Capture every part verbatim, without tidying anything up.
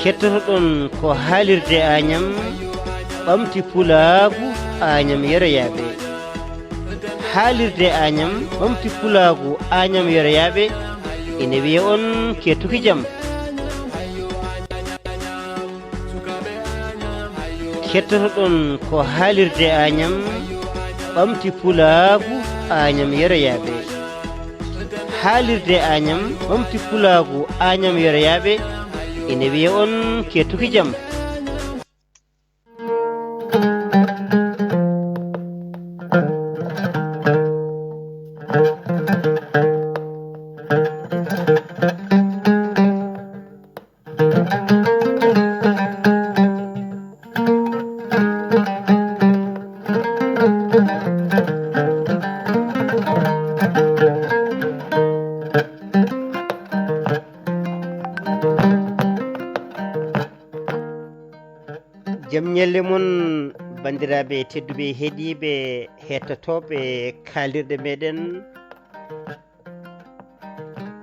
Kettotoɗon ko haalirde Añam, ɓamti pulaagu Añam yeroyaaɓe. Haalirde Añam, ɓamti pulaagu Añam yeroyaaɓe, ina wiya on kettuki jam. Kettotoɗon ko haalirde Añam, ɓamti pulaagu Añam yeroyaaɓe. Haalirde Añam, ɓamti pulaagu Añam yeroyaaɓe, ina wiya on kettuki jam. Jam ñalle mon, banndiraaɓe tedduɓe, heɗiiɓe, hettotooɓe kaalirɗe meɗen.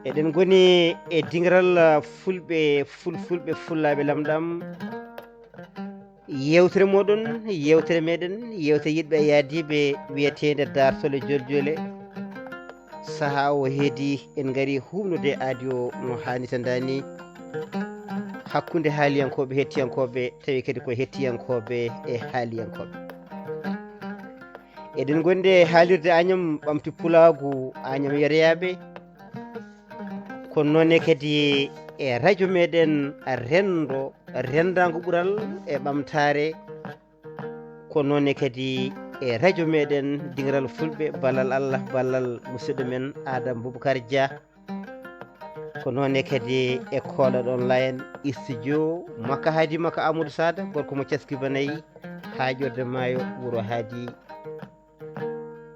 Eɗen ngoni e dingiral fulɓe, fulfulɓe, fullaaɓe lamɗam. Yewtere moɗon, yewtere meɗen, yewtere yiɗɓe e yaadiiɓe, wiyeteende Daartole Joljole. Sahaa o heedi, en ngari huuɓnude aadi o no haanirta ni, hakkunde haaliyankooɓe, hettiyankooɓe, tawi kadi ko hettiyankooɓe e haaliyankooɓe. Eɗen ngondi e haalirde Añam, ɓamti pulaagu Añam yeroyaaɓe. Kono noon ne kadi e rajo meɗen renndo, renndaango ɓural e ɓamtaare. Kono noon ne kadi e rajo meɗen dingiral fulɓe, ballal Allah, ballal musidɗo men Adam Boubacar Dia. Ko noon ne kadi e Koolal Online studio Makka Haadi, Makka Amadou Sada, gorko mo Caski Banayi, haa ƴoƴre maayo wuro Haadi.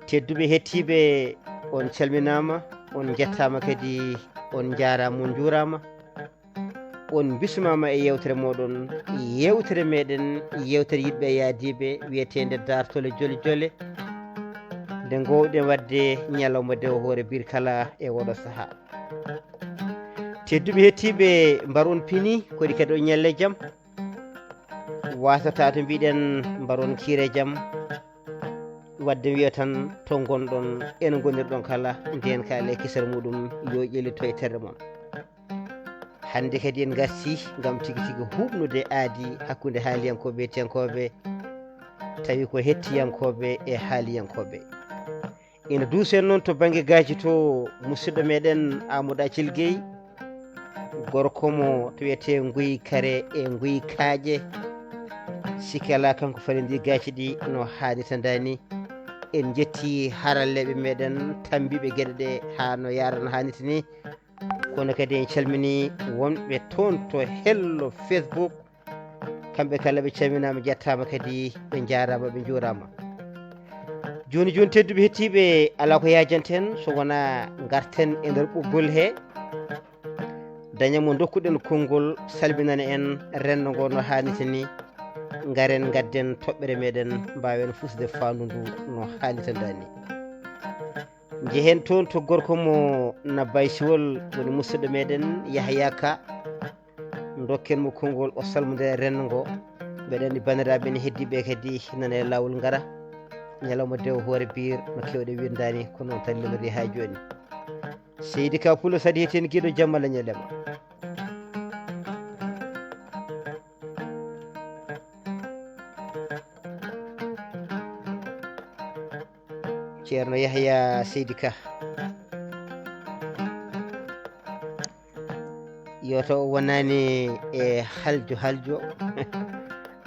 Tedduɓe hettiiɓe, on calminaama, on njettaama kadi, on njaaraama, on njuuraama. On mbismaama e yewtere moɗon, yewtere meɗen, yewtere yiɗɓe e yaadiiɓe, wiyeteende Daartole Jole Jole, nde ngoowɗen waɗde ñalawma dewo hoore biir kala e oɗo sahaa. Tedduɓe hettiiɓe, mbar on pini, koɗi kadi o ñalle jam. Wasata to mbiɗen mbar on kiire jam. Wadde wiya tan to ngonɗon, ene ngonirɗon kala, ndeen kaale kisal muɗum yo ƴellito e terre mon. Hannde kadi en ngarti ngam tigi tigi huuɓnude aadi hakkunde haaliyankooɓe e hettiyankooɓe, tawi ko hettiyankooɓe e haaliyankooɓe. Ina duusen noon to bannge gaaji to, musidɗo meɗen Amadou Acil Gueye, gorko mo to wiyetee Nguy Kare e Nguy Kaaƴe. Sikke alaa, kanko falindii gaaci ɗi no haanirta ni. En njetti haralleeɓe meɗen tammbiiɓe geɗe ɗe haa no yaara no haanirta ni. Kono kadi en calminii wonɓe toon to hello Facebook. Kamɓe kala ɓe calminaama, njettaama kadi, ɓe njaaraama, ɓe njuuraama. Jooni jooni, tedduɓe hettiiɓe, alaa ko yaajanten so wonaa ngarten e nder ɓoggol he, daña mo ndokkuɗen konngol, salminana en renndo ngo no haanirta ni. Ngaren ngadden toɓɓere meɗen, mbaawen fuusde faandu ndu no haanirta ni. Njehen toon to gorko mo Nabbay Siwol, woni musidɗo meɗen Yahaya Ka. Ndokken mo konngol, o salmodira e renndo ngo. Mbeɗa anndi banndiraaɓe ene heddiiɓe kadi nana e laawol ngara. Ñalawma dewo hoore biir no keewɗe winndaani, kono noon tan limori haa jooni. Seydi Ka Pulo, saɗi heen giɗo, jam Allah ñalle ma. Ceerno Yahya Seydi Ka. Yo taw o wonaani e haljo haljo.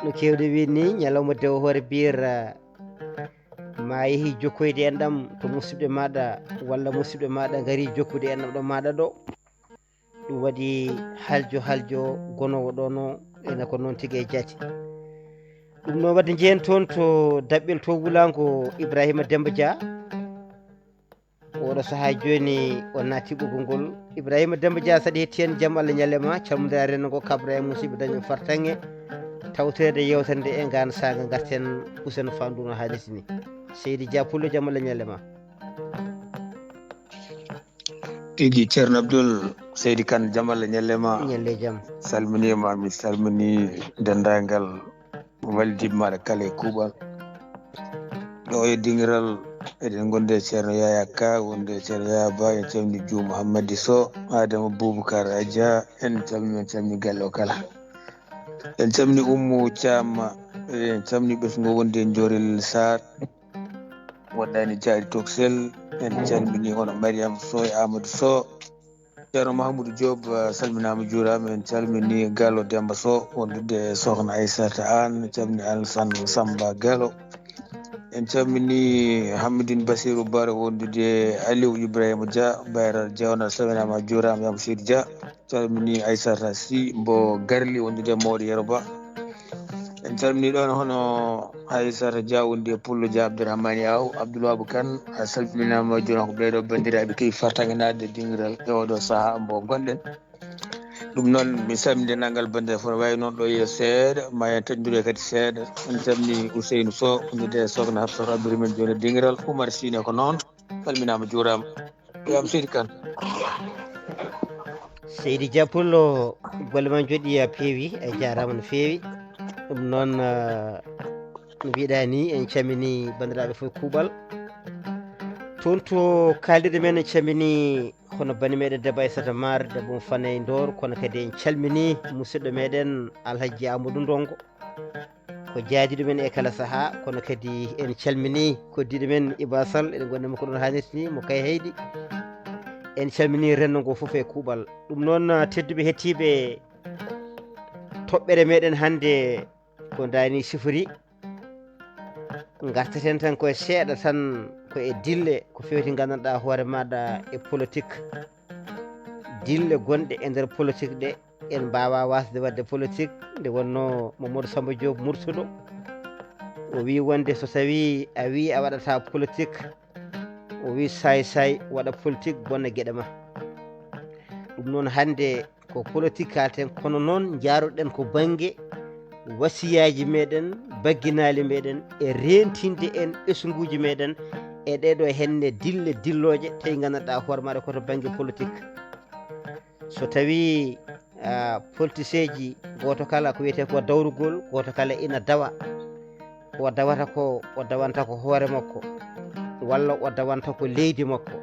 No keewɗe wiide ni, ñalawma dewo hoore biir, ma yehi jokkoyde enɗam to musidɓe maɗa, walla musidɓe maɗa ngari jokkude enɗam ɗo maɗa ɗo. Ɗum waɗi haljo haljo gonoowo ɗo no, ene ko noon tigi e jaati. Ɗum noon waɗde njehen toon to daɓɓel to wulaango Ibrahima Demba Dia. Oɗo sahaa jooni o naati ɓoggol ngol. Ibrahima Demba Dia, saɗi hetti en, jam Allah ñalle ma, calmodira renndo ngo, kabra e musiɓɓe, daño fartaŋŋe. Tawtoreede yewtere nde e ngaan saanga, ngarten usen fandu no haanirta ni. Seydi Dia Pullo, jam Allah ñalle ma. Tigi Ceerno Abdul, Seydi Kan, jam Allah ñalle ma. Ñalle jam. Salminiima, mi salmini denndaangal wallidɓe maaɗa kala e kuuɓal. Ɗo e Dingiral, eɗen ngondi e Ceerno Yaya Ka, wondi e Ceerno Yaya Ba, en calmini Juu Muhammadi Sow, Adama Bubakar Aja, en calmini, en calmini galle o kala. En calmini Ummu Caam, en calmini ɓesngu wonde e Njorel Saar, wondaani Jaaɗi Toksel, en calmini hono Mariam Sow e Amadou Sow. Ceerno Mahamoudou Diop, eh, salminaama, juuraama. En calmini Gallo Demba Sow, wondude e Sokhna Aissata Anne, en calmini Alassane Samba Gallo. En calmini Hamidine Bassirou Bara, wondude e Aliou Ibrahima Dia, Bayral Diawna, salminaama, juuraama, Yam Seydi Dia. Calmini Aissata Sy mbo Garli, wondude e Mawɗo Yero Ba. En calmini ɗoon hono Aissata Dia, wondi e Pullo Dia, Abdourahmane Aw, Abdoul Wahab Kane, a salminaama, jooni ko ɓeeɗo banndiraaɓe kewi fartaŋŋe naatde e Dingiral e oɗo sahaa mbo ngonɗen. Ɗum noon, mi salmini denndaangal banndiraaɓe fof, no wayi noon ɗo yeeso seeɗa, ma en taƴndu e kadi seeɗa. En calmini Ousseynou Sow, wondude e Sokhna Hafsat Abdourahmane, jooni e Dingiral, Oumar Sine ko noon. Salminaama, juuraama. Yam Seydi Kan. Seydi Dia Pullo, golle ma njooɗi, a peewi, a jaaraama no feewi. Ɗum noon, ah, no mbiɗa ni, en calmini banndiraaɓe fof kuuɓal. Toon to kaaldiɗo men, en calmini hono bani meɗen debbo Aissata Maar, debbo mo Fanay Ndor, kono kadi en calmini musidɗo meɗen Alhaji Amadou Ndongo. Ko jaadiiɗo men e kala sahaa, kono kadi en calmini koddiiɗo men Iba Sall, eɗen ngondi e makko ɗoon haanirta ni, mo Kay Heydi. En calmini renndo ngo fof e kuuɓal. Ɗum noon, tedduɓe hettiiɓe, toɓɓere meɗen hannde ko ndaani sifori. Ngartaten tan koye seeɗa tan, ko e dille ko feewti nganndanɗaa hoore maaɗa e politique. Dille gonɗe e nder politique ɗe, en mbaawaa waasde waɗde politique. Nde wonnoo Mamadou Samba Diop Murtuɗo, o wii wonde so tawii a wii a waɗataa politique, o wii saay saay waɗa politique, bonna geɗe ma. Ɗum noon, hannde ko politique kaalten, kono noon njaaruɗen ko bannge wasiyaaji meɗen, bagginaali meɗen, e reentinde en ɓesnguuji meɗen e ɗeeɗo henne dille dillooje, tawi nganndanɗaa hoore maaɗa ko to bannge politique. So tawii, ah, politiseeji, gooto kala ko wiyetee ko dawrugol, gooto kala ina dawa. Ko dawata ko, o dawanta ko hoore makko, walla o dawanta ko leydi makko.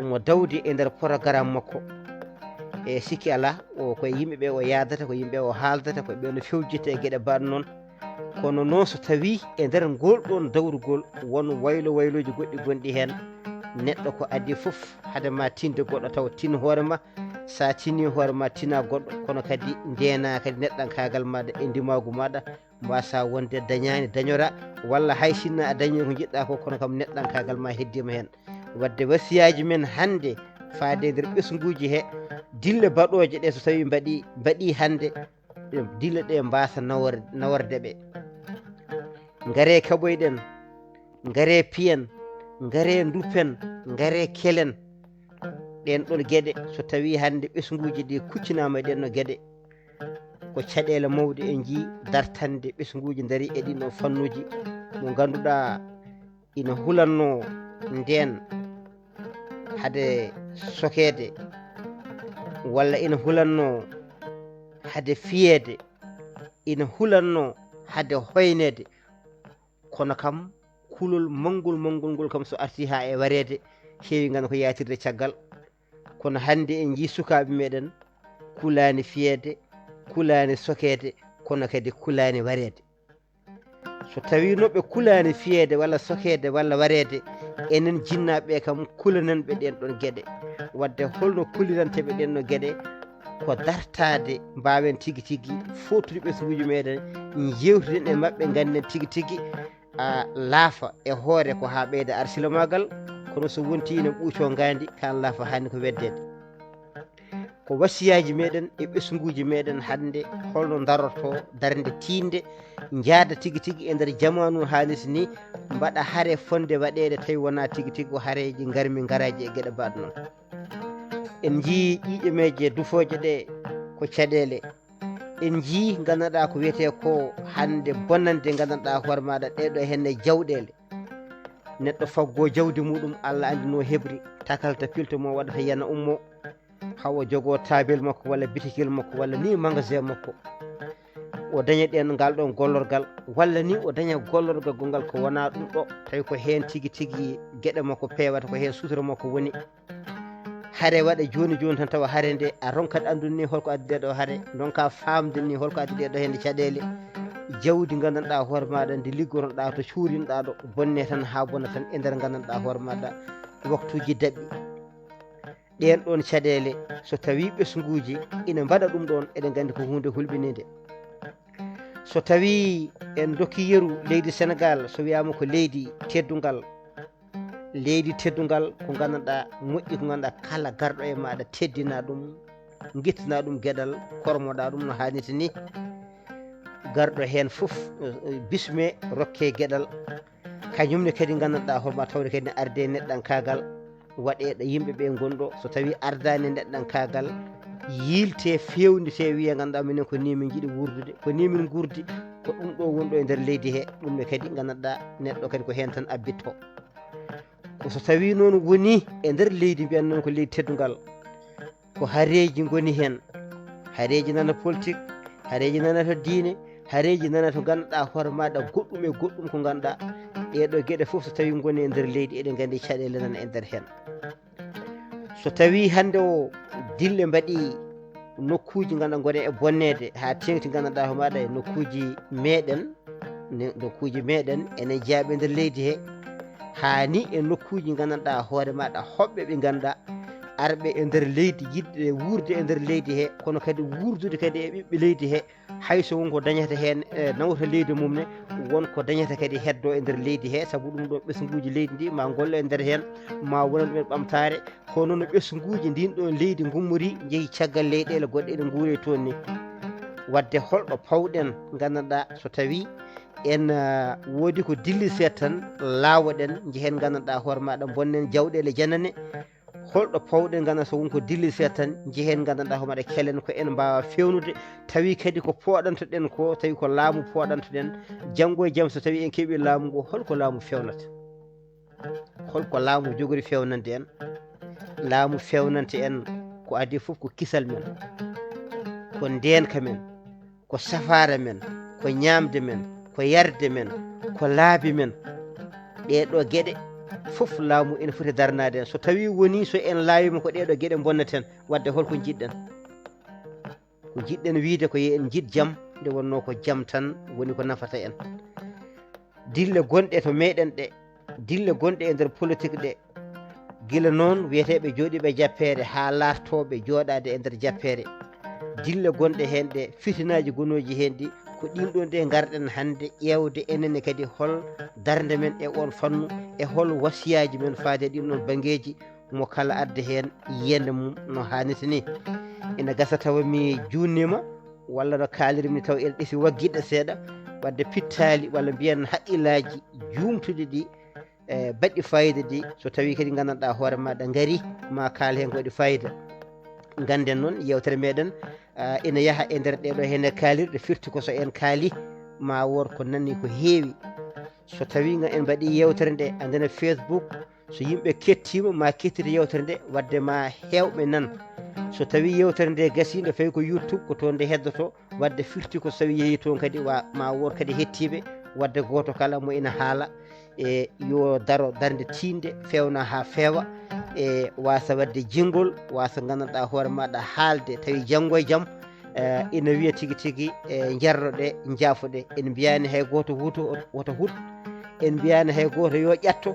Omo dawdi e nder programme makko. E sikki alaa, o ko e yimɓe ɓe o yaadata, ko yimɓe o haaldata, ko ɓe no fewjita e geɗe mbaɗ noon. Kono noon, so tawii e nder ngol ɗoon dawrugol won waylo waylooji goɗɗi gonɗi heen, neɗɗo ko adii fof, hade ma tinde goɗɗo taw tin hoore ma, sa tini hoore ma tina goɗɗo, kono kadi ndeena kadi neɗɗankaagal maaɗa e ndimaagu maaɗa, mbasa wonde dañaani dañora, walla hay sinno a dañi ko njiɗɗa ko, kono kam neɗɗankaagal ma heddiima heen. Wadde wasiyaaji men hannde faade e nder ɓesnguuji he dille baɗooje ɗe, so tawii mbaɗi, mbaɗi hannde, ɗe dille ɗe mbasa nawor-, naworde ɓe. Ngare kaɓoyɗen, ngare piyen, ngare nduppen, ngare kelen. Ɗen ɗon geɗe, so tawii hannde ɓesnguuji ɗi kuccinaama e ɗen ɗo geɗe, ko caɗeele mawɗe en njii dartande ɓesnguuji ndarii e ɗin ɗon fannuuji mo ngannduɗaa ina hulanno ndeen hade sokeede, walla ina hulanno hade fiyeede, ina hulanno hade hoyneede. Kono kam, kulol manngol, manngol ngol kam, so artii haa e wareede, heewi ngannda ko yaatirde caggal. Kono hannde en njii sukaaɓe meɗen kulaani fiyeede, kulaani sokeede, kono kadi kulaani wareede. So tawiino ɓe kulaani fiyeede walla sokeede walla wareede, enen jinnaaɓe ɓe kam kulanen ɓe ɗen ɗon geɗe. Wadde holno kuliranteɓe ɗen ɗon geɗe? Ko dartaade mbaawen tigi tigi footude ɓesnguuji meɗen, njeewtiden e maɓɓe, ngannden tigi tigi a laafa e hoore ko haa ɓeyda arsilomaagal, kono so wontii ina ɓuucoo ngaandi, kaan laafa haani ko weddeede. Ko wasiyaaji meɗen e ɓesnguuji meɗen hannde, holno darorto darnde tiiɗnde, njaada tigi tigi e nder jamaanu haalis ni, mbaɗa hare fotnde waɗeede, tawi wonaa tigi tigi ko hareeji ngarmi ngaraaji e geɗe mbaɗ noon. En njii ƴiiƴe meeje dufooje ɗe ko caɗeele. En njii nganndanɗaa ko wiyetee ko hannde bonande nganndanɗaa hoore maaɗa ɗee ɗoo henne jawɗeele. Neɗɗo faggoo jawdi muɗum, Allah anndi no heɓri, takalta pilto mo waɗata yana ummo. hawa jogo tabel makko walla bitigel makko walla ni magasin makko, o daña ɗen ngal ɗon gollorgal, walla ni o daña gollorgal gongal ko wona ɗum ɗo, tawi ko heen tigi tigi geɗe makko peewata, ko heen sutura makko woni. Hare waɗa jooni jooni tan, tawa hare nde a ronkat anndude ni holko addi ɗee ɗo hare, ndonka faamde ni holko addi ɗee ɗo hende caɗeele. Jawdi nganndanɗaa hoore maaɗa ndi liggotoɗaa to cuurinɗaa ɗo, bonne tan haa bona tan e nder nganndanɗaa hoore maaɗa waktuuji daɓɓi. Ɗeen ɗoon caɗeele, so tawii ɓesnguuji ina mbaɗa ɗum ɗoon, eɗen nganndi ko huunde hulɓiniinde. So tawii en ndokki yeru leydi Senegaal, so wiyaama ko leydi teddungal, leydi teddungal ko nganndanɗaa moƴƴi, ko nganndanɗaa kala garɗo e maaɗa teddina ɗum, ngittina ɗum geɗal, kormoɗa ɗum no haanirta ni. Garɗo heen fof, eh, bisme, rokke geɗal. Kañum ne kadi nganndanɗaa hoore ma tawde kadi ne arde neɗɗankaagal, waɗe ɗo yimɓe ɓe ngonɗo. So tawii ardaani neɗɗankaagal, yiilte, feewnite, wiye nganndanɗaa minen ko ni min njiɗi wuurdude, ko ni min nguurdi, ko ɗum ɗo wonɗo e nder leydi he, ɗum ne kadi nganndanɗaa neɗɗo kadi ko heen tan abbitto. Ko so tawii noon woni e nder leydi, mbiyan noon ko leydi teddungal, ko hareeji ngoni heen, hareeji nana politique, hareeji nana to diine, hareeji nana to nganndanɗaa hoore maaɗa goɗɗum e goɗɗum ko nganndanɗaa. Ɗee ɗo geɗe fof so tawii ngoni e nder leydi, eɗen nganndi caɗeele nana e nder heen. So tawii hannde o dille mbaɗi nokkuuji nganndanɗaa ngoni e bonneede haa teeŋti nganndanɗaa hoore maaɗa e nokkuuji meeɗen, ne-, nokkuuji meeɗen ene jaaɓi nder leydi he, haa ni e nokkuuji nganndanɗaa hoore maaɗa hoɓɓe ɓe nganndanɗaa arɓe e nder leydi, yiɗɓe wuurde e nder leydi he, kono kadi wuurdude kadi e ɓiɓɓe leydi he, hay so won ko dañata heen, e, nawta leydi mum ne, won ko dañata kadi heddo e nder leydi he, sabu ɗum ɗo ɓesnguuji leydi ndi ma ngollo e nder heen, ma wona ɗum en ɓamtaare, kono no ɓesnguuji ndin ɗo leydi ngummori, njehi caggal leyɗeele goɗɗe ene nguure toon ni. Wadde holɗo pawɗen, nganndanɗaa so tawii en, ah, woodi ko dilli seeɗa tan, laawoɗen, njehen nganndanɗaa hoore maaɗa, bonnen jawɗeele janane, holɗo pawɗen nganndanɗaa so won ko dilli seeɗa tan, njehen nganndanɗaa hoore maaɗa, kelen ko en mbaawa feewnude, tawi kadi ko pooɗantoɗen ko, tawi ko laamu pooɗantoɗen, janngo e jam so tawii en keɓii laamu ngu, holko laamu feewnata? Holko laamu jogori feewnande en? Laamu feewnante en ko adii fof ko kisal men, ko ndeenka men, ko safaara men, ko ñaamde men, ko yarde men, ko laabi men. Ɗee ɗo geɗe fof laamu ene foti darnaade en. So tawii wonii so en laawiima ko ɗee ɗo geɗe mbonnaten, wadde holko njiɗɗen? Ko njiɗɗen wiyde ko yo en njiɗ jam, nde wonnoo ko jam tan woni ko nafata en. Dille gonɗe to meeɗen ɗe, dille gonɗe e nder politique ɗe, gila noon wiyeteeɓe jooɗiiɓe jappeere haa laaftooɓe jooɗaade e nder jappeere. Dille gonɗe heen ɗe, fitinaaji gonooji heen ɗi, ko ɗiin ɗoon ɗe ngarɗen hannde ƴeewde enen ne kadi hol darnde men e oon fannu, e hol wasiyaaji men faade e ɗiin ɗoon banngeeji, mo kala adda heen yiyannde mum no haanirta ni. Ina gasa tawa mi juunniima, walla no kaalirmi taw ene ɗefi waggiɗe seeɗa, wadde pittaali walla mbiyen haqqillaaji juumtuɗi ɗi, e baɗɗi faayiida ɗi, so tawii kadi nganndanɗaa hoore maaɗa ngari, ma kaal heen ko waɗi faayiida. Ngannden noon, yeewtere meeɗen, ah, ina yaha e nder ɗee ɗo heen kaalirɗe, firti ko so en kaali, ma wood ko nani ko heewi. So tawii nga en mbaɗii yeewtere nde, anndana Facebook, so yimɓe kettiima, ma kettite yeewtere nde, wadde ma heewɓe nan. So tawii yeewtere nde gasii, nde fayi ko YouTube, ko toon nde heddoto, wadde firti ko so tawii yehii toon kadi, wa-, ma wood kadi hettiiɓe, wadde gooto kala mo ina haala, e yo daro darnde tiiɗnde, feewna haa feewa, e waasa waɗde jinngol, waasa nganndanɗaa hoore maaɗa haalde, tawi janngo e jam, e ina wiya tigi tigi, e njarroɗe, njaafoɗe. En mbiyaani hay gooto wuto, woto hut. En mbiyaani hay gooto yo ƴatto.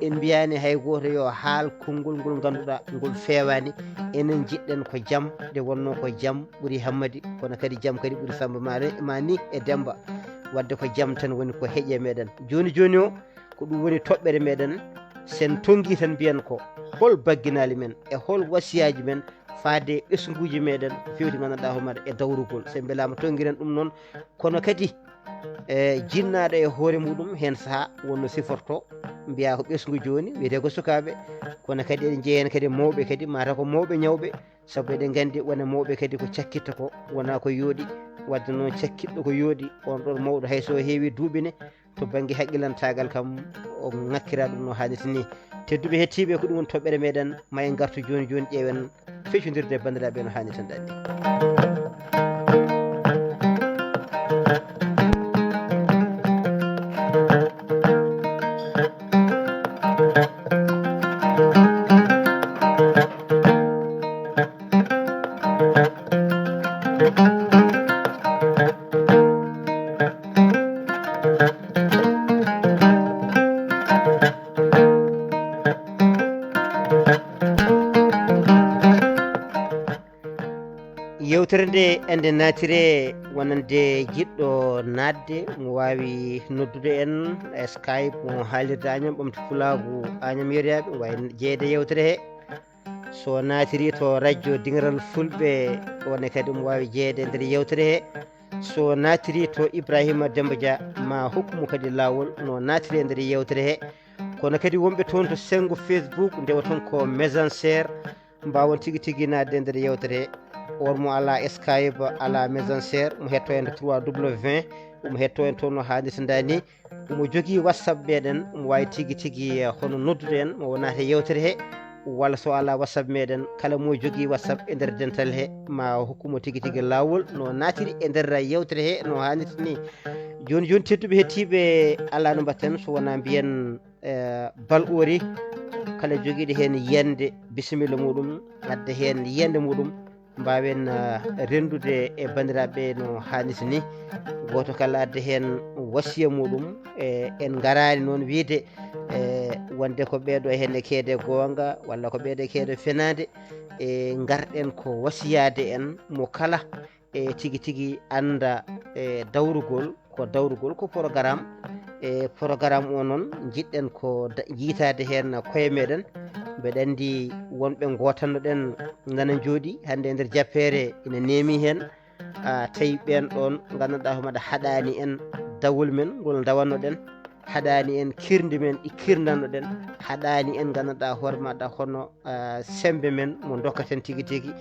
En mbiyaani hay gooto yo haal konngol ngol ngannduɗaa ngol feewaani. Enen njiɗɗen ko jam, nde wonnoo ko jam ɓuri Hammadi, kono kadi jam kadi ɓuri Sammba Maare, ma ni e Demmba. Wadde ko jam tan woni ko heƴe meɗen. Jooni jooni o, ko ɗum woni toɓɓere meɗen. Sen tonngi tan mbiyen ko hol bagginaali men e hol wasiyaaji men faade e ɓesnguuji meɗen ko fewti nganndanɗaa hoore maaɗa e dawrugol. Sen mbelaama tonngiren ɗum noon, kono kadi e jinnaaɗo e hoore muɗum heen sahaa wonno siforto, mbiyaa ko ɓesngu jooni, wiyetee ko sukaaɓe, kono kadi eɗen njeya heen kadi mawɓe kadi, mataw ko mawɓe ñawɓe, sabu eɗen nganndi wona mawɓe kadi ko cakkitta ko, wona ko yooɗi, wadde noon cakkitɗo ko yooɗi, on ɗon mawɗo hay so o heewi duuɓi ne, to bannge haqqilantaagal kam, o ŋakkira ɗum no haanirta ni. Tedduɓe hettiiɓe, ko ɗum woni toɓɓere meɗen. Ma en ngartu jooni jooni, ƴeewen feccundirde e banndiraaɓe no haanirta ni. Yewtere nde ende naatire, wonande jiɗɗo naatde, mo waawi noddude en e Skype, mo haalirde Añam, ɓamti pulaagu Añam yeeɗoyaaɓe, wawi jeeyde yewtere he. So naatiri to radio Dingiral Fulɓe, one kadi mo waawi jeeyde e nder yewtere he. So naatiri to Ibrahima Demba Dia, ma hokku mo kadi laawol no naatiri e nder yewtere he. Kono kadi wonɓe toon to senngo Facebook, ndewa toon ko Messenger, mbaawan tigi tigi naatde e nder yewtere he. On mo alaa Skype, alaa Messenger, mo hetto en to trois W, mo hetto en toon no haanirta ni. Mo jogii WhatsApp meɗen, mo waawi tigi tigi, eh, hono noddude en, mo wonata e yewtere he, walla so alaa WhatsApp meɗen, kala mo jogii WhatsApp e nder dental he, ma hokku mo tigi tigi laawol no naatiri e nder yewtere he no haanirta ni. Jooni jooni, tedduɓe hettiiɓe, alaa no mbatten so wonaa mbiyen, eh, bal ɓoori, kala jogiiɗo heen yiyannde, bisimilla muɗum, adda heen yiyannde muɗum, mbaawen, eh, renndude e banndiraaɓe no haanirta ni. Gooto kala adda heen wasiya muɗum. E, en ngaraani noon wiyde, e, wonde ko ɓeeɗo heen e keede goonga, walla ko ɓeeɗo e keede fenaande. E, ngarɗen ko wasiyaade en mo kala, e, tigi tigi annda, e, dawrugol, ko dawrugol ko programme. E, programme o noon, njiɗɗen ko da-, yiytaade heen koye meɗen. Mbeɗa anndi wonɓe ngootannoɗen nana njooɗi hannde e nder jappeere, ina neemi heen. A, tawi ɓeen ɗoon, nganndanɗaa hoore maaɗa, haɗaani en dawol men ngol ndawannoɗen, haɗaani en kirndi men ɗi kirndannoɗen, haɗaani en, nganndanɗaa hoore maaɗa, hono, a, semmbe men mo ndokkaten tigi tigi,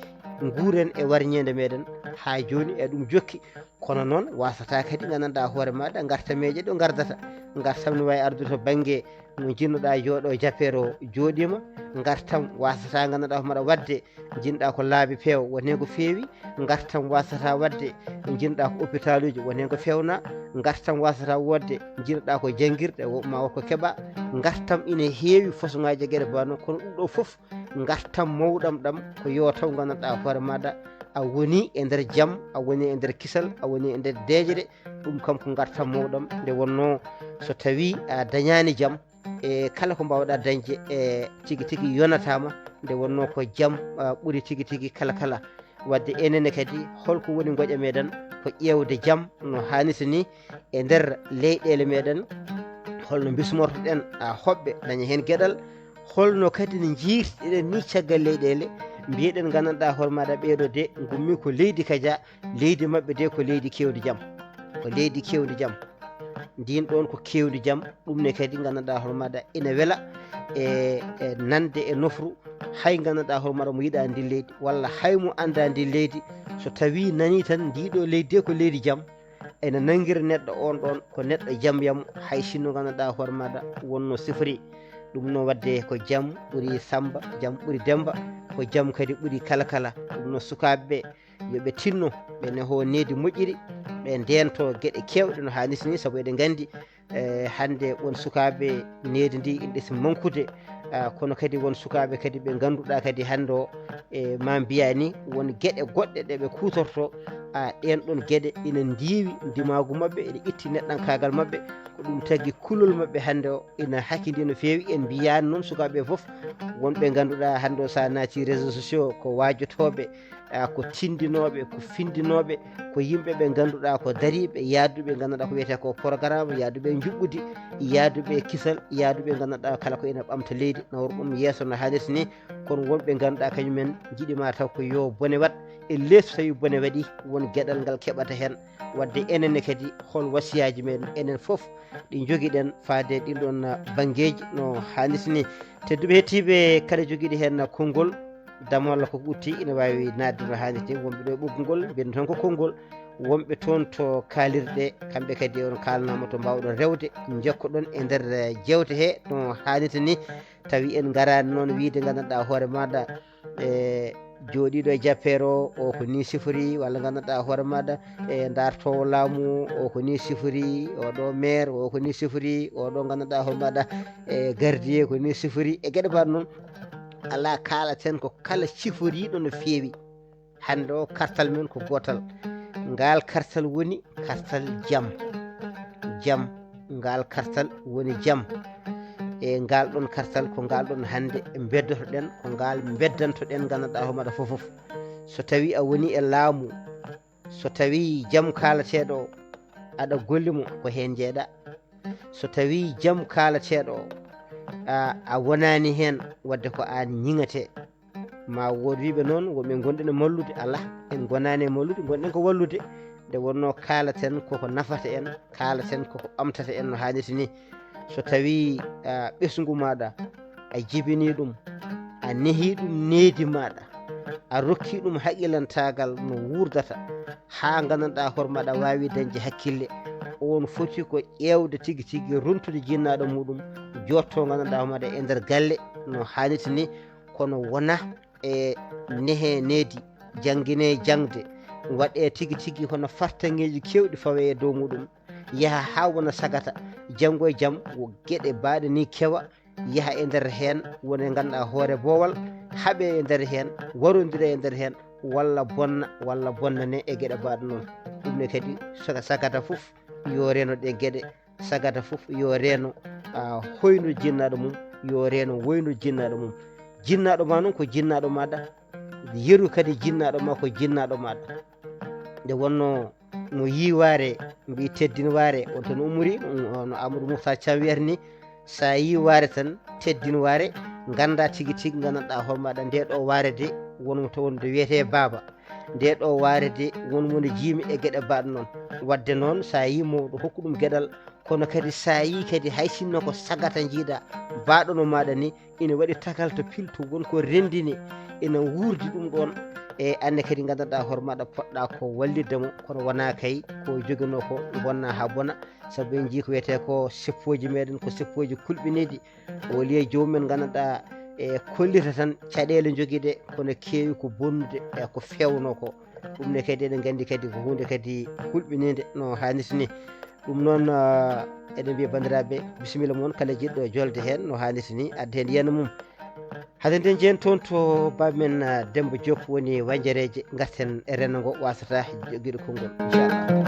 nguuren e warñeende meɗen haa jooni e ɗum jokki. Kono noon, waasataa kadi, nganndanɗaa hoore maaɗa, ngartameeje ɗo ngardata. Ngartam no waawi ardude to bannge mo njiɗnoɗaa jooɗo jappeere o jooɗiima. Ngartam waasataa, nganndanɗaa hoore maaɗa, waɗde njiɗnoɗaa ko laabi peew, wonde ko feewi. Ngartam waasataa waɗde njiɗnoɗaa ko opitaaluuji, wonde ko feewna. Ngartam waasataa waɗde njiɗnoɗaa ko janngirɗe, wo-, ma won ko keɓaa. Ngartam ina heewi fasoŋaaji e geɗe bano, kono ɗum ɗo fof, ngartam mawɗam ɗam ko yo taw, nganndanɗaa hoore maaɗa, a woni e nder jam, a woni e nder kisal, a woni e nder deeƴre. Ɗum kam ko ngartam mawɗam. Nde wonnoo, so tawii a dañaani jam, e kala ko mbaawɗaa dañde, e tigi tigi yonataama. Nde wonnoo ko jam, a, ɓuri tigi tigi kala kala. Wadde enen ne kadi, holko woni ngoƴa meɗen? Ko ƴeewde jam no haanirta ni e nder leyɗeele meɗen. Holno bismortoɗen, a, hoɓɓe daña heen geɗal? Holno kadi ne njiirtiɗen ni caggal leyɗeele? Mbiyeɗen, nganndanɗaa hoore maaɗa, ɓeeɗo de ngummi ko leydi kaja, leydi maɓɓe de ko leydi keewdi jam. Ko leydi keewdi jam. Ndin ɗoon ko keewdi jam, ɗum ne kadi, nganndanɗaa hoore maaɗa, ina wela e, e nande e nofru. Hay nganndanɗaa hoore maaɗa mo yiɗaa ndin leydi, walla hay mo anndaa ndin leydi, so tawii nanii tan ndii ɗoo leydi de ko leydi jam, ina nanngira neɗɗo on ɗoon ko neɗɗo jam yam, hay sinno, nganndanɗaa hoore maaɗa, wonno sifori. Ɗum no waɗde ko jam ɓuri Samba, jam ɓuri Demba, ko jam kadi ɓuri kala kala. Ɗum no sukaaɓe ɓe, yo ɓe tinno, ɓe neho needi moƴƴiri, ɓe ndeento geɗe keewɗe no haanirta ni, sabu eɗen nganndi, e, hannde won sukaaɓe needi ndi ina ɗesi mankude. A, kono kadi won sukaaɓe kadi ɓe ngannduɗaa kadi hannde o, e, ma mbiyaa ni, won geɗe goɗɗe ɗe ɓe kuutorto. A, ɗeen ɗoon geɗe ina ndiiwi ndimaagu maɓɓe, ina itti neɗɗankaagal maɓɓe. Ko ɗum tagi kulol maɓɓe hannde o ina hakindii no feewi. En mbiyaani noon sukaaɓe fof, won ɓe ngannduɗaa hannde o, so a naati réseaux sociaux, ko waajotooɓe, a, ko tindinooɓe, ko findinooɓe, ko yimɓe ɓe ngannduɗaa ko dariiɓe, yaaduɓe, ngannduɗaa ko wiyetee ko programme, yaaduɓe njuɓɓudi, yaaduɓe kisal, yaaduɓe, ngannduɗaa kala ko ina ɓamta leydi, nawra ɗum yeeso no haanirta ni. Kono won ɓe ngannduɗaa kañum en njiɗi ma taw ko yo bone waɗ, e lees so tawii bone waɗi, won geɗal ngal keɓata heen. Wadde enen ne kadi, hol wasiyaaji men enen fof ɗi njogiɗen faade ɗin ɗoon banngeeji no haanirta ni? Tedduɓe hettiiɓe, kala jogiiɗo heen konngol, Dam walla ko utti ina waawi naatde no haanirta ni, wonɓe ɗo e ɓoggol ngol, mbiyen tan ko konngol. Wonɓe toon to kaalirɗe, kamɓe kadi on kaalanaama to mbaawɗon rewde, njokkoɗon e nder, eh, jeewte he no haanirta ni. Tawi en ngaraani noon wiyde nganndanɗaa hoore maaɗa, e jooɗiiɗo e jappeere o, o ko ni sifori, walla nganndanɗaa hoore maaɗa, e daartoowo laamu o, o ko ni sifori, oɗo maire o, o ko ni sifori, oɗo nganndanɗaa hoore maaɗa, e gardien ko ni sifori, e geɗe mbaɗ noon. Alaa, kaalaten ko kala siforiiɗo no feewi. Hannde o kartal men ko gootal. Ngaal kartal woni kartal jam. Jam. Ngaal kartal woni jam. E ngaal ɗon kartal ko ngaal ɗon hannde mbeddotoɗen, ko ngaal mbeddantoɗen nganndanɗaa hoore maaɗa fof fof. So tawi a woni e laamu, so tawi jam kaalateeɗo o, aɗa golli mo, ko heen njeeɗa. So tawi jam kaalateeɗo o, a, a wonaani heen, wadde ko aan ñiŋatee. Ma wood wiiɓe noon, wo min ngonɗen e mallude. Alaa, en ngonaani e mallude, ngonɗen ko wallude. Nde wonnoo kaalaten koko nafata en, kaalaten koko ɓamtata en no haanirta ni. So tawi, a, ɓesngu maaɗa, a jibinii ɗum, a nehii ɗum needi maaɗa, a rokkii ɗum haqilantaagal no wuurdata, haa nganndanɗaa hoore maaɗa waawi dañde hakkille, oon foti ko ƴeewde tigi tigi, rontude jinnaaɗo muuɗum, jooɗtoo nganndanɗaa hoore maaɗa e nder galle no haanirta ni, kono wonaa e nehee needi, jannginee jaŋde, waɗee tigi tigi hono fartaŋŋeeji keewɗi fawee e dow muuɗum, yaha haa wona sagata. Janngo e jam, wo geɗe baaɗe ni kewa, yaha e nder heen, woni ngannduɗaa hoore boowal, haɓee e nder heen, warondira e nder heen, walla bonna, walla bonnane e geɗe baaɗe noon. Ɗum ne kadi, saka-, sagata fof, yo reeno ɗe geɗe, sagata fof, yo reeno, a, hoyno jinnaaɗo mum, yo reeno woyno jinnaaɗo mum. Jinnaaɗo ma noon ko jinnaaɗo maaɗa, yeru kadi jinnaaɗo ma ko jinnaaɗo maaɗa. Nde wonnoo mo yii waare, mbii teddin waare, on tan ummori, no Amadou Moussa Thiam wiyata ni, so a yii waare tan, teddin waare, nganndaa tigi tigi, nganndanɗaa hoore maaɗa, ndee ɗoo waare de, won mo to wonde wiyetee baaba. Ndee ɗoo waare de, won mo no jiimi e geɗe baaɗe noon. Waɗde noon, so a yii mawɗo, hokku ɗum geɗal, kono kadi so a yii kadi hay sinno ko sagata njiiɗaa, baaɗo no maaɗa ni, ina waɗi takal to pilto, won ko renndini, ina wuurdi ɗum ɗoon. E aan ne kadi nganndanɗaa hoore maaɗa poɗɗaa ko wallitde mo, kono wonaa kay ko joginoo ko bonna haa bona, sabu en njii ko wiyetee ko seppooji meɗen, ko seppooji kulɓiniiɗi. Au lieu joomum en nganndanɗaa e kollita tan caɗeele njogii ɗe, kono keewi ko bonnude e ko feewnoo ko. Ɗum ne kadi eɗen nganndi kadi ko huunde kadi hulɓiniinde no haanirta ni. Ɗum noon, ah, eɗen mbiya banndiraaɓe, bisimilla mon kala jiɗɗo jolde heen no haanirta ni, adda heen yiyannde mum. Hade nde njeyen toon to baaba men, ah, Demba Diop woni Wannjareeje, ngarten e renndo ngo wasata jogiiɗo konngol, inchallah.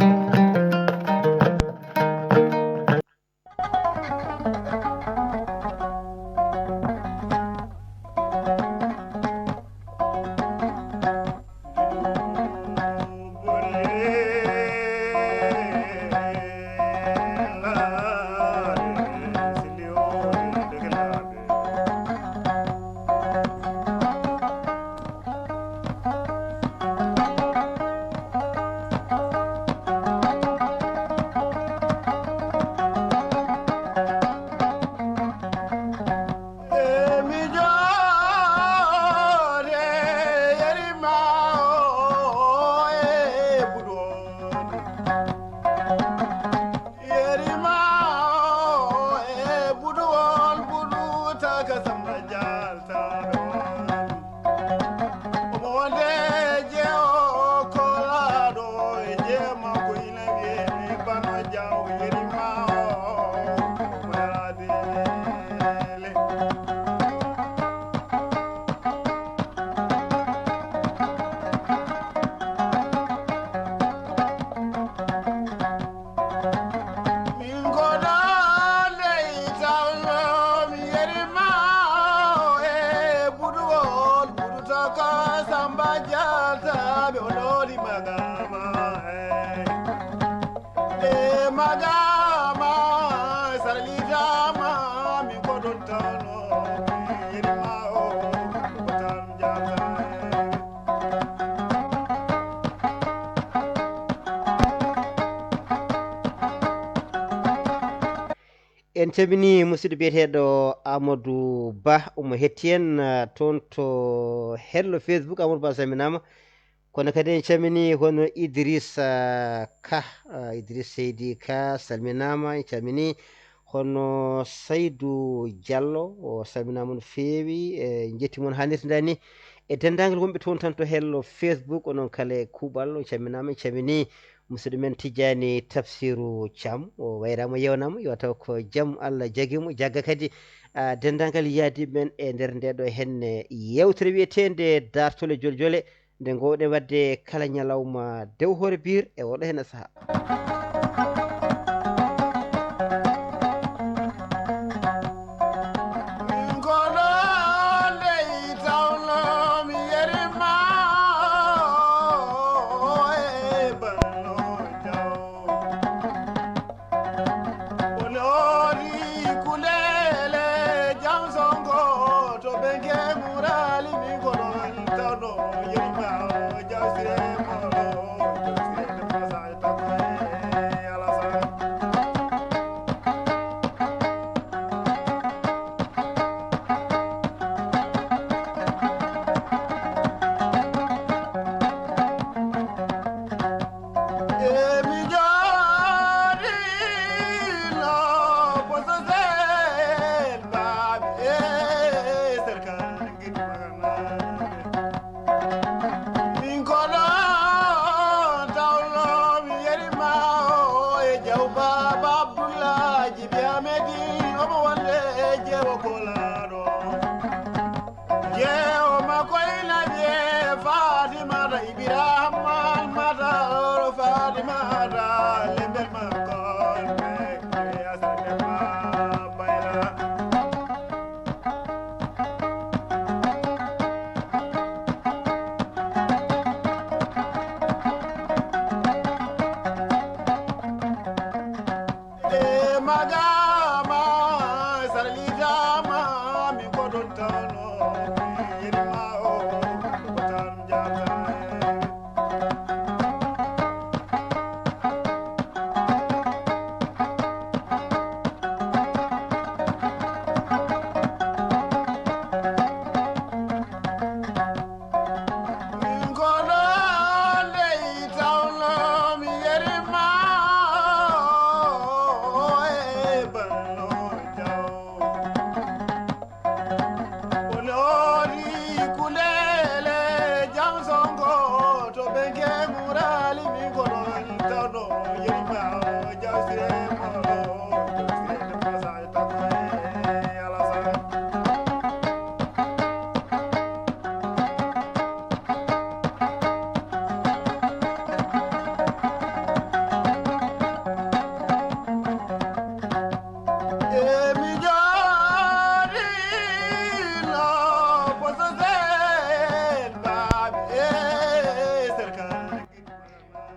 En calmini musidɗo biyeteeɗo Amadou Ba, omo hetti en, ah, toon to hello Facebook. Amadou Ba, a salminaama. Kono kadi en calmini hono Idrissa Ka, ah, Idrissa Seydi Ka salminaama, en calmini hono Saydou Diallo, o salminaama no feewi, e njetti mon haa nirtindaa ni e denndaangal wonɓe toon tan to hello Facebook, onon kala e kuuɓal, on calminaama, en calmini musidɗo men Tijjani Tafsiru Thiam, o wayraama, yewnama, yo taw ko jam Allah jagi mo, jagga kadi, ah, denndaangal yaadiiɓe men e nder nde ɗo henne yeewtere wiyeteende Daartol e Joljole, nde ngoowɗen waɗde kala ñalawma dew hoore biir e oɗo henne sahaa. Min ko ɗo ley tawno mi yeri ma o e banno jaw. O loori kulele jam songo to ɓe gemurali min ko ɗon tawno yeri ma o jaw sire ma o jaw sire de fasa e takko e alasara. Min ko ɗon tawno mi yeri ma o e jaw baaba Abdullaji bi Amedi omo wonde e jewo kolaɗo. Jewo makko ina je Fatimata Ibrahima Almata Fatimata lembel makko.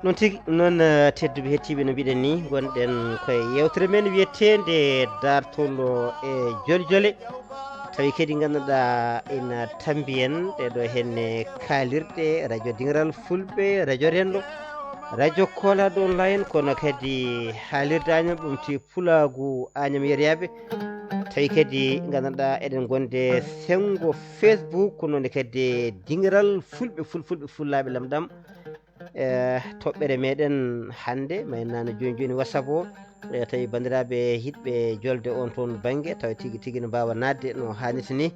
Noon tigi, noon, eh, tedduɓe hettiiɓe, no mbiɗen ni, ngonɗen koye yeewtere men wiyeteende Daartol e Joljole. Tawi kadi ngannduɗaa ina tambi en ɗeɗo henne kaalirɗe, Radio Dingiral Fulɓe, Radio Renndo, Radio Koolaɗo Online, kono kadi haalirde Añam ɗum ti Pulaagu Añam yeriyaaɓe. Tawi kadi ngannduɗaa eɗen ngonde senngo Facebook, ko noon kadi Dingiral Fulɓe, Fulfulɓe, Fullaaɓe Lamɗam. E toɓɓere meɗen hannde, ma en nano jooni jooni WhatsApp o. E tawi banndiraaɓe yiɗɓe jolde on toon bannge, tawa tigi tigi no mbaawa naatde no haanirta ni.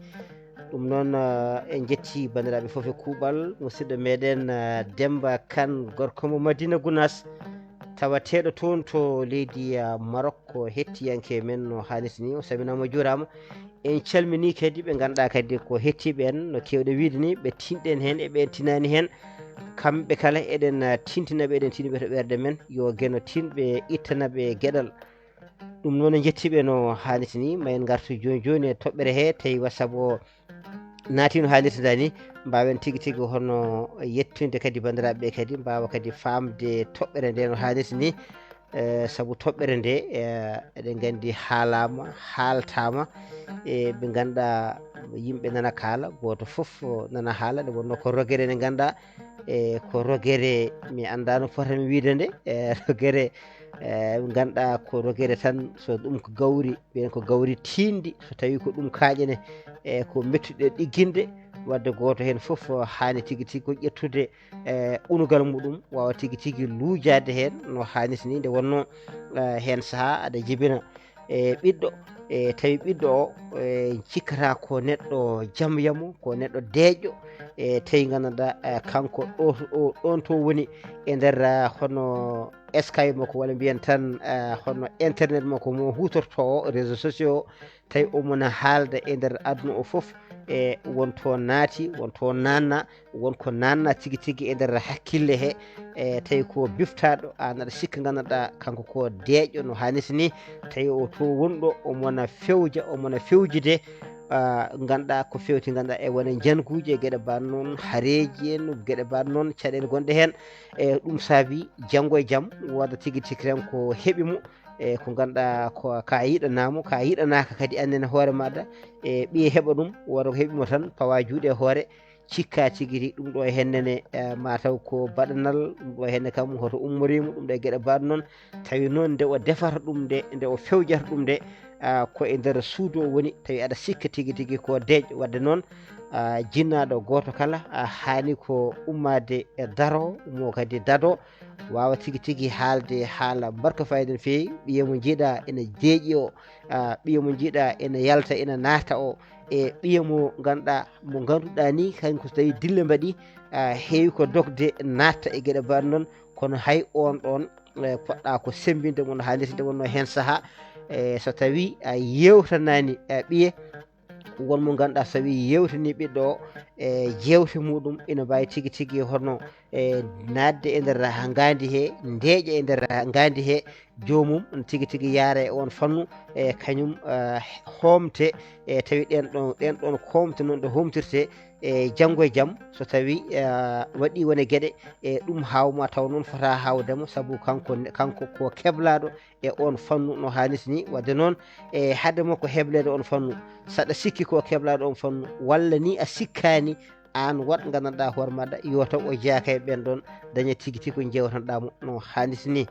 Ɗum noon, eh, en njetti banndiraaɓe fof e kuuɓal. Musidɗo meɗen, eh, Demba Kane, gorko mo Madina Gunaas, tawateeɗo toon to leydi, eh, Maroc, ko hettiyanke men no haanirta ni. O salminaama, o juuraama. En calminii kadi ɓe ngannduɗaa kadi ko hettiiɓe en, no keewɗen wiyde ni, ɓe tinɗen heen e ɓe en tinaani heen. Kamɓe kala eɗen, ah, tintina ɓe, eɗen tini ɓe to ɓeerde men, yo Geno tin ɓe ittana ɓe geɗal. Ɗum noon en njettii ɓe no haanirta ni, ma en ngartu jooni jooni e toɓɓere he, tawi WhatsApp o naati no haanirta ni, mbaawen tigi tigi hono yettude kadi banndiraaɓe ɓe kadi, mbaawa kadi faamde toɓɓere nde no haanirta ni. Eh, sabu toɓɓere nde, eh, eɗen nganndi haalaama, haaltaama, e ɓe ngannduɗaa yimɓe nana kaala, gooto fof nana haala, nde wonnoo ko rogere nde ngannduɗaa E ko rogere, mi anndaa no fotami wiyde nde, e rogere, e ngannduɗaa ko rogere tan, so ɗum ko gawri, mbiyen ko gawri tiiɗndi, so tawii ko ɗum kaaƴe ne, e ko mettuɗe ɗigginde, wadde gooto heen fof haani tigi tigi ko ƴettude e unugal muɗum, waawa tigi tigi luujaade heen no haanirta ni, nde wonnoo e heen sahaa aɗa jibina e ɓiɗɗo, e tawi ɓiɗɗo o e cikkata ko neɗɗo jamyamo, ko neɗɗo deeƴɗo, e tawi ngannduɗaa e kanko ɗo, ɗo, ɗoon to woni e nder e hono Skype makko, walla mbiyen tan e hono internet makko mo huutortoo o, réseaux sociaux o, tawi omo na haalda e nder aduna o fof, e won to naati, won to naanna, won ko naanna tigi tigi e nder hakkille he, e tawi ko biftaaɗo, aan aɗa sikka ngannduɗaa kanko ko deeƴɗo no haanirta ni, tawi o to wonɗo omo na fewja, omo na fewjude, a, ngannduɗaa ko fewti ngannduɗaa e wone njanguuji e geɗe mbaɗ noon, hareeji en, geɗe mbaɗ noon, caɗeele gonɗe heen, e ɗum saabi janngo e jam wooda tigi tigi tan ko heɓi mo, e ko ngannduɗaa ko ka yiɗanaa mo, ka yiɗanaaka kadi annene hoore maɗa, e ɓiye heɓa ɗum, wooda ko heɓi mo tan, pawa juuɗe e hoore, cikka tigi tigi ɗum ɗo henne ne, e, ma taw ko baɗanal, ɗum ɗo henne kam hoto ummoriima, ɗum ɗo e geɗe mbaɗ noon, tawi noon nde o defata ɗum nde, nde o fewjata ɗum nde, a, ko e nder suudu o woni, tawi aɗa sikka tigi tigi ko deeƴ. Wadde noon, a, jinnaaɗo gooto kala, a, haani ko ummaade e daro, mo kadi dado, waawa tigi tigi haalde haala mbarka fayida no feewi, ɓiye mo njiɗa ene deeƴi o, a, ɓiye mo njiɗa ene yalta, ene naata o, e ɓiye mo ngannduɗaa, mo ngannduɗaa ni, kanko so tawi dille mbaɗi, a, heewi ko dogde natta e geɗe mbaɗ noon, kono hay on ɗon, e, poɗɗa ko sembinde mo no haanirta nde wonno heen sahaa, e, so tawi a yewtanani, e, ɓiye, won mo ngannduɗaa so tawi yewtani ɓiɗɗo o, e, jewte muɗum ina mbawi tigi tigi hono, e, naatde e nder ngaandi he, ndeeƴa e nder ngaandi he, joomum tigi tigi yaara e on fannu, e, kañum, e, hoomte, e, tawi ɗen ɗon, ɗen ɗon koomte noon ɗo hoomtirte, e, janngo e jam, so tawi, e, waɗi wone geɗe, e, ɗum haaw ma taw noon fota haawde mo, sabu kanko, kanko ko keblaaɗo e on fannu no haanirta ni. Wadde noon, e, hade mo ko hebleede on fannu, saɗa sikki ko keblaaɗo on fannu, walla ni a sikkaani, aan waɗ nganndanɗaa hoore maɗa, yo taw o jeyaaka e ɓen ɗon, daña tigi tigi ko jewtanɗaa mo no haanirta ni.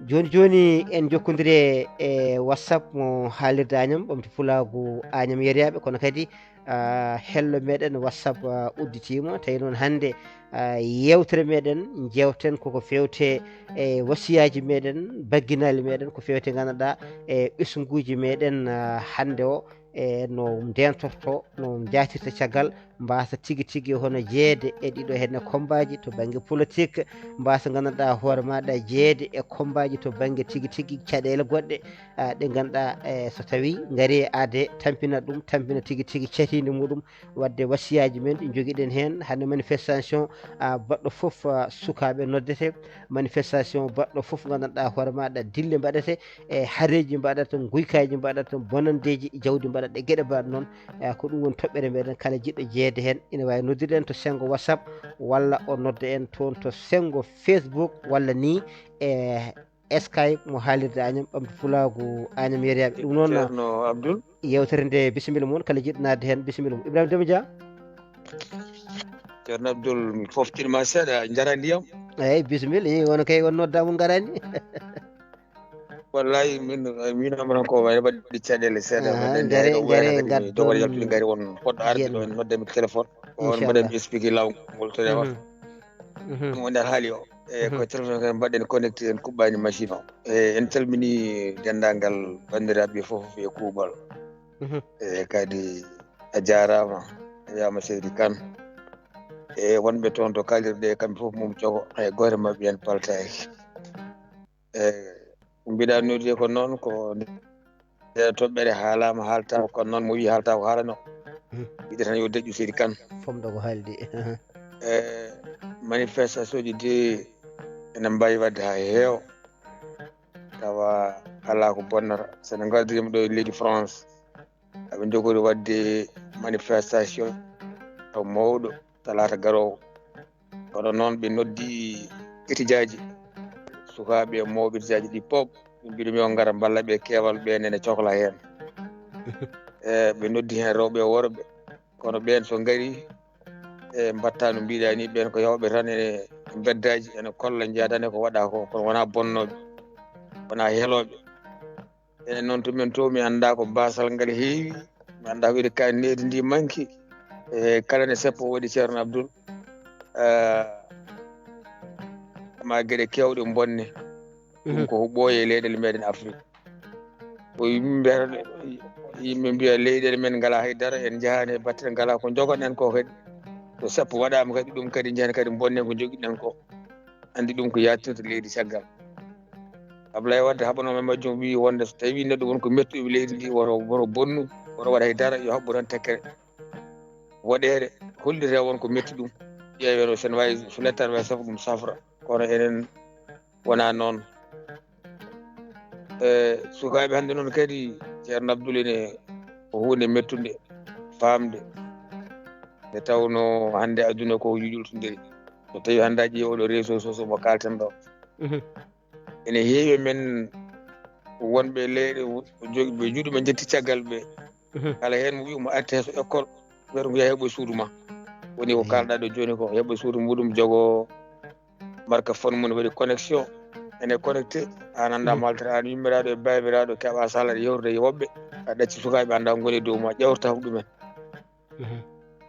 Jooni jooni en njokkondire e WhatsApp mo haalirde Añam, ɓamti pulaagu Añam yeriyaaɓe, kono kadi, a, hello meɗen WhatsApp, a, udditiima. Tawi noon hannde, a, yewtere meɗen, jewten koko fewte e wasiyaaji meɗen, bagginaali meɗen, ko fewte nganndanɗaa e ɓesnguuji meɗen, a, hannde o, e no ndeentorto, no njaatirta caggal, mbaasa tigi tigi hono jeeyde e ɗiɗo henne kombaaji to bannge politique, mbaasa nganndanɗaa hoore maɗa jeeyde e kombaaji to bannge tigi tigi caɗeele goɗɗe, a, ɗe ngannduɗaa, e, so tawi ngari e aade tampina ɗum, tampina tigi tigi catiinde muɗum, wadde wasiyaaji men ɗi njogiɗen heen, hannde manifestation, a, baɗɗo fof, a, sukaaɓe noddete, manifestation baɗɗo fof nganndanɗaa hoore maɗa dille mbaɗete, e hareeji mbaɗata, guykaaji mbaɗata, bonanndeeji jawdi mbaɗata, e geɗe mbaɗa noon. E, ko ɗum woni toɓɓere meɗen, kala jiɗɗo jeeyde heen ina waawi noddude en to senngo WhatsApp walla o nodda en toon to senngo Facebook walla ni e Skype mo haalirde Añam, ɓamtu pulaagu Añam yeriyaaɓe. Ɗum noon, Ceerno Abdoul. Yewtere nde, bisimilla mon, kala jiɗɗo naatde heen, bisimilla mon. Ibrahima Demba Dia. Ceerno Abdoul, mi foftinma seeɗa, a jaraa ndiyam? Eeyi, bisimilla. Eeyi, won kay, won nodda mon ngaraani. Wallahi, min, min, mi wiyno tan ko waɗi caɗeele seeɗa. Aha, ngare, ngare, ngaddo dogal yaltude, ngari won poɗɗo arde ɗo, en nodda mi téléphone. On mbaɗa mi expliqué laawol ngol to rewa. Mhm. Mo nder haali o. E ko téléphone kay mbaɗen connecté, en kuɓɓani machine o. E en calmini denndaangal banndiraaɓe fof e kuuɓal. Mhm. E kadi a jaaraama, a wiyaama Seydi Kan. E wonɓe toon to kaalirɗe, kamɓe fof mum cogo, hay gooto maɓɓe en paltaaki. E ko mbiɗa noddude ko noon, ko nde toɓɓere haalaama, haaltaama, kono noon mo wii haaltaako haalano. Hmm. Wiide tan yo deƴƴu Seydi Kan. Fomɗo ko haaldi. E manifestation ji de ene mbaawi waɗde haa heewa. Tawa alaa ko bonnata. So en ngardirii ɗo e leydi France, aɓe njogori waɗde manifestation taw mawɗo talaata garoowo. Kono noon ɓe noddi etijaaji, sukaaɓe e mawɓe etijaaji ɗi pop. Ɓe mbiɗo mi on ngara mballa ɓe keewal ɓe nene cohla heen. E ɓe noddi heen rewɓe e worɓe. Kono ɓeen so ngari, E mbatta no mbiɗa ni, ɓen ko yawɓe tan e beddaaji, ene kolla, njiya tan e ko waɗa ko, kono wonaa bonnooɓe, wonaa helooɓe. Enen noon to men to, mi anndaa ko baasal ngal heewi, mi anndaa ko iri kaani nehdi ndi manki. E kala ne seppo waɗi Ceerno Abdul, eh, ma geɗe keewɗe bonne. Ɗum ko ɓooye leyɗeele meɗen Afrik. Ko yimɓe mbiyata, yimɓe mbiya leyɗeele men ngalaa hay dara, en njahaani e batte, ngalaa ko njogoɗen ko kadi. So seppo waɗaama kadi, ɗum kadi njehen kadi mbonnen ko njogiɗen ko. Anndi ɗum ko yaatirta leydi caggal. Ablaye Wade haɓanoo e majjum, wiyi wonde so tawii neɗɗo won ko mettuɓe leydi ndi, woto, woto bonnu, woto waɗa hay dara, yo haɓɓu tan tekkere. Woɗeede, hollitee won ko metti ɗum. Ƴeewee no sen waawi, so lettaade waawi safra ɗum safra. Kono enen wonaa noon. E sukaaɓe hannde noon kadi, Ceerno Abdul, ene ko huunde mettunde faamde. Nde tawnoo hannde aduna ko yuƴultondiri. So tawii hannde a ƴeewi oɗo réseau so, so mo kaalten ɗo. Mhm. Ene heewi e men wonɓe leyɗe wo-, jog-, ɓe juuɗe men njetti caggal ɓe. Mhm. Kala heen mo wiyi mo arti he so école, wiyata ko yaha heɓoy suudu ma. Woni ko kaalɗaa ɗo jooni ko, heɓoy suudu muɗum, jogo marka fon mum, waɗi connexion. Ene connecté, aan anndaa maltere, aan yummiraaɗo e baabiraaɗo, keɓa salaire, yewtude e woɓɓe, a ɗacci sukaaɓe anndaa ngoni e dow ma, ƴeewta ko ɗumen. Mhm.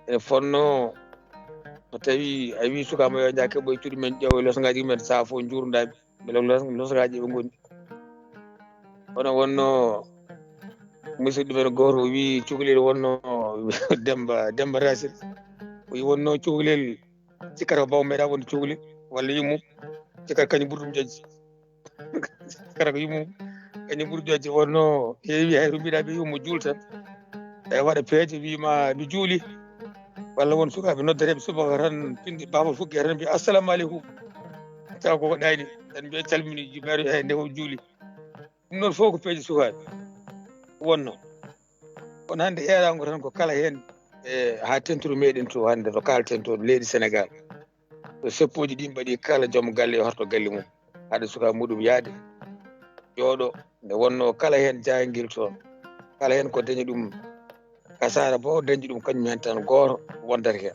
Ene fonnoo, so tawii a wii sukaa ma yo njaha keɓoy cuuɗi men, ƴeewa losngaaji men, sahaa fof njuurndaa ɓe, mbele los-, losngaaji ɓe ngoni. Kono wonnoo musidɗo men gooto o wii cukalel wonnoo Demmba, Demmba Racine. O wii wonnoo cukalel cikkata ko baw meeɗa wonde cukalel walla yummum, cikkata kañum ɓuri ɗum ƴoƴde. Kala ko yummum, kañum ɓuri ƴoƴde. Wonno heewi hay to mbiɗa ɓe yummum juul tan. E waɗa peeje, wiima mi juuli. Walla won sukaaɓe noddateeɓe subaka tan, pindi baafal fuggii tan mbiya, "Assalamu aleykum." Tawa koko ɗayni, tan mbiya, "Calmini, jibaari, hay nde o juuli." Ɗum noon fof ko peeje sukaaɓe wonno. Kono hannde eeraango tan ko kala heen, e haa tenturu meɗen to hannde to kaalten to leydi Senegaal. So seppooji ɗi mbaɗi, kala joom galle yo harto galle mum. Haɗa suka muɗum yaade, jooɗo, nde wonno kala heen jaayngel toon, kala heen ko dañi ɗum kasaara, bo dañi ɗum kañum heen tan gooto wondata heen.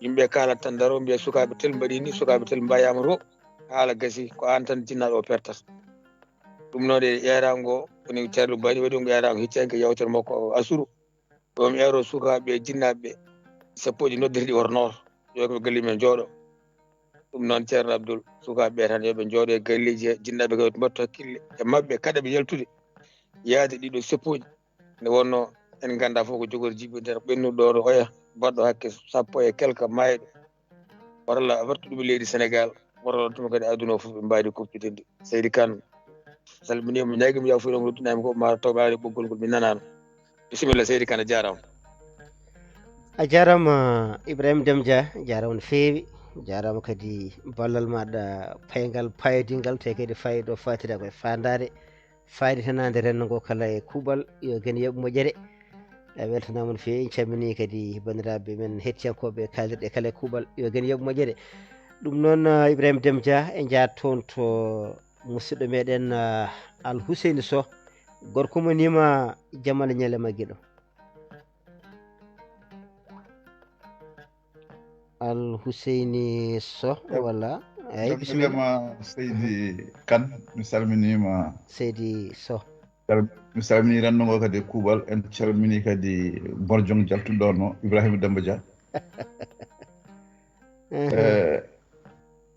Yimɓe kaalat tan, ndaro, mbiya sukaaɓe tel mbaɗi ni, sukaaɓe tel mbayaama to, haala gasi, ko aan tan jinnaaɗo o pertata. Ɗum noon e eeraango, woni Ceerno Bani waɗi ɗum ko eeraango hecci hanki yawtere makko asuru. Ɗo mi eero sukaaɓe e jinnaaɓe ɓe, seppooji noddete ɗi woto nooto, yo ko galle men jooɗo. Ɗum noon Ceerno Abdul, sukaaɓe ɓe tan yo ɓe njooɗo e galleeji he, jinnaaɓe kadi mbattu hakkille e maɓɓe, kaɗa ɓe yaltude yaade ɗiɗo seppooji. Nde wonno en nganndaa fof ko jogori jibinde tan, ɓennuɗo ɗo no oya, baɗɗo hakke sappo e kelka maayɓe. Walla wartu ɗum e leydi Senegaal, walla tuma kadi aduna o fof ɓe mbaadi kuppitinde. Seydi Kan, salminiima, ñaagiima yafuya mo ruttinaymi ko, ma taw ɓaade ɓoggol ngol mi nanaano. Bisimilla, Seydi Kan, a jaaraama. A jaaraama, Ibrahima Demba Dia, jaaraama no feewi. Jaaraama kadi ballal maaɗa payngal, paayodingal, tawi kadi fayda o faatida ko e faandaare, fayda henaande renndo ngo kala e kuuɓal, yo gen yoɓ moƴƴere. A weltanaama no feewi, en calminii kadi banndiraaɓe men hettiyankooɓe kaalirɗe kala e kuuɓal, yo gen yoɓ moƴƴere. Ɗum noon, ah, Ibrahima Demba Dia, en njahat toon to musidɗo meɗen, ah, Al Huseyni Soh. Gorko mo niima, jam Allah ñalle ma giɗo. Al Huseyni Soh, walla? Eyi, bisimilla. Jam ñalle ma, Seydi Kan, mi salminiima. Seydi Soh. Sal-, mi salminii renndo ngo kadi e kuuɓal, en calminii kadi Borjong jaltuɗo ɗo no Ibrahima Demba Dia. Mhm. Eh,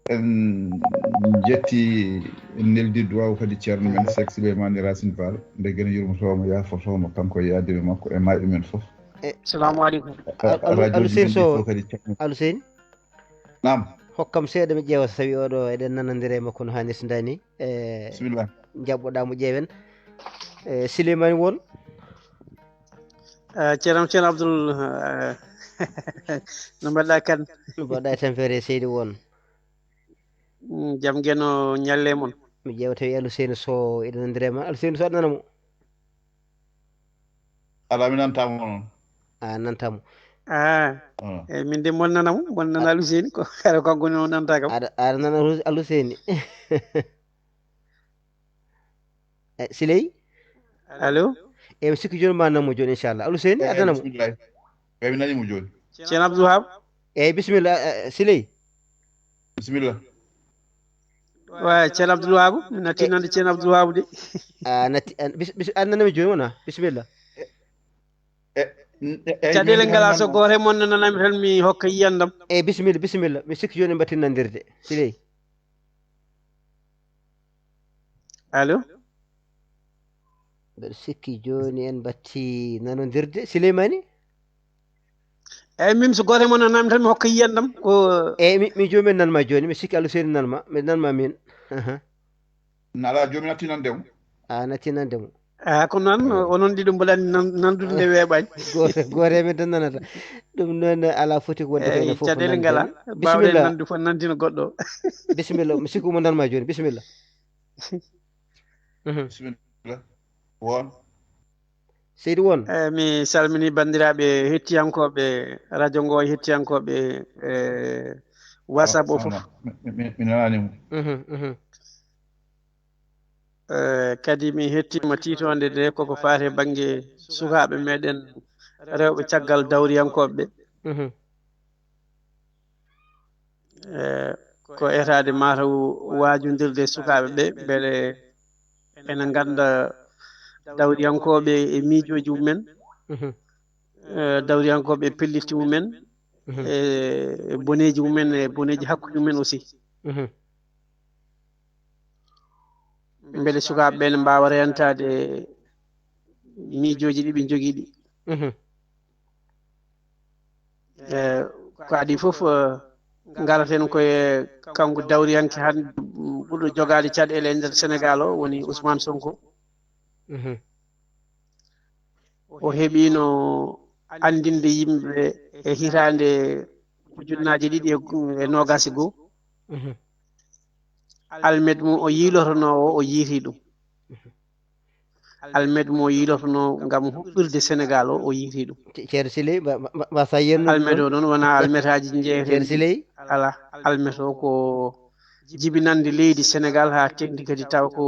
en njetti, en neldi duwaaw kadi ceerno men Seek Souleymane Racine Fall, nde geno yurmotoomo, yaafotoomo, kanko e yaadiiɓe makko e maayɓe men fof. Eh, salamu aleykum. Eh, Al-, Al-, radio Al Hussein men ɗi Sow, fof kadi calmin-. Al Hussein? Naam. Hokkam seeɗa mi ƴeewa so tawi oɗo eɗen nanandira e makko no haanirta ni. Eh, bisimilla. Jaɓɓoɗa mo ƴeewen. Eh, Souleymane Won. Eh, Ceerno, Ceerno Abdoul, eh, no mbaɗɗa Kan? No mbaɗɗa e tampere seydi Won? Mm, jam geno ñalle mon. Mi ƴeewa tawi Aluseyni Sow eɗen nanndira e ma. Aluseyni Sow aɗa nana mo? Alaa, mi nanta mo noon. A nanta mo. Ah. Ah. Eh, min de mon nana mo, mon nana Aluseyni ko. Kala ko goni o nanta kam. Aɗa, aɗa nana Alu-, Aluseyni. Eh, Siley? Allo? Eh, mi sikki jooni ma nan mo jooni, inchallah. Aluseyni, eh, aɗa nana mo? Bismillah. Eh, mi nani mo jooni. Ceerno Abdou Wahab? Eyyi, bisimilla, eh, eh, Siley. Bisimilla. Wa Ceerno Abdoul Wahab, mi natti nande Ceerno Abdoul Wahab de. A natti, an, bis-, bis-, an nanami jooni wona? Bisimilla. E, e, e, Caɗeele min ngala, so nananno. Gooto e mon nananami tan, mi hokka yiyandam. Eyyi, bisimilla, bisimilla. Mi sikki jooni en mbaɗti nandirde. Siley. Allo? Mbeɗa sikki jooni en mbaɗti nanondirde. Sileymani? Eyyi, min so gooto e mon nananami tan, mi hokka yiyandam. Ko Eyyi, mi, mi jooni mi nanma jooni. Mi sikki Allah seeni nanma. Mi nanma min. Aha. Nala jooni mi natti nande mo. A natti nande mo. A, ko noon, onon ɗiɗo mboɗo anndi nan-, nandude nde weeɓaani. Gooto, gooto e men tan nanata. Ɗum noon, alaa foti ko wonde ko Eyyi, ene fof ko caɗeele nande ngala. Tan. Baawɗen bisimilla. Nandude fof nandina goɗɗo. Bisimilla, mi sikku mo nanma jooni. Bisimilla. Mhm. Bisimilla. Won. Seydi Won. Eyyi, mi salmini banndiraaɓe hettiyankooɓe radio ngo, e hettiyankooɓe, eh, WhatsApp o fof. Mi, mi, mi, mi nanaani mo. Mhm, mhm. Eh, kadi mi hettiima tiitoonde nde koko faati e bannge sukaaɓe meɗen rewɓe caggal dawriyankooɓe ɓe. Mhm. Eh, ko etaade mataw waajundirde e sukaaɓe ɓe, mbele ene ngannda dawriyankooɓe e miijooji mumen, Mhm. eh, dawriyankooɓe e pellitte mumen, Mhm. e boneeji mumen, e boneeji hakkunde mumen aussi. Mhm. Mbele sukaaɓe ɓe ne mbaawa reentaade miijooji ɗi ɓe njogii ɗi. Mhm. Eh, ko adii fof, eh, ngaraten ko e kanko dawriyanke hannde ɓurɗo jogaade caɗeele e nder Senegaal o, woni Ousmane Sonko. Mhm. O heɓiino anndinde yimɓe e hitaande ujunnaaje ɗiɗi e, e noogaas e goo. Mhm. Almet mo o yiilotonoo o, o yiitii ɗum. Mhm. Almet mo o yiilotonoo ngam huɓɓirde Senegaal o, o yiitii ɗum. Ce-, Ceerno Siley, mba-, mba-, mba-, mbasa yennude Almet ɗon? O noon wonaa almetaaji jeeyateeɗi. Ceerno Siley? Alaa. Almet o ko jibinande leydi Senegaal haa teeŋti kadi tawa ko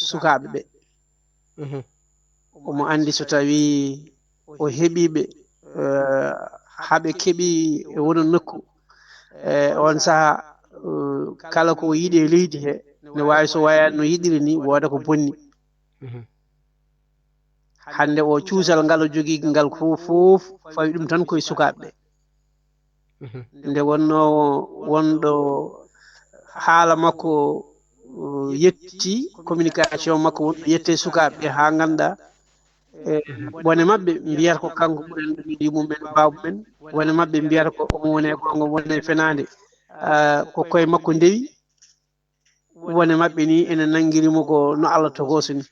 sukaaɓe ɓe. Mhm. Omo anndi so tawii o heɓii ɓe, eh, haa ɓe keɓii e wona nokku. Eh, on sahaa, eh, kala ko o yiɗi e leydi he, ne waawi so wayaani no yiɗiri ni, wooda ko bonni. Mhm. Hannde o cuusal ngal o jogii ngal fof, fof fawi ɗum tan koye sukaaɓe ɓe. Mhm. Nde wonnoo wonɗo haala makko, uh, yetti communication makko wonɗo yette sukaaɓe ɓe haa ngannda, eh, wone maɓɓe mbiyata ko kanko ɓuri anndugol e mumen, baabu men. Wone maɓɓe mbiyata ko omo wone goonga, wone fenaande. Ah, ko koye makko ndewi. Wone maɓɓe ni ene nanngiri mo ko no Allah togooso ni.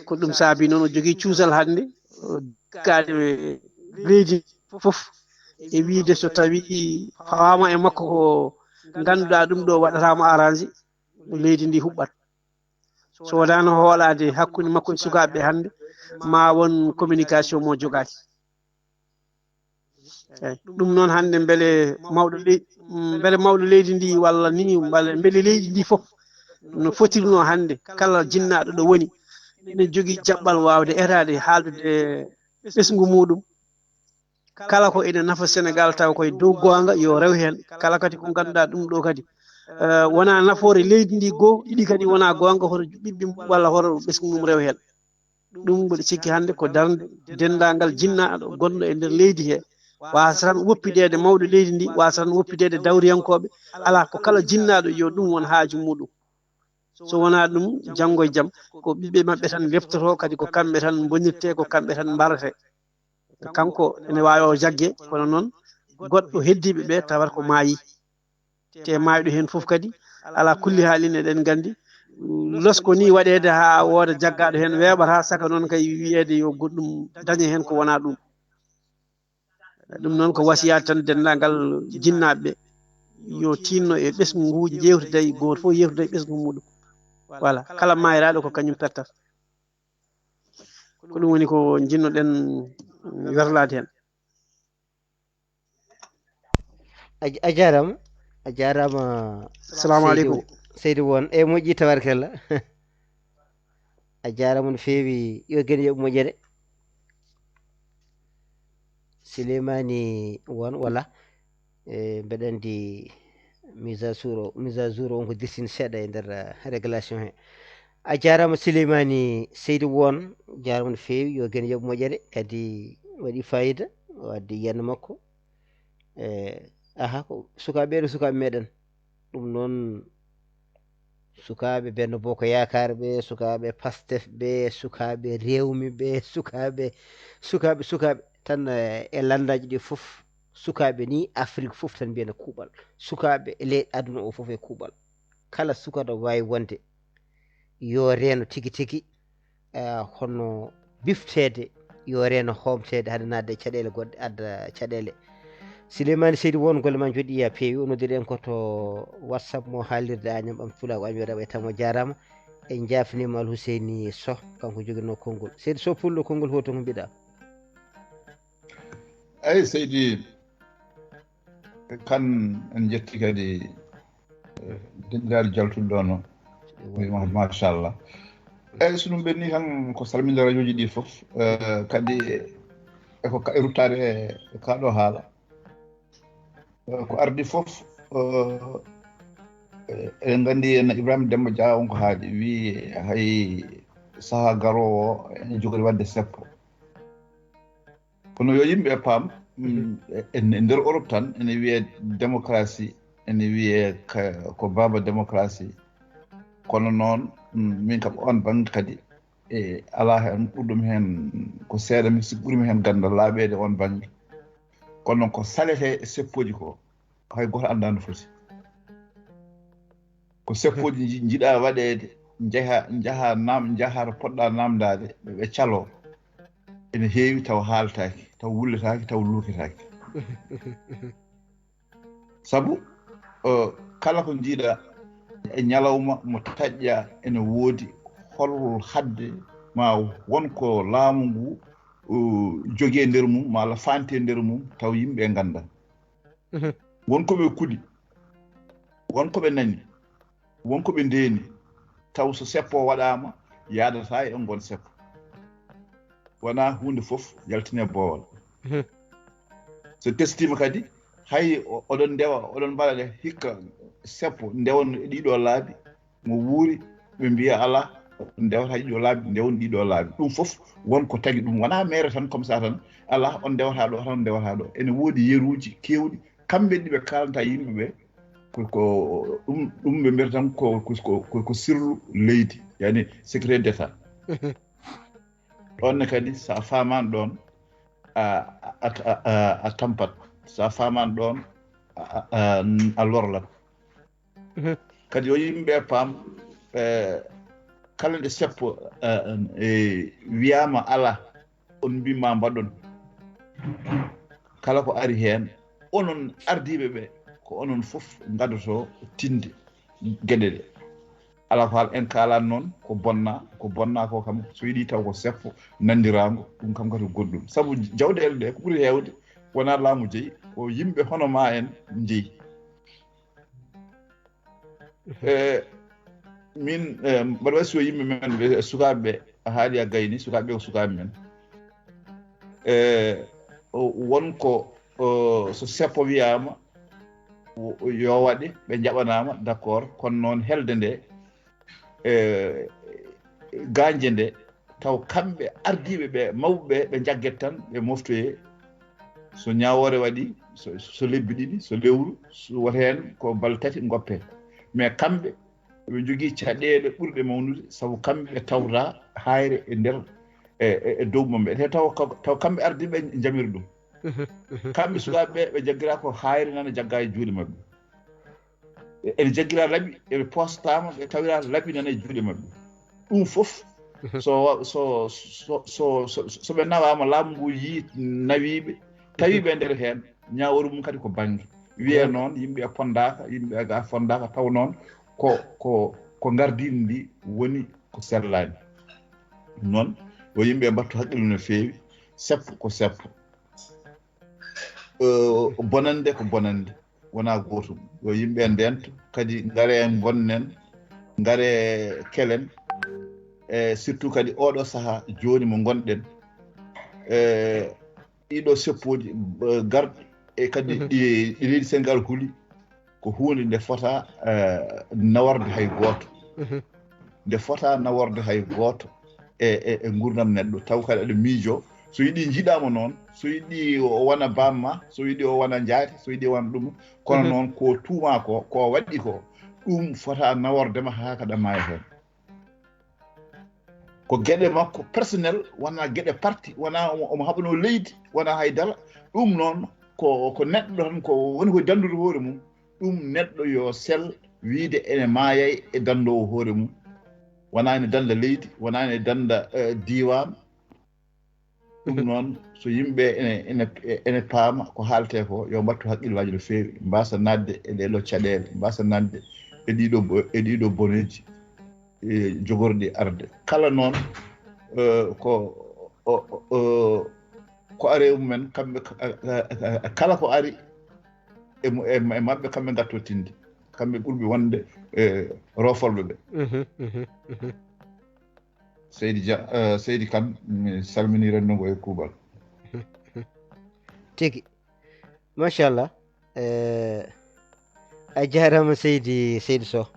Ko ɗum saabi noon o jogii cuusal hannde, o dikkaade leydi fof e wiyde so tawii fawaama e makko ko ngannduɗaa ɗum ɗo waɗataa mo arrangé, leydi ndi huɓɓat. So wonaano hoolaade hakkunde makko e sukaaɓe ɓe hannde, ma won communication mo jogaaki. Eey, ɗum noon hannde mbele mawɗo ley-, mbele mawɗo leydi ndi walla ni, mbele, mbele leydi ndi fof no fotirnoo hannde, kala jinnaaɗo ɗo woni, ene jogii jaɓɓal waawde etaade haaldude ɓesngu muuɗum. Kala ko ene nafa Senegaal taw koye dow goonga yo rew heen. Kala kadi ko ngannduɗaa ɗum ɗo kadi, eh, wonaa nafoore leydi ndi goo, ɗiɗi kadi wonaa goonga hoto ɓiɓɓe mum walla hoto ɓesngu mum rew heen. Ɗum mboɗo sikki hannde ko darnde denndaangal jinnaaɗo gonɗo e nder leydi he, waasa tan woppideede mawɗo leydi ndi, waasa tan woppideede dawriyankooɓe. Alaa, ko kala jinnaaɗo yo ɗum won haaju muuɗum. So wonaa ɗum, janngo e jam, ko ɓiɓɓe maɓɓe tan leptotoo, kadi ko kamɓe tan mbonirtee, ko kamɓe tan mbaratee. Kanko ene waawi o jagge, kono noon goɗɗo heddiiɓe ɓe tawata ko maayi. Te maayɗo heen fof kadi, alaa kulli haalin, eɗen nganndi, losko ni waɗeede haa wooda jaggaaɗo heen weeɓata, saka noon kay wiyeede yo goɗɗum dañe heen ko wonaa ɗum. Ɗum noon ko wasiyaade tan denndaangal jinnaaɓe ɓe, yo tiinno e ɓesngu ngu, njeewtida e gooto fof yeewtida e ɓesngu muuɗum. Voilà, kala maayraaɗo ko kañum pertata. Ko ɗum woni ko njiɗnoɗen werlaade heen. A, a jaaraama, a jaaraama. Salamu aleykum. Seydi Won, e moƴƴi tabarkalla. A jaaraama no feewi, yo gene yoɓ moƴƴere. Sileymani won wala? E, mbeɗa anndi mise à jour o, mise à jour o on ko dirsini seeɗa e nder, eh, réglation he. A jaaraama Sileymani Seydi Won, jaaraama no feewi, yo geno yoɓ moƴƴere, kadi waɗi fayida, o addi yiyannde makko. E, aha, ko sukaaɓe ɓee ɗo sukaaɓe meɗen. Ɗum noon, sukaaɓe Benno Bokk Yaakaar ɓe, sukaaɓe Pastef ɓe, sukaaɓe Rewmi ɓe, sukaaɓe, sukaaɓe, sukaaɓe tan, eh, e lanndaaji ɗi fof, sukaaɓe ni Afrik fof tan mbiyana kuuɓal. Sukaaɓe e leyɗe aduna o fof e kuuɓal. Kala suka ɗo waawi wonde, yo reeno tigi tigi, eh, hono bifteede, yo reeno hoomteede, hade naatde e caɗeele goɗɗe, adda caɗeele. Sileymani Seydi Won, golle ma njoɗɗi, ya peewi. O noddiri en ko to WhatsApp mo haalirde Agnam Ɓamtulaagu Agnam Rewa e Tamo, jaaraama. En njaafniima Al Huseyni Soh, kanko joginoo konngol. Seydi Soh Pullo, konngol hoto ko mbiɗa? Eyi, Seydi Kan, en njetti kadi, eh, denɗiraaɗo jaltuɗo ɗo no. Wi ma-, machallah. Eyi, so ɗum ɓenni tan ko salminde radioji ɗi fof, eh, kadi e ko ka-, e ruttaade e, e kaa ɗo haala. Eh, ko ardi fof, eh, eh, eɗen nganndi en Ibrahima Demba Dia on ko haali, wi hay saha garoowo o ene jogori waɗde seppo. Kono yo yimɓe paam, mm, e, e nder Europe tan ene wiyee démocratie, ene wiyee ka, ko baaba démocratie. Kono noon, mm, min kam on bannge kadi, e, alaa heen ɓurɗum heen, ko seeɗa mi sikki ɓurmi heen ganndal laaɓeede on bannge. Kono noon ko saletee e seppooji ko, hay gooto anndaa no foti. Ko seppooji nji-, njiɗaa waɗeede, njaha, njaha naam-, njaha to poɗɗaa naamndaade, ɓe, ɓe caloo. Ene heewi taw haaltaaki, taw wulletaaki, taw luuketaaki. Sabu, eh, kala ko njiiɗaa e ñalawma mo taƴƴaa ene woodi hol hadde ma won ko laamu ngu, eh, jogii e nder mum, maa faanti e nder mum, taw yimɓe nganndaa. Mhm. Won ko ɓe kuɗi, won ko ɓe nani, won ko ɓe ndeeni, taw so seppo waɗaama, yaadataa e ngon seppo. Wonaa huunde fof yaltine boowal. Mhm. So testiima kadi, hay o-, oɗon ndewa, oɗon mbaɗa ɗe hikka seppo, ndewon e ɗiɗo laabi, mo wuuri, ɓe mbiya alaa, ndewata ɗiɗo laabi, ndewon ɗiɗo laabi. Ɗum fof won ko tagi ɗum. Wonaa meere tan, comme ça tan, alaa, on ndewata ɗo, tan on ndewata ɗo. Ene woodi yeruuji keewɗi, kamɓe ɗi ɓe kaalanta yimɓe ɓe, ko, ko, ɗum, ɗum ɓe mbiyata tan ko, ko, ko, ko, ko sirlu leydi, yani secret d'État. Ɗoon ne kadi, so a faamaani ɗoon, a, a, a, a, a tampat. So a faamaani ɗoon, a, a, a, a lorlat. Mhm. Kadi yo yimɓe paam, eh, kala nde seppo, eh, eh, wiyaama alaa, on mbii ma mbaɗon. Kala ko ari heen, onon ardiiɓe ɓe, ko onon fof ngadotoo tinde geɗe ɗe. Alaa ko haal, en kaalan noon ko bonna, ko bonna ko kam, so yiɗi taw ko seppo nanndiraango, ɗum kam kadi ko goɗɗum. Sabu jawɗeele ɗe, ko ɓuri heewde, wonaa laamu jeyi, ko yimɓe hono ma en njeyi. E, min, e, mbaɗa waɗi so yimɓe men ɓe, e sukaaɓe ɓe, a haali a gayni, sukaaɓe ɓe ko sukaaɓe men. E, o, won ko, o, so seppo wiyaama, o, o, yo waɗe, ɓe njaɓanaama, d'accord, kono noon helde nde, e, gaañde nde, taw kamɓe ardiiɓe ɓe, mawɓe ɓe, ɓe njagget tan, ɓe moftoyee. So ñaawoore waɗi, so, so lebbi ɗiɗi, so lewru, so wota heen ko balɗe tati ngoppe. Mais kamɓe, ɓe njogii caɗeele ɓurɗe mawnude, sabu kamɓe ɓe tawta haayre e nder, e, e, e dow maɓɓe. Te taw, taw kamɓe ardiiɓe njamiri ɗum. Mhm, mhm. Kamɓe sukaaɓe ɓe, ɓe njaggira ko haayre nana jagga e juuɗe maɓɓe. Ene jaggira laɓi, eɓe postaama, ɓe tawira laɓi nana e juuɗe maɓɓe. Ɗum fof, mhm, so, so, so, so, so, so ɓe nawaama, laamu ngu yii nawiiɓe, tawiiɓe e nder heen, ñaawoore mum kadi ko bannge. Wiyee, mhm, noon, yimɓe a pondaaka, yimɓe a ga fondaaka, taw noon ko, ko, ko ngardiindi ndi woni ko sellaani. Noon, yo yimɓe mbattu haqqille no feewi, seppo ko seppo. Eh, bonannde ko bonannde, wonaa gootum. Yo yimɓe ndento, kadi ngare ngonnen, ngare kelen, e surtout kadi oɗo saha jooni mo ngonɗen. E, ɗiɗo seppooji garɗi e kadi ɗi leydi Senegal huli, ko huunde nde fota naworde hay gooto. Nde fota naworde hay gooto e e ngurdam neɗɗo, taw kadi aɗa miijo, so yiɗi jiɗaama noon, so yiɗi o wona bamma, so yiɗi o wona njaati, so yiɗi o wona ɗum. Kono noon ko tuuma ko, ko waɗɗi ko, ɗum fota nawordema haa kaɗa maaya heen. Ko geɗe makko personnel, wona geɗe parti, wona omo haɓano leydi, wona haydara. Ɗum noon ko ko neɗɗo tan, ko woni ko danndude hoore mum. Ɗum neɗɗo yo sel wiide ene maayay e danndoowo hoore mum. Wona ene dannda leydi, wona ene dannda diiwaan. Ɗum noon, so yimɓe ene ene paama ko haaletee ko, yo mbattu hakkillaaji no feewi, mbaasa naatde e ɗee ɗoo caɗeele, mbaasa naatde e ɗiɗo e ɗiɗo boneeji jogorɗi arde. Kala noon ko ko are mumen kamɓe, kala ko ari e maɓɓe kamɓe ngatto tinde, kamɓe ɓurɓe wonde e roofolɓe ɓe. Seydi Dia, seydi Kane, mi salmini renndo ngo e kuuɓal. Tigi. Machallah. Eh, a jarama seydi seydi Sow.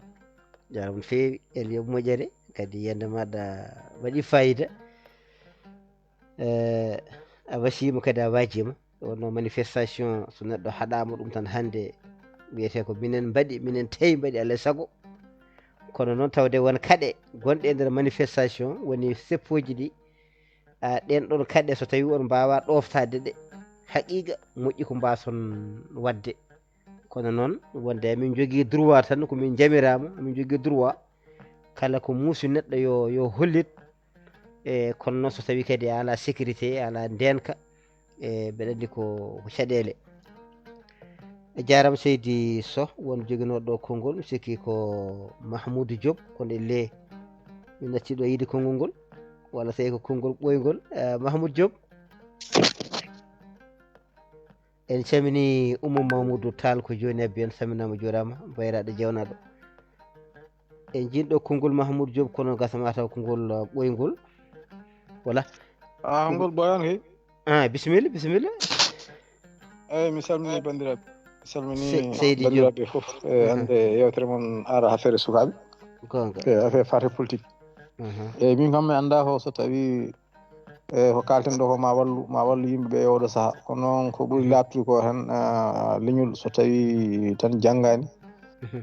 Jarama no feewi, el yoɓ moƴƴere, kadi yiyannde maɗa waɗi fayida. Eh, a wasima kadi a wajima. Wonno manifestation, so neɗɗo haɗama ɗum tan hannde, wiyete ko minen mbaɗi, minen tawi mbaɗi alay sago. Kono noon tawde won kaɗe gonɗe e nder manifestation, woni seppoji ɗi. A ɗen ɗon kaɗe so tawi on mbawa ɗoftade ɗe, haqiqa moƴƴi ko mbason wadde. Kono noon wonde amin jogii droit tan, ko min jamirama amin jogii droit. Kala ko muusi neɗɗo yo yo hollit. E kono noon so tawi kadi a ala sécurité, a ala ndenka, e mbeɗa anndi ko ko caɗeele. A jarama seydi Sow, won joginoɗo konngol, mi sikki ko Mahmoudou Diop, kono e le min natti ɗo yiide konngol ngol, walla tawi ko konngol ɓoyngol. Eh, Mahmoudou Diop. En calmini Oumou Mamoudou Tall ko jooni abbi en, salminama, juurama, bayraɗo jewnaɗo. En jiin ɗo konngol Mahmoudou Diop, kono gasa ma taw konngol, uh, ɓoyngol. Voilà. Ah, ngol ɓoyan kay. Ah, bisimilla, bisimilla. Eyyi, mi salmini bandiraɓe. Mi salmini bandiraɓe fof. E hande yewtere mon ara affaire sukaɓe. Gonga. E affaire fate politique. Eyyi, min kam mi anda ko so tawi e ko kalten ɗo ko ma wallu, ma wallu yimɓe ɓe e oɗo saaha. Kono noon ko ɓuri labtude ko tan, ah, leñol so tawi tan janggani,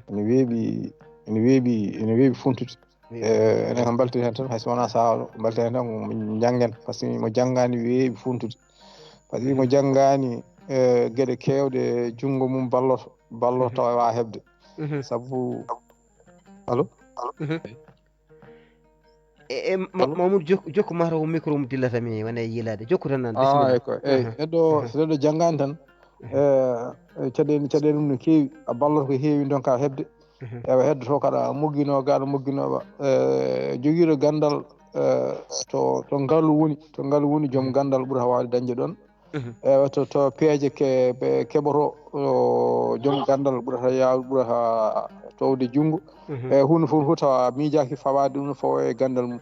ene weeɓi, ene weeɓi, ene weeɓi funtude. E enen kam mbalten hen tan, hayso wona saaha o, mbalten hen tan ko janngen, par ce que mo janngani weeɓi funtude. Par ce que mo janngani e geɗe kewɗe, junngo mum balloto, balloto tawa wawa heɓde. Sabu, allo? E, e Mamoudou, jokku, jokku mataw ko micro mo dillata mi wona e yiilaade. Jokku tan nan, bisimilla. Eyyi, neɗɗo so neɗɗo janngani tan, e caɗeele, caɗeele mum no keewi, a balloto ko heewi, donka heɓde. Ewa heddoto kaɗa moggino gaɗa mogginoɓa, e jogiiɗo ganndal, e to to ngalu woni, to ngalu woni joom ganndal ɓurata wawde dañde ɗon. Ewa to to peeje ke ɓe keɓoto, joom ganndal ɓurata yaw ɓurata towde junngo. E hunde fof fof tawa miijaaki fawaade ɗum no fawo e ganndal mum.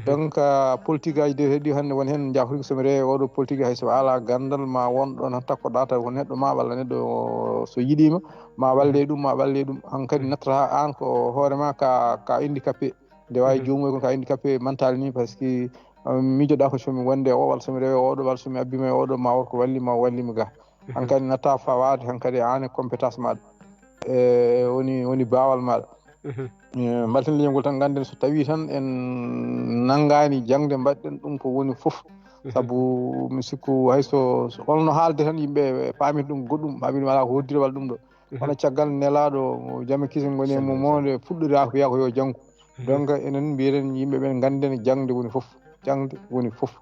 Donc politique aji de heɗi hannde won heen jafriki somi rewi oɗo politique hay so ala ganndal ma won ɗon tan takkoɗa taw ko neɗɗo ma walla neɗɗo so yiɗima ma walle ɗum ma walle ɗum, hankadi nattata an ko hoorema ka ka handicapé. Nde wawi jomumen kon ka handicapé mental ni, par ce que miijoɗa ko somi wonde o walla somi rewe oɗo walla somi abbima e oɗo ma wor ko wallima o wallima ga. Hankadi natta fawade hankadi an e compétence maɗa, e woni woni bawal maɗa. Mbalten leñol ngol tan ganden so tawi tan en nanngani jangde mbaɗɗen ɗum ko woni fof. Sabu mi sikku hayso holno haalde tan yimɓe paamita ɗum goɗɗum, paamita ɗum ala ko hoddiri walla ɗum ɗo. Kono caggal nelaɗo jama kisin goni e mum monde fuɗɗori ako wiya ko yo janngu. Donc enen mbiren yimɓe ɓen ganden jangde woni fof, jangde woni fof.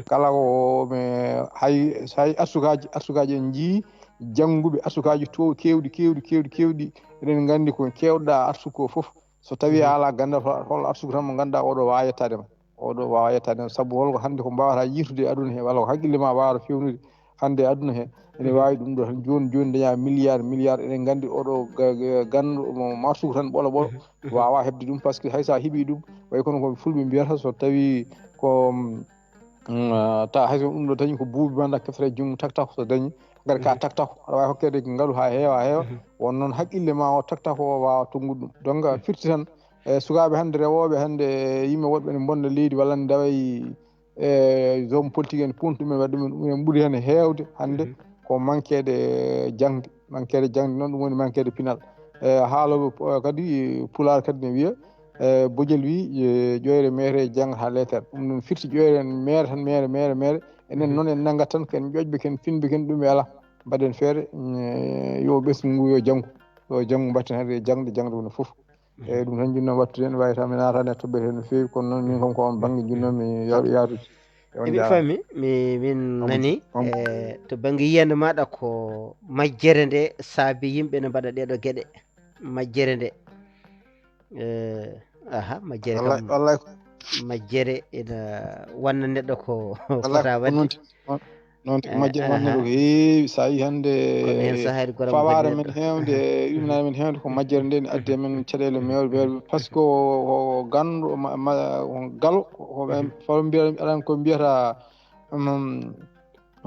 Kala ko me hay hay arsukaji arsukaji en jii jannguɓe arsukaji to kewɗi kewɗi kewɗi kewɗi. Eɗen nganndi ko kewɗa arsuko fof so tawi a ala ganndal hol arsuko tan mo ngannduɗa oɗo wawa yettade ma. Oɗo wawa yettade ma sabu holko hannde ko mbawata yirtude e aduna he walla ko haqqille ma wawata fewnude hannde e aduna he. Ene wawi ɗum ɗo tan joni joni daña milliard milliard eɗen nganndi oɗo ganndo mo arsuko tan ɓola ɓola wawa heɓde ɗum par ce que haysa heeɓi ɗum. Way kono ko fulɓe mbiyata so tawi ko Mm, ah, ta hay so ɗum ɗo dañi ko buubi ma, nda kefre junngo tak tak so dañi, kadi ka tak tak, aɗa waawi hokkeede ngalu haa heewa, heewa. Won noon haqqille ma o tak tak o waawa tonngude ɗum. Donc, a firti tan, e sukaaɓe hannde, rewooɓe hannde, e yimɓe woɗɓe ne mbonna leydi walla ne ndawa e, e zone politique en, pontu ɗumen, waɗi ɗumen, ɗumen ɓuri heen heewde hannde ko manqueede jaŋde. Manqueede jaŋde noon, ɗum woni manqueede pinal. E haalooɓe pu-, kadi Pulaar kadi ne wiya, e, Bojel wi, e, ƴoyre meere jannga haa leetere. Ɗum noon firti ƴoyre meere tan, meere, meere, meere. Enen noon en nanngat tan, ken ƴoƴɓe, ken finɓe, ken ɗum e alaa. Mbaɗen feere, mm, yo ɓesngu ngu yo janngu. Yo janngu mbatten hannde e jaŋde, jaŋde woni fof. Eyyi, ɗum tan jinno wattude heen, wawi tan mi naatani e toɓɓere heen no feewi, kono noon min kam ko on bannge jinno mi yaw-, yaarude. E on Eɓe jaaraama. Fami, mi, min On nani, on eh, to bannge yiyannde maaɗa ko majjere nde saabi yimɓe ne mbaɗa ɗee ɗoo geɗe. Majjere nde. Eh, aha, majjere Wallay, kam, wallay. Majjere ina wanna neɗɗo ko Wallay, fota ko waɗde. Noon ti-, noon, noon ti ko Eh, majjere aha. Wannoo ɗo ko heewi. So a yii hannde Kono heen sahaade goram fawaare men heewde, e yumnaare men heewde, ko majjere nde ne addi e men caɗeele mewɗe, mewɗe, mewɗe. Par ce que o, o ganndo, ma, ma, o galo, ko, ko ɓen, fo mbiya, aɗan ko mbiyata, um,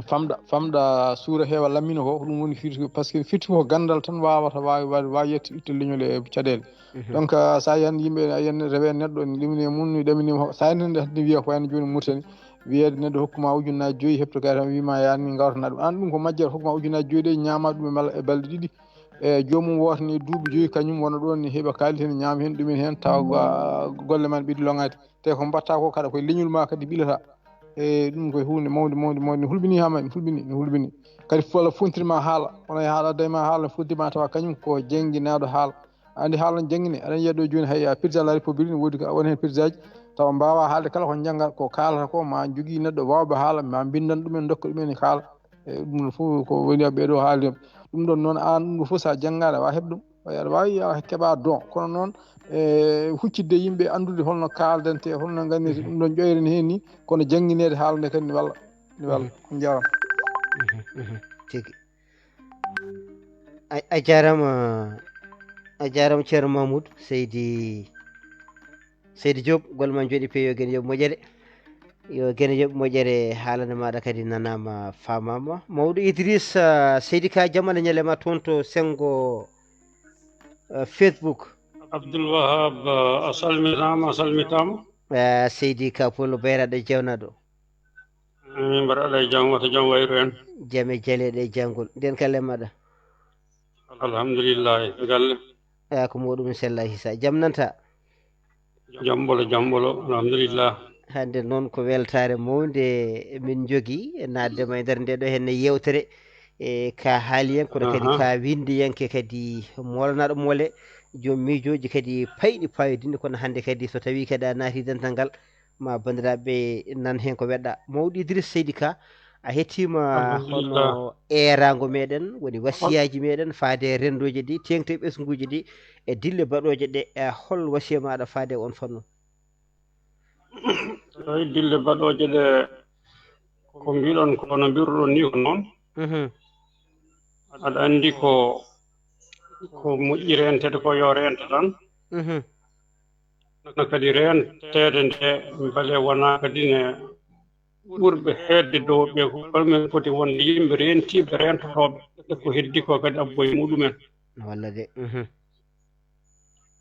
famɗa, famɗa suura heewa lammina ko, ko ɗum woni firti, par ce que firti ko ganndal tan waawata, waawi, waawi, waawi yetto itta leñol e caɗeele. Donc, ah, so a yiyii hannde yimɓe, a yiyii hannde rewe neɗɗo, ene limni e mum, ene ɗamini e mum, so a yiyii hannde, hannde wiya ko wayno jooni Mauritanie, wiyeede neɗɗo hokku ma ujunnaaji joyi, heɓto kayit tan, wii ma yaani min ngawtana ɗum. Aan ɗum ko majjere, hokku ma ujunnaaji joyi ɗe, ñaama ɗum e mala-, e balɗe ɗiɗi. E joomum wooto ni duuɓi joyi, kañum wona ɗoon ne heɓa kaalis heen, ñaama heen, ɗum en heen, tawa go-, golle ma ne ɓeydi loŋaade. Te ko mbaɗta ko kadi koye leñol ma kadi ɓilata. E ɗum koye huunde mawnde, mawnde, mawnde. Ne hulɓini haa ma, ne hulɓini, ne hulɓini. Kadi walla fontirma haala, wona e haala, adday ma haala, ne fontirma tawa kañum ko jannginaaɗo haala. A anndi haala ne janngine, aɗa yiya ɗo jooni hay, a, président de la République ne woodi ko, won heen président ji, tawa mbaawa haalde kala ko jannga, ko kaalata ko, ma jogii neɗɗo waawɓe haala, ma mbindan ɗumen, ndokka ɗumen e haala. E ɗum ɗon fof ko woni ɓee ɗo haali ɗum. Ɗum ɗon noon, aan ɗum ɗo fof so a janngaani, a waawaa heɓde ɗum. Aɗa waawi a keɓa don. Kono noon, e huccitde yimɓe, anndude holno kaaldentee, holno nganndirtee, ɗum ɗon ƴoyre ne heen ni, kono janngineede haala nde kadi ne walla. Ne walla. Mhm. On njaaraama. Mhm, mhm. Tigi. A, a jaaraama, a jaaraama Ceerno Mahmoud, Seydi, Seydi Diop, golle ma njooɗi peewi, yo geno yoɓ moƴƴere. Yo geno yoɓ moƴƴere, haalande maaɗa kadi nanaama, faamaama. Mawɗo Idriss, ah, Seydi Ka, jam Allah ñalle ma toon to senngo, ah, Facebook. Abdoul Wahab, ah, a salminaama, a salmitaama. Ah, Seydi Ka Pullo Bayraɗo Jeewnaɗo. Min mbaɗa Allah e jam, wata jam wayru en. Jam e jaleeɗe e janngol. Nden kala e maɗa. Alhamdulillahi, galle. Eya, ko muɗum sella hisa. Jam nanta? Jam ɓolo, jam ɓolo, alhamdulillah. Hannde noon ko weltaare mawnde min njogi e naatde ma e nder nde ɗo henne yewtere. E ka haaliyanke, kono kadi Aha. ka winndiyanke kadi moolanaɗo moole, joom miijooji kadi payɗi payodinɗi, kono hannde kadi so tawi kadi a naati dental ngal, ma banndiraaɓe nan heen ko weɗɗa. Mawɗo Idriss Seydi Ka, a hettiima Alhamdulillah. Hono eeraango meɗen, woni wasiyaaji meɗen faade e renndooji ɗi, teeŋti e ɓesnguuji ɗi, e dille baɗooje ɗe, e hol wasiya maaɗa faade e on fannu? Eyi, dille baɗooje ɗe, ko mbiɗon ko no mbiruɗon ni ko noon. Mhm. Aɗa anndi ko, ko moƴƴi renteede ko yo rento tan. Mhm. No kadi renteede nde mbele wonaa kadi ne ɓurɓe heedde dow ɓe ko holmen poti wonde yimɓe rentiiɓe rentotooɓe e ko heddi ko kadi abbo e muɗumen. Walla de. Mhm.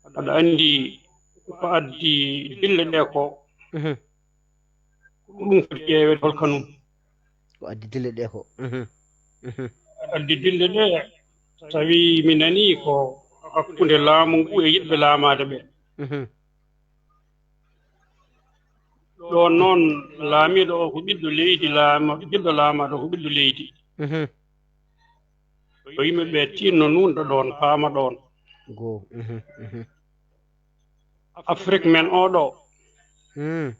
Aɗa anndi ko addi dille ɗe ko, Mhm. ko ɗum foti ƴeeweede hol kanum. Ko addi dille ɗe ko. Mhm. Mhm. Addi dille ɗe, tawi mi nanii ko hakkunde laamu ngu e yiɗɓe laamaade ɓe. Mhm. Ɗoon noon, laamiiɗo o ko ɓiɗɗo leydi, laama-, ɓiɗɗo laamaaɗo ko ɓiɗɗo leydi. Mhm. Ko yimɓe ɓe tinno nuunɗo ɗoon, paama ɗoon. Go. Mhm, mhm. Afrik men oo ɗoo, Mm.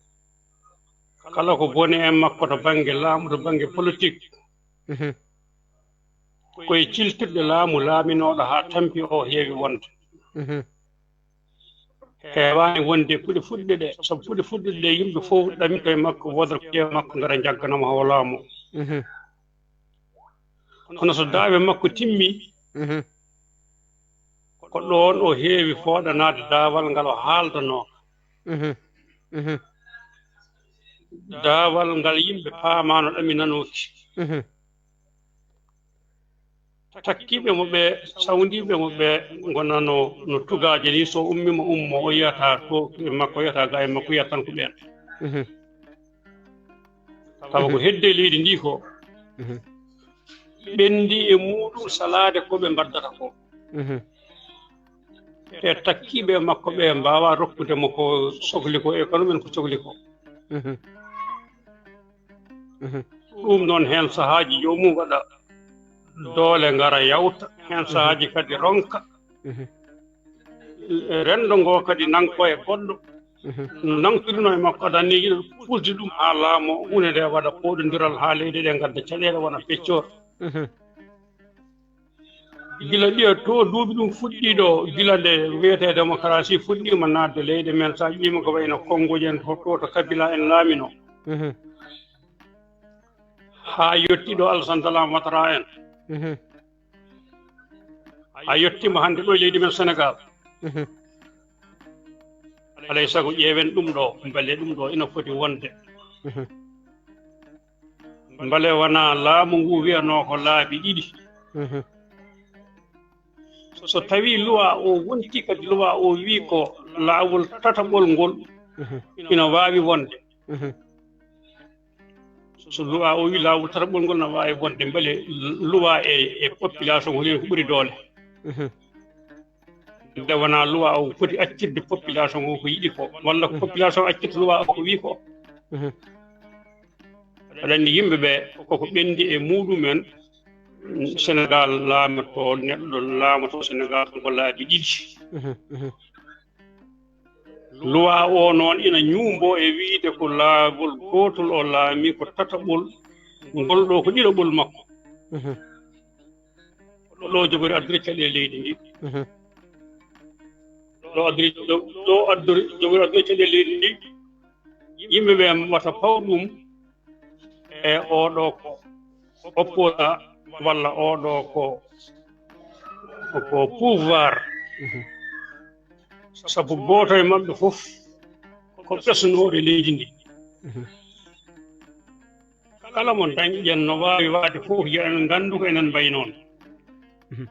kala ko boni e makko to bannge laamu, to bannge politik, Mhm. koye ciltirɗe laamu laaminooɗo haa tampi o heewi wonde. Mhm. Heewaani wonde puɗe fuɗɗuɗe ɗe, sabu puɗe fuɗɗuɗe ɗe yimɓe fof ɗamito e makko, wooda ko ƴeewa makko, ngara njagganama o laamu. Mhm. Kono so daawe makko timmi, Mhm. ko ɗoon o heewi fooɗanaade daawal ngal o haaldanoo. Mhm. Mhm. daawal ngal yimɓe paamaano ɗaminanooki. Mhm. Takkiiɓe mo ɓe, sawndiiɓe mo ɓe ngonano no tugaaje ni, so ummima ummo, o yiyata to e makko, o yiyata ga e makko, yiyata tan ko ɓeen. Mhm. Tawa ko hedde leydi ndi ko, mhm, ɓenndi e muɗum salaade ko ɓe mbaddata ko. Mhm. Te takkiiɓe makko ɓe mbaawa rokkude mo ko sokli ko, e kono men ko sokli ko. Mhm. Mhm. Ɗum noon, heen sahaaji joomum waɗa doole ngara yawta, heen, mhm, sahaaji kadi ronka. Mhm. Renndo ngo kadi nangko e goɗɗo. Mhm. No nangtirino e makko, aɗa anndi yiɗa fulde ɗum haa laamoo, huunde nde waɗa pooɗondiral haa leyɗe ɗe ngadda caɗeele wona peccoor. Mhm. Gila ɗiya to duuɓi ɗum fuɗɗii ɗo, gila nde wiyetee démocratie fuɗɗiima naatde leyɗe men, so a ƴiima ko wayno Konngoji en to, to, to Kabila en laamino. Mhm. Haa yotti ɗo Alassane Dramane Ouattara en. Mhm. A yettiima hannde ɗo e leydi men Senegaal. Mhm. Alay sago ƴeewen ɗum ɗo, mbele ɗum ɗo ina foti wonde. Mhm. Mbele wonaa laamu ngu wiyanoo ko laabi ɗiɗi. Mhm. So tawii luwaa o wontii kadi, luwaa o wii ko laawol tataɓol ngol, mhm, ina waawi wonde. Mhm. So luwaa o wii laawol tataɓol ngol na waawi wonde, mbele luwaa e, e population ko heen ko ɓuri doole. Mhm. Nde wonaa luwaa o foti accirde population o ko yiɗi ko, walla ko, mhm, population accirta luwaa o ko wii ko. Mhm. Aɗa anndi yimɓe ɓe koko ɓenndi e muɗum en, Senegaal laamato, neɗɗo laamato Senegaal ko laabi ɗiɗi. Mhm, mhm. Luwaa o noon ina ñuumboo e wiyde ko laawol gootol o laami, ko tataɓol, ngol ɗo ko ɗiɗaɓol makko. Mhm. Ɗo jogori addude caɗeele leydi ndi. Mhm. Ɗo addori, ɗo, ɗo addori, jogori addude caɗeele leydi ndi. Yimɓe ɓe wata paw ɗum e oɗo ko opposant walla oɗo ko, ko pouvoir. Mhm. Sabu gooto e maɓɓe fof ko ɓesnooɗo leydi ndi. Mhm. Kala mo dañƴen no waawi waade fof, yo en nganndu ko enen mbayi noon. Mhm.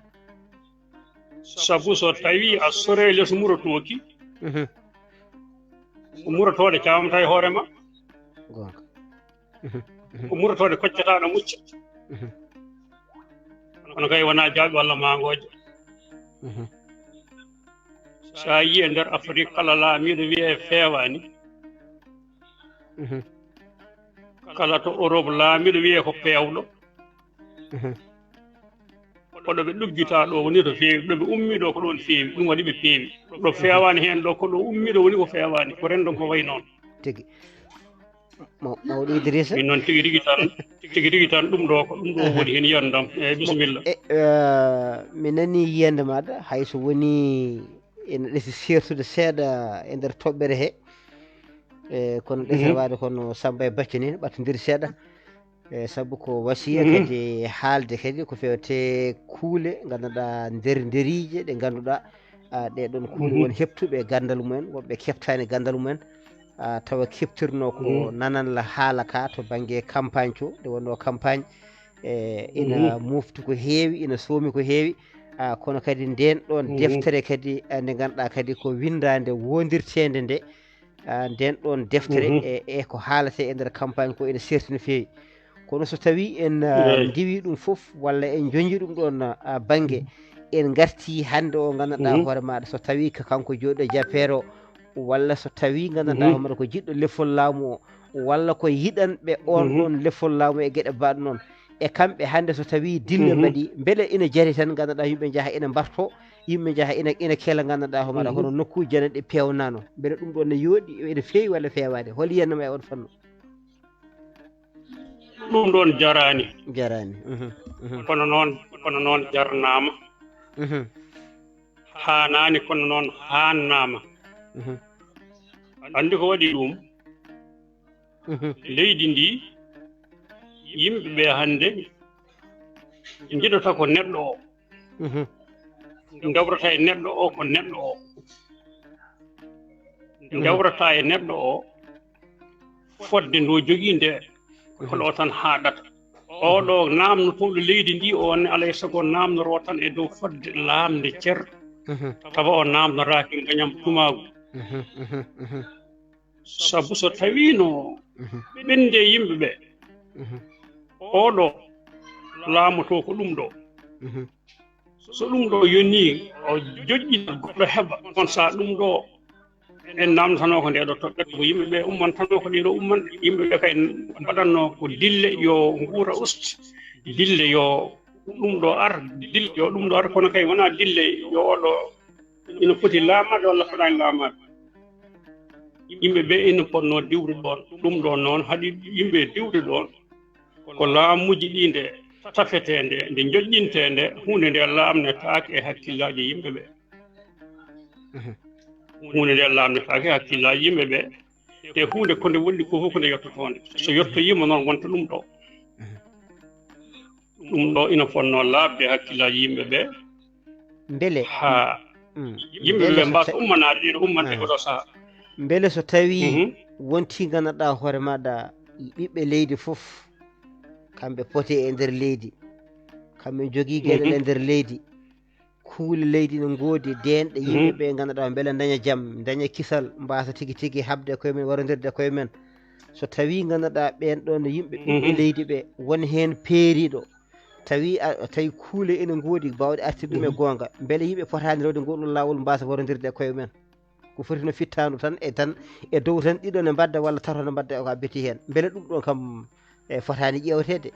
Sabu so tawii a soree les murotooki, mhm, ko murotooɗe caamata e hoore ma. Goonga. Mhm. Mhm. Ko murotooɗe koccataaɗo mucca. Mhm. Kono kay wonaa jaaɓi walla maangooje. Mhm. So a yii e nder Afrik kala laamiiɗo wiyee feewaani. Mhm. Kala to Europe laamiiɗo wiyee ko peewɗo. Mhm. Ko ɗo ɓe ɗuggita ɗo woni to feewi, ɗo ɓe ummi ɗo ko ɗoon feewi, ɗum waɗi ɓe peewi. Ɗo feewaani heen ɗo, ko ɗo ummi ɗo woni ko feewaani, ko renndo ko wayi noon. Tigi. Maw-, mawɗo Idrissa. Min noon tigi rigi tan, tigi rigi tan ɗum ɗo ko ɗum ɗo, aha, woni heen yiyannde am. Eeyi, bisimilla. E, eh, mi nanii yiyannde maaɗa, hay so woni ene ɗesi seertude seeɗa e nder toɓɓere he. E, kono, mhm, ɗesere waade kono Samba e Bacca ni, ɓattondiri seeɗa. E, sabu ko wasiya, mhm, kadi haalde kadi ko fewte kuule, ngannduɗaa, nder nderiije ɗe ngannduɗaa, a, ɗee ɗoon kuule, mhm, won heɓtuɓe ganndal mumen, woɓɓe keɓtaani ganndal mumen, a, tawa keɓtirnoo ko, mhm, nananla haala ka to bannge campagne to, nde wonnoo campagne, e, ina, mhm, mofti ko heewi, ina soomi ko heewi, a, kono kadi ndeen ɗoon, mhm, deftere kadi, a, nde ngannduɗaa kadi ko winndaande wondirteende nde, a, ndeen ɗoon deftere, mhm, e, e ko haaletee e nder campagne ko ene seerti no feewi. Kono so tawii en, a, eeyi, ndiwii ɗum fof walla en njoñii ɗum ɗoon, a, bannge, en ngartii hannde o ngannduɗaa, mhm, hoore maaɗa, so tawii ko kanko jooɗo e jappeere o, walla so tawii ngannduɗaa, mhm, hoore maaɗa ko jiɗɗo lefol laamu o, walla ko yiɗanɓe oon, mhm, ɗoon lefol laamu e geɗe mbaɗ noon. E kamɓe hannde so tawii dille, mhm, mbaɗii, mbele ina jari tan ngannduɗaa yimɓe njaha ina mbartoo, yimɓe njaha ina, ina kela ngannduɗaa hoore maaɗa, mhm, hono nokkuuji jane ɗe peewnaano. Mbele ɗum ɗoon ne yooɗi, ene feewi walla feewaani? Hol yiyannde ma e oon fannu? Ɗum ɗoon jaraani. Jaraani. Mhm, mhm. Kono noon, kono noon jarnaama. Mhm. Haanaani, kono noon haannaama. Mhm. Anndi ko waɗi ɗum? Mhm. Leydi ndi, yimɓe ɓe hannde njiɗata ko neɗɗo o. Mhm. Ndewrata e neɗɗo o ko neɗɗo o. Mhm. Ndewrata e neɗɗo o fodde ndo jogii nde, ko ɗo tan haaɗata. Oo ɗo naamnotooɗo leydi ndi, o ne alay sago naamnoroo tan e dow fodde laamnde cer, tawa o naamnoraaki ngañam tumaagu. Sabu so tawiino ɓennde yimɓe ɓe, oo ɗo laamotoo ko ɗum ɗo. So ɗum ɗo yonii, o joƴƴinat goɗɗo heɓa. Kono so ɗum ɗo en naamnatano ko nde ɗo toɓɓere, ko yimɓe ɓe ummantanoo ko ɗiɗo ummanɗe. Yimɓe ɓe kay mbaɗatno ko dille yo nguura usti, dille yo ɗum ɗo ar, dille yo ɗum ɗo ar, kono kay wonaa dille yo oɗo ina foti laamaade walla fotaani laamaade. Yimɓe ɓe ina potnoo diwde ɗoon. Ɗum ɗo noon haɗi yimɓe diwde ɗoon ko laamuuji ɗi nde tafetee nde, nde joƴƴintee nde, huunde nde laamnetaake e hakkillaaji yimɓe ɓe. Huunde nde laamnetaake e hakkillaaji yimɓe ɓe. Te huunde ko nde woni ko fof ko nde yottotoonde. So yottoyiima noon wonta ɗum ɗo. Ɗum ɗo ina fotnoo laaɓde hakkillaaji yimɓe ɓe. Mbele haa yimɓe ɓe mbasa ummanaade ɗiɗo ummande oɗo sahaa. Mbele so tawii wontii nganndanɗaa hoore maaɗa ɓiɓɓe leydi fof, kamɓe pote e nder leydi, kamɓe njogii geɗal e nder leydi, kuule leydi no ngoodi, deenɗe yimɓe ɓe nganndanɗaa mbele ndaña jam, ndaña kisal, mbasa tigi tigi haɓde koye men, warondirde koye men. So tawii nganndanɗaa ɓeen ɗoon no yimɓe ɓiɓɓe leydi ɓe, won heen peeriiɗo, tawi a, tawi kuule ene ngoodi baawɗe artirde ɗum e goonga, mbele yimɓe potaani rewde ngol ɗon laawol mbasa warondirde e koye men? Ko foti no fittaandu tan e tan, e dow tan ɗiɗo ne mbadda walla tato ne mbadda, ko a betti heen. Mbele ɗum ɗon kam e fotaani ƴeewteede?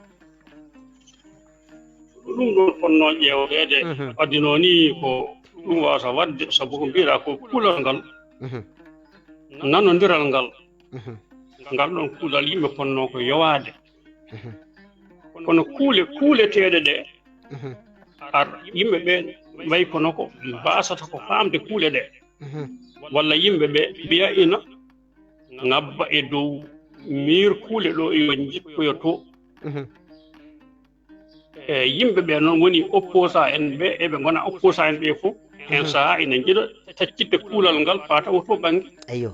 Ɗum ɗon fotnoo ƴeewteede. Wadde noon ni ko ɗum waawata waɗde, sabu ko mbiɗa ko kuulal ngal, nanondiral ngal, ngal ɗon kuulal yimɓe fotnoo ko yowaade. Kono kuule kuuleteeɗe ɗe, ar yimɓe ɓe mbayi kono ko mbasata ko faamde kuule ɗe, walla yimɓe ɓe mbiya ina ngabba e dow miir kuule ɗo yo njippoyo to. E yimɓe ɓe noon woni opposant en ɓe, eɓe ngona opposant en ɓe fof, heen sahaa ina njiɗa taccitte kuulal ngal faa tawa to bannge. Eyyo.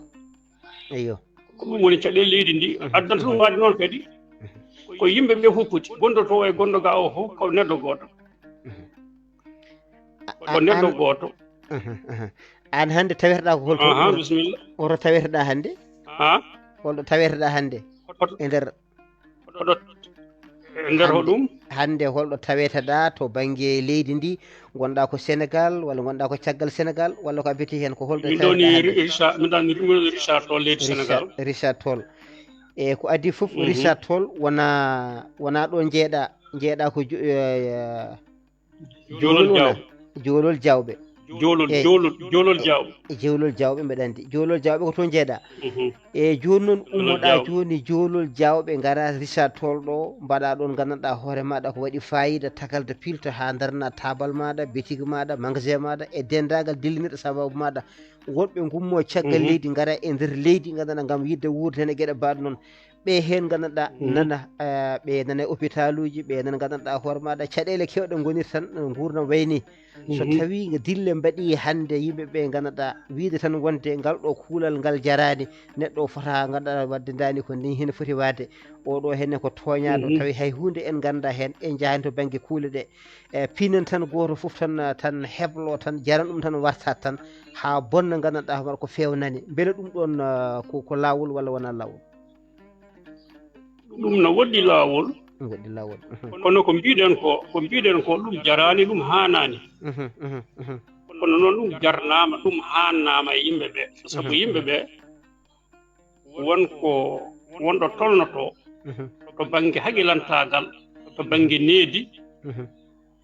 Eyyo. Ko ɗum woni caɗeele leydi ndi. Addanta ɗum waɗde noon kadi, ko yimɓe ɓe fof poti, gonɗo to e gonɗo ga o fof ko neɗɗo gooto. Ko neɗɗo gooto. Aan hannde taweteɗaa ko holto? Aha, bisimilla. Hoto taweteɗaa hannde? Ha? Holɗo taweteɗaa hannde? E nder hoɗo, e nder hoɗum? Hannde holɗo taweteɗaa to bannge leydi ndi? Ngonɗaa ko Senegal, walla ngonɗaa ko caggal Senegal, walla ko a betti heen? Ko holɗo taweteɗaa hannde? Richard, miɗo woni Richard Toll, leydi Senegal. Richard Toll. E ko adii fof, Richard Toll wona, wona ɗo njeeɗa, njeeɗa ko jo-, eh, Joolol Jawɓe. Joolol Jawɓe. Joolol, eyi. Joolol, Joolol Jawɓe. E Joolol Jawɓe, mbeɗa anndi. Joolol Jawɓe ko toon njeeɗa. Mhm. E jooni noon, Joolol ummoɗaa Jawɓe. Jooni Joolol Jawɓe, ngara Richard Toll ɗo, mbaɗa ɗoon, nganndanɗaa hoore maaɗa ko waɗi faayiida, tagal to pilto haa ndarna taabal maaɗa, bitig maaɗa, magasin maaɗa, e denndaangal dillinirɗo sababu maaɗa. Wonɓe ngummo caggal leydi, ngara e nder leydi, nganndanɗaa, ngam yiɗde wuurde heen e geɗe mbaɗ noon. Ɓe heen nganndanɗaa nana, eh, ɓe nana e hôpitaluuji, ɓe nana nganndanɗaa hoore maaɗa caɗeele keewɗe ngonir tan, eh, nguurndam wayni. So tawii dille mbaɗi hannde yimɓe ɓe nganndanɗaa wiide tan wonde ngal ɗo kuulal ngal jaraani, neɗɗo o fota nganndanɗaa waɗde ndaani ko ni hino foti waade. Oɗo heen ko tooñaaɗo, tawi hay huunde en nganndaa heen, en njahaani to bannge kuule ɗe. E pinen tan gooto fof tan, tan heblo tan, jaran ɗum tan wartat tan, haa bonna nganndanɗaa hoore ko feewnani. Mbele ɗum ɗoon, eh, ko, ko laawol walla wonaa laawol? Ɗum no woɗɗi laawol. Ɗum woɗɗi laawol. Mhm. Kono ko mbiɗen ko, ko mbiɗen ko ɗum jaraani, ɗum haanaani. Mhm, mhm, mhm. Kono noon ɗum jarnaama, ɗum haannaama e yimɓe ɓe. Sabu yimɓe ɓe won ko, won ɗo tolnotoo, mhm, to bannge haqilantaagal, to bannge needi, mhm,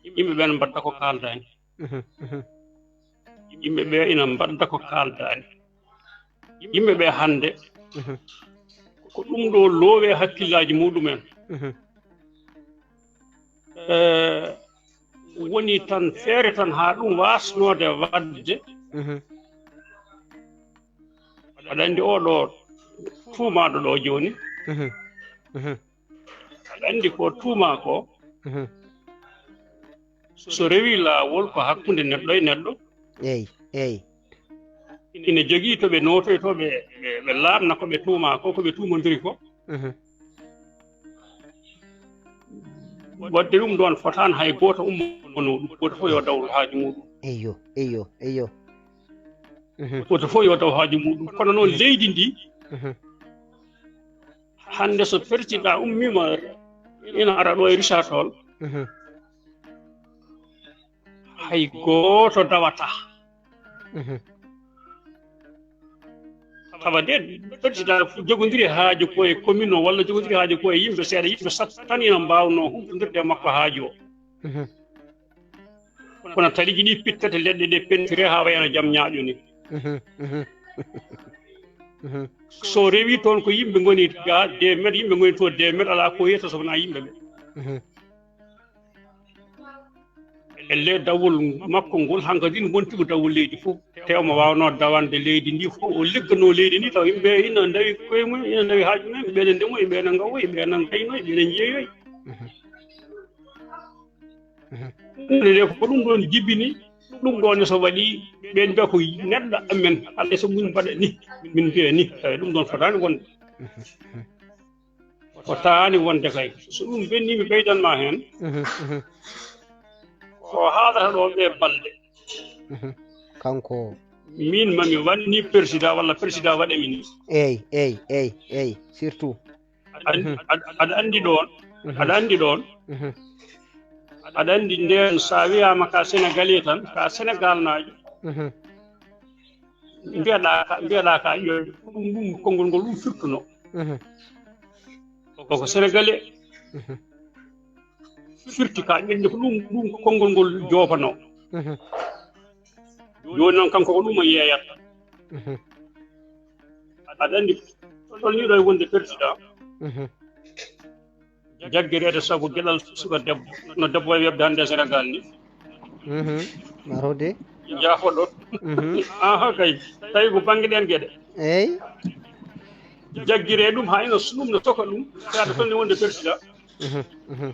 yimɓe ɓeen mbaɗta ko kaaldaani. Mhm, mhm. Yimɓe ɓe ina mbaɗda ko kaaldaani. Yimɓe ɓe hannde, mhm, ko ɗum ɗo loowi e hakkillaaji muɗumen. Mhm. Eh, woni tan feere tan haa ɗum waasnoode waɗde. Mhm. Aɗa anndi oo ɗo tuumaaɗo ɗo jooni? Mhm. Mhm. Aɗa anndi ko tuumaa ko? Mhm. So rewii laawol ko hakkunde neɗɗo e neɗɗo. Eey, eey. ina jogii to ɓe nootoytoo, ɓe, ɓe, ɓe laaɓna ko ɓe tuumaa ko, ko ɓe tuumondiri ko. Mhm. Waɗde ɗum ɗoon fotaani hay gooto ummono ɗum, gooto fof yo daw haaju muɗum. Eyyo, eyyo, eyyo. Mhm. Gooto fof yo daw haaju muɗum. Kono noon leydi ndi, mhm, hannde so persidaa ummiima ina ara ɗo e Richard Toll, mhm, hay gooto dawataa. Mhm. Tawa de, persidaa jogondiri haaju ko e commune o, walla jogondiri haaju ko e yimɓe seeɗa, yimɓe sappo tan ina mbaawnoo huɓɓondirde e makko haaju o. Mhm. Kono taliiji ɗi pittata, leɗɗe ɗe pentire haa wayano jam ñaaƴo ni. Mhm, mhm. Mhm. So rewi toon ko yimɓe ngoni ga deux mètres, yimɓe ngoni to deux mètres, alaa ko yiyata so wonaa yimɓe ɓe. Mhm. E le dawol makko ngol, hankadi wonti ko dawol leydi fof. Te omo waawnoo dawande leydi ndi fof, o ligganoo leydi ndi, taw yimɓe ina ndawi koye mum, ina ndawi haaju mum, ɓe ene ndemo, ɓe ene ngawo, ɓe ene ngayno, ɓe ene njeeyoy. Mhm. Mhm. Ɗum ne ko ɗum ɗoon jibini, ɗum ɗoon ne so waɗi, ɓe mbiya ko neɗɗo amen, alaa so min mbaɗa ni, min mbiya ni, tawi ɗum ɗoon fotaani wonde. Mhm. Fotaani wonde kay. So ɗum ɓenni, mi ɓeydan ma heen. Mhm, mhm. Ko haalata ɗo ɓe balɗe. Mhm. Kanko. Min mami wanni persidaa walla persidaa waɗa mi ni. Eey, eey, eey, eey, surtout. An-, mhm, aɗa, aɗa anndi ɗoon, mhm, aɗa anndi ɗoon, mhm, aɗa anndi ndeen so a wiyaama ka Sénégalais tan, ka Sénégal naajo. Mhm. Mbiyaɗaa ka, mbiyaɗaa ka, yo ɗum, ɗum konngol ngol ɗum firtuno. Mhm. Koko Sénégalais. Mhm. Firti ka, ƴeñde ko ɗum, ɗum ko konngol ngol joofano. Mhm. Jooni noon kanko ko ɗum o yeeyata. Mhm. Aɗa anndi tolniiɗo e wonde persidaa. Mhm. Jaggireede sabu geɗal suka debbo, no debbo wayi weɓde hannde e Sénégal ni. Mhm. Marode. Jaafoɗo. Mhm. Aha kay, tawi ko bannge ɗeen geɗe. Eey. Jaggiree ɗum haa ina ɗum no soka ɗum, saɗa tolni wonde persidaa. Mhm, mhm.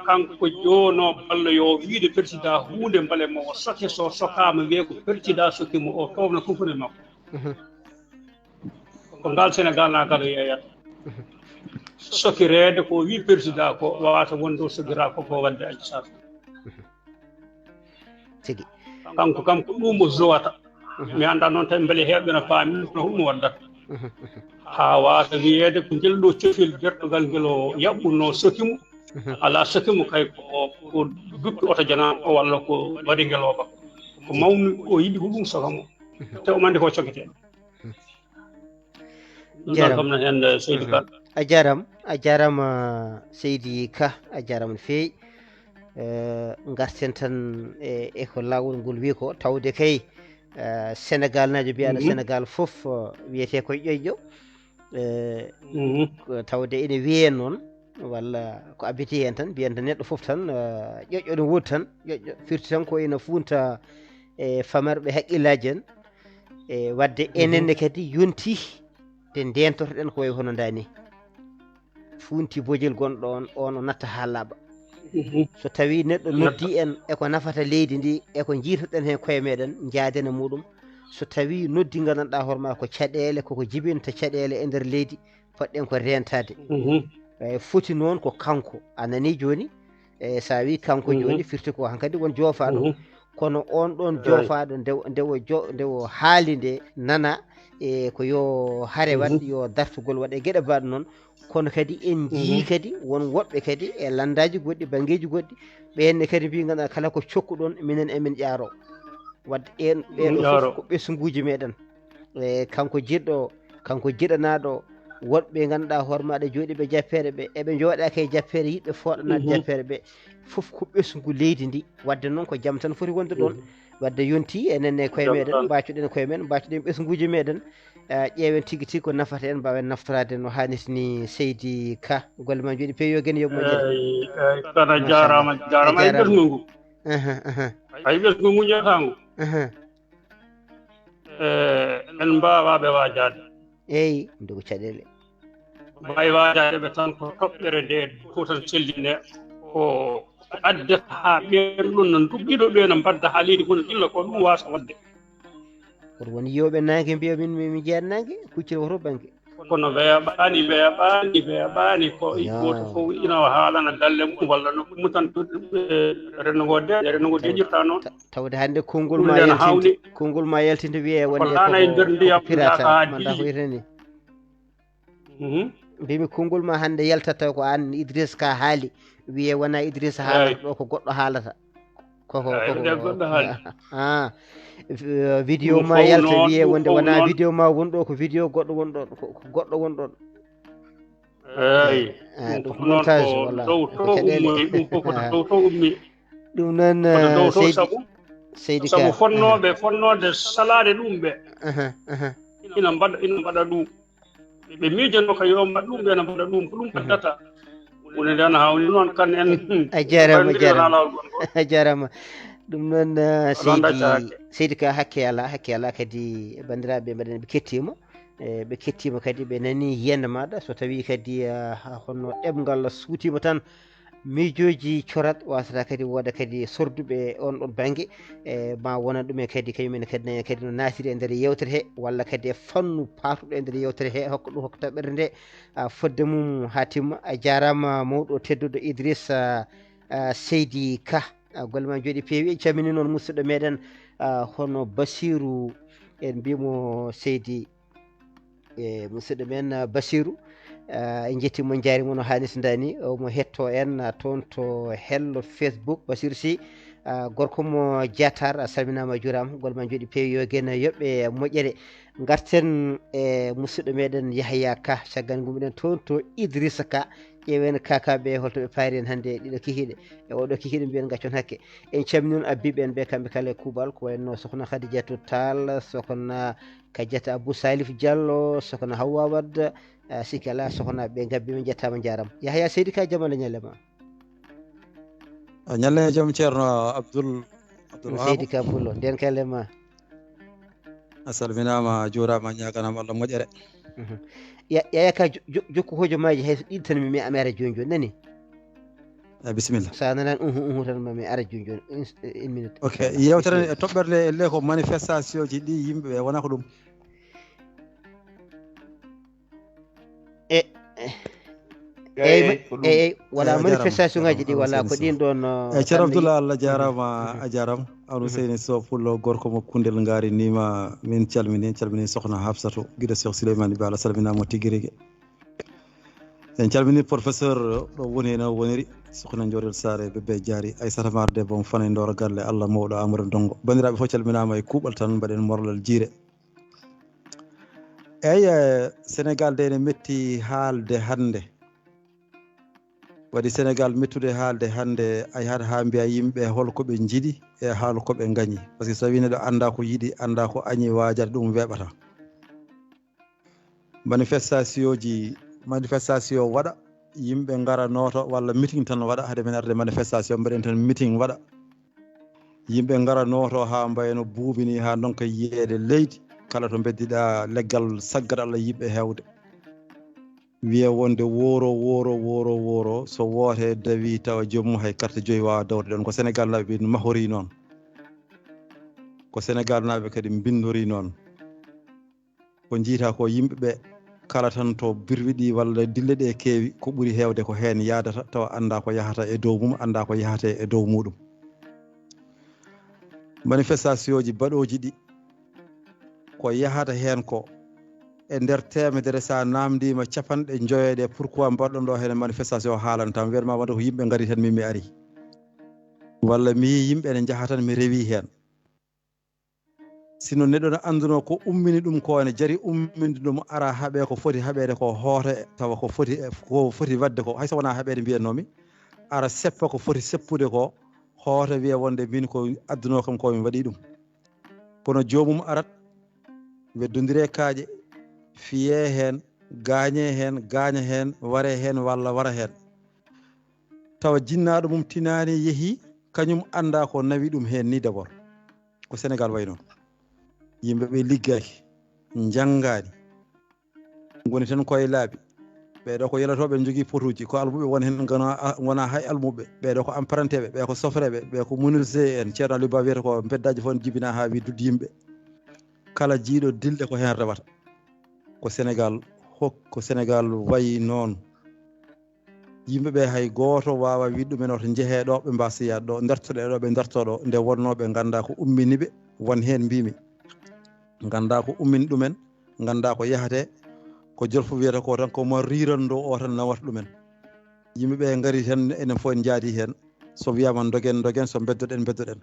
Kanko joonoo ballo yo wiide persidaa huunde mbale mo o soke, so sokaama wiyee ko persidaa soki mo, o toowna kufunde makko. Mhm. Ko ngal Sénégal na kala yeeyata. Mhm. Sokireede ko wi persidaa ko wawata wonde o sokiraa ko, ko waɗde Aji Sarr. Mhm. Tigi. Kanko kam ko ɗum o jowata. Mhm. Mi anndaa noon tawi mbele heewɓe no paami no ɗum waddata. Mhm, mhm. Haa waasa wiyeede ko ngel ɗo cofel gertogal ngel o yaɓɓunno soki mo. Mhm. Alaa soki mo kay ko, ko duttu oto janaa o walla ko waɗi ngel o ba. Ko mawni o yiɗi ko ɗum soka mo. Mhm. Te o mandi ko cokete. Mhm. Ɗum ɗon jarama. Kam no heen, eh, Seydi Ka. Mhm. A jarama, a jarama, Seydi Ka, a jarama no feewi. Eh, ngarten tan e, e ko laawol ngol wi ko, tawde kay, eh, Senegal naajo mbiyaɗo, mhm, Senegal fof, eh, wiyete koye ƴoƴƴo. Eh, mhm, ko tawde ene wiyee noon, walla ko abbiti heen tan, mbiyen tan neɗɗo fof tan, eh, ƴoƴƴo no woodi tan, ƴoƴƴo firti tan ko ene funta e famarɓe haqqillaaji en. E wadde, mhm, enen ne kadi yonti nde ndentotoɗen ko wayi hono nda ni. Funti bojel gonɗo on, on o natta haa laaɓa. Mhm. So tawi neɗɗo noddi en e ko nafata leydi ndi, e ko jiitoɗen heen koye meɗen, njaaden e muɗum. So tawi noddi gandanɗa hoore ma ko caɗeele, koko jibinta caɗeele e nder leydi, poɗɗen ko rentade. Mhm. E foti noon ko kanko. A nani jooni? E sa wi kanko, mhm, jooni firti ko hankadi won joofaɗo. Mhm. Kono on ɗon, eyi, joofaɗo nde, nde o jo-, nde o haali nde nana, e ko yo hare waɗ, mhm, yo dartugol waɗe geɗe mbaɗ noon. Kono kadi en njiyii, mhm, kadi won woɓɓe kadi e lanndaaji goɗɗi, banngeeji goɗɗi, ɓeen ne kadi mbii, ngannduɗaa, kala ko cokkuɗon, minen emin ƴaaroo. Wadde en, ɓee ɗo fof ko ɓesnguuji meɗen. E kanko jiɗɗo, kanko jiɗanaaɗo woɗɓe ngannduɗaa hoore maaɗa jooɗiiɓe jappeere ɓe, eɓe njooɗaaka e jappeere, yiɗɓe fooɗanaade, mhm, jappeere ɓe, fof ko ɓesngu leydi ndi. Wadde noon ko jam tan foti wonde ɗoon. Mhm. Wadde yonti enen e koye meɗen, tan, mbaacoɗen koye men, mbaacoɗen ɓesnguuji meɗen. Eh, ƴeewen tigi tigi ko nafata en, mbaawen naftoraade no haanirta ni. Seydi Ka, golle ma njooɗi peewi, yo geno yoɓ moƴƴere. Eyi, eyi, kono machallah. Jaaraama, jaaraama. A e jaaraama. Ɓesngu ngu. Aha, aha. Ay ɓesngu ngu njeetaangu. Aha. Eh, en mbaawaa ɓe waajaade. Eyi, ɗum ko caɗeele. Mbaawi waajaade ɓe tan ko toɓɓere nde fof tan selli nde, ko addata haa ɓeen ɗoon no nduggiɗo ɓe no mbadda haa leydi kono illa ko ɗum waasa waɗde. Kono won yiyooɓe naange mbiya min mi mi jeeya naange, kuccel woto bannge. Kono weeɓaani, weeɓaani, weeɓaani ko gooto fof ina o haalana galle mum walla no ɗum tan, eh, renndo ngo de, renndo ngo deƴirta noon. Tawde hannde konngol ma yaltinde, konngol ma yaltinde wiyee wonde ko laana e nder ndiyam pirata, manda ko wiyetee ni. Mbimi konngol ma hannde yaltata ko aan Idriss Ka haali, wiyee wonaa Idriss haalata ɗo, ko goɗɗo haalata. Koko koko goɗɗo haali. Ah, vidéo ma yalta wiyee wonde wonaa vidéo ma won ɗo, ko vidéo goɗɗo won ɗo, ko goɗɗo won ɗo. Eyi. Ah, ɗum ko montage wala. Ɗum ko caɗeele. Ɗum fof ko dow to ummi. Ɗum noon, seydi sabu, seydi sabu fonnooɓe, fonnooɓe salaade ɗum ɓe. Ina mbaɗa, ina mbaɗa ɗum. Ɓe miijano ko yo mbaɗ ɗum, ɓe no mbaɗa ɗum, ko ɗum addata. Woni nde no hawni noon kan en. A jaaraama, a jaaraama. A jaaraama. Ɗum noon, seydi, seydi ka hakke alaa, hakke alaa kadi banndiraaɓe mbaɗen ɓe kettiima. E, ɓe kettiima kadi, ɓe nani yiyannde maaɗa. So tawii kadi, ah, honno ɗemngal suutiima tan, miijooji corat waasata kadi wooda kadi sorduɓe on ɗon bannge, e, ma wona ɗumen kadi kañumen kadi nani kadi no naatiri e nder yewtere he, walla kadi e fannu paatuɗo e nder yewtere he, hokka ɗum hokka taɓɓere nde, ah, fodde mum haa timma. A jaaraama mawɗo tedduɗo Idrissa, ah, Seydi Ka. Ah, golle ma njooɗi peewi. En calmini noon musidɗo meɗen, ah, hono Basiru, en mbimo Seydi, e musidɗo men, ah, Basiru. Ah, en njetti mo, en njaari mo no haanirta ni. Omo hetto en, ah, toon to hello Facebook, Basiru Sy. Ah, gorko mo Diatar, a salminaama, a juuraama, golle ma njooɗi peewi, yo geno yoɓe moƴƴere. Ngarten e musidɗo meɗen Yahaya Ka, caggal ngu mbiɗen toon to Idrissa Ka. Ƴeewen Ka, Ka ɓe holto ɓe paari en hannde e ɗiɗo kikiiɗe. E oɗo kikiiɗe mbiyen gaccon hakke. En calmini noon abbiɓe en ɓe kamɓe kala e kuuɓal, ko wayno Sokhna Khadijatou Tall, Sokhna Kadiata Abou Salif Diallo, Sokhna Hawwa Wade, ah, sikki alaa Sokhna ɓe ngabbi, min njettaama, njaaraama. Yahaya Seydi Ka, jam Allah ñalle ma. A ñalle jam Ceerno Abdoul, Abdoul Wahab. Seydi Ka Pullo, ndeen kala ma. A salminaama, a juuraama, a ñaaganaama Allah moƴƴere. Mhm. Ya-, Yaya Ka, jo-, jo-, jokku hojomaaji, hay so ɗiɗi tan mi, mi ara jooni jooni, nani? Eh, bisimilla. So a nanaani, uhu, uhu tan, ma mi ara jooni jooni, une, une minute. Ok, yewtere nde, toɓɓere nde, elle ko manifestation ji ɗi yimɓe ɓe, wonaa ko ɗum? E, e, eyyi, eyyi, ma-, ko ɗum. Eyyi, eyyi, wala. Eyyi, a jaaraama. Manifestation ngaji ɗi, wala ko ɗin ɗon, no, eh, Ceerno Abdoullah, Allah jaaraama, mhm, a jaaraama. Amadou Seyni Sow Pullo, gorko mo Kundel Ngaari Nima, min calmini, calmini Sokhna Hafsatou, giɗo Cheikh Souleymane Ba, Allah salminaama tigi rigi. En calmini professeur ɗo woni heen o woniri, Sokhna Njoorel Saare, Bébé Diary, Aissata Mar debbo mo Fana e Ndoro Galle, Allah mawɗo Amadou Dongo. Banndiraaɓe fof calminaama e kuuɓal tan, mbaɗen morlal jiire. Eyi, eh, Senegaal de ene metti haalde hannde. Waɗi Senegaal mettude haalde hannde, a yahat haa mbiya yimɓe hol ko ɓe njiɗi e hol ko ɓe ngañi. Par ce que so tawii neɗɗo anndaa ko yiɗi, anndaa ko añi, waajata ɗum weeɓata. Manifestatiooji, manifestation waɗa, yimɓe ngara nooto walla meeting tan waɗa, hade men arde manifestation mbaɗen tan meeting waɗa. Yimɓe ngara nooto haa mbayno buubi ni, haa ndonka yiyeede leydi, kala to mbeddi-ɗaa leggal saggat Allah yiɗɓe heewde. Wiya wonde wooro, wooro, wooro, wooro, so woote dawi tawa joomum hay carte joyi waawa dawde ɗoon. Ko Senegaal naaɓe ɓe mahori noon. Ko Senegaal naaɓe kadi mbinndori noon. Ko njiytaa ko yimɓe ɓe kala tan to birwiɗi walla dille ɗe keewi, ko ɓuri heewde ko heen yahdata tawa anndaa ko yahata e dow mum, anndaa ko yahata e dow muuɗum. Manifestatiooji baɗooji ɗi, ko yahata heen ko, e nder teemedere, so a naamndiima capanɗe njoyo ɗe, pourquoi mbaɗɗon ɗo heen manifestation haalantaa? Wiyat ma wonde ko yimɓe ngari tan, min mi ari. Walla mi yii yimɓe ene njaha tan, mi rewi heen. Sinno neɗɗo ne anndunoo ko ummini ɗum ko, ene jari umminde ɗum, ara haɓe ko foti haɓeede ko, hoote tawa ko foti, ko foti waɗde ko, hay so wonaa haɓeede mbiyatnoomi, ara seppa ko foti seppude ko, hoote wiya wonde min ko addunoo kam ko mi waɗi ɗum. Kono joomum arat, weddondire kaaƴe, fiyee heen, gaañee heen, gaaña heen, waree heen walla wara heen. Tawa jinnaaɗo mum tinaani, yehii, kañum anndaa ko nawi ɗum heen ni d'abord. Ko Senegaal wayi noon. Yimɓe ɓe liggaaki, njanngaani, ngoni tan koye laabi. Ɓee ɗo ko yelotooɓe, njogii potuuji, ko almuɓe won heen, ngona, a, ngona hay almuɓe. Ɓee ɗo ko apprenti ɓe, ɓee ko sofreeɓe, ɓee ko menuisier en. Ceerno Aliou Ba wiyata ko mbeddaaji fof ne jibinaa haa wii duddi yimɓe. Kala jiiɗo dilde ko heen rewata. Ko Senegaal hok ko Senegaal wayi noon. Yimɓe ɓe hay gooto waawa wiide ɗumen oto njehee ɗo, ɓe mbaasa yaade ɗo, ndartoɗee ɗo, ɓe ndartoo ɗo. Nde wonnoo ɓe nganndaa ko ummini ɓe, won heen mbiimi. Nganndaa ko ummini ɗumen, nganndaa ko yahatee. Ko jolfo wiyata ko tan ko mo riirannoo o tan nawata ɗumen. Yimɓe ɓe ngari tan, enen fof en njaadi heen. So wiyaama ndogen, ndogen, so mbeddoɗen, mbeddoɗen.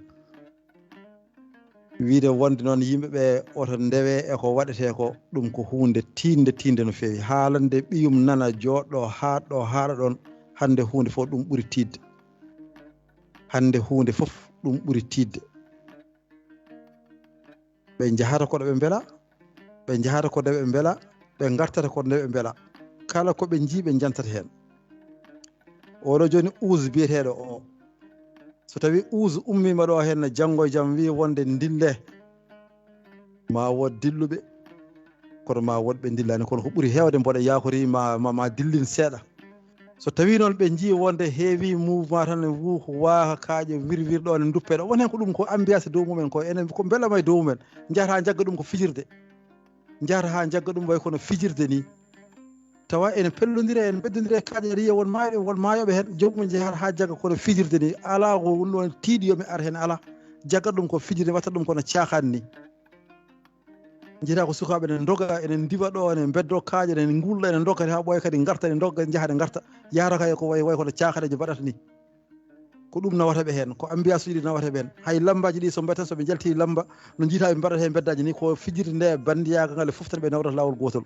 Wiide wonde noon yimɓe ɓe oto ndewe e ko waɗetee ko, ɗum ko huunde tiiɗnde, tiiɗnde no feewi. Haalande ɓiyum nana jooɗɗo haaɗɗo haaɗa ɗoon, hannde huunde fof ɗum ɓuri tiiɗde. Hannde huunde fof ɗum ɓuri tiiɗde. Ɓe njahata ko ɗo ɓe mbela, ɓe njahata ko nde ɓe mbela, ɓe ngartata ko nde ɓe mbela. Kala ko ɓe njii ɓe njantata heen. Oɗo jooni uus biyeteeɗo o, so tawi uus ummiima ɗo heen no janngo e jam wii wonde ndille, ma wood dilluɓe, kono ma wood ɓe ndillaani, kono ko ɓuri heewde mboɗo yaakori ma, ma, ma dillin seeɗa. So tawi noon ɓe njii wonde heewi mouvement tan wuu ko waaha kaaƴe wirwir ɗo ne duppe ɗo, won heen ko ɗum ko ambiance dow mumen ko, enen ko mbelama e dow mumen, njahata njagga ɗum ko fijirde, njahata haa njagga ɗum way kono fijirde ni. Tawa ene pellondire, en beddondire kaaƴe, riya won maayɓe, won maayooɓe heen, joomum jahata haa jagga kono fijirde ni. Alaa ko ɗum ɗoon tiiɗi yo mi ar heen, alaa. Jaggat ɗum ko fijirde, watta ɗum kono caaxaan ni. Njiyata ko sukaaɓe ene ndoga, ene ndiwa ɗo, ene mbeddo kaaƴe, ene ngulɗa, ene ndogga haa ɓooya kadi ngarta, ene ndogga, njaha, ene ngarta. Yahata kay ko way, way kono caaxaaneeji mbaɗata ni. Ko ɗum nawata ɓe heen, ko ambiance uji ɗi nawata ɓe heen. Hay lammbaaji ɗi so mbaɗata, so ɓe njalti lamba, no njiyata ɓe mbaɗata heen mbeddaaji ni, ko fijirde nde banndiyagal ngal e fof tan ɓe nawrata laawol gootol.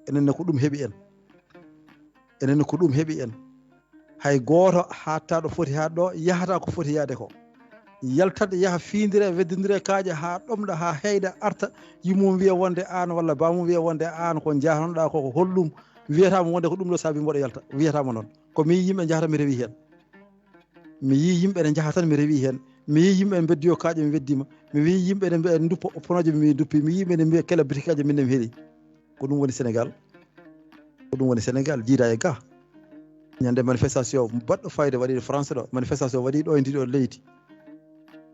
Enen ne ko ɗum heɓi en. Enen ne ko ɗum heɓi en. Hay gooto haaɗtaa ɗo foti haaɗ ɗo, yahata ko foti yahde ko. Yaltat, yaha fiindire, weddondire kaaƴe haa ɗomɗa, haa heyɗa, arta, yummum wiya wonde aan walla baamum wiya wonde aan ko njahanoɗaa ko, ko holɗum? Wiyataama wonde ko ɗum ɗo saabi mboɗo yalta. Wiyataama noon. Ko mi yii yimɓe njahata mi rewi heen. Mi yii yimɓe ene njaha tan mi rewi heen. Mi yii yimɓe ene mbeddoyoo kaaƴe mi weddiima. Mi yii yimɓe ene mbiya ene nduppa opponooje mi duppi. Mi yii yimɓe ene mbiya kela bitikaaji min ne mi heɗi. Ko ɗum woni Senegaal. Ko ɗum woni Senegaal, jiidaa e ga. Ñande manifestation baɗɗo fayida waɗi ɗo France ɗo. Manifestation waɗi ɗo e ndi ɗo leydi.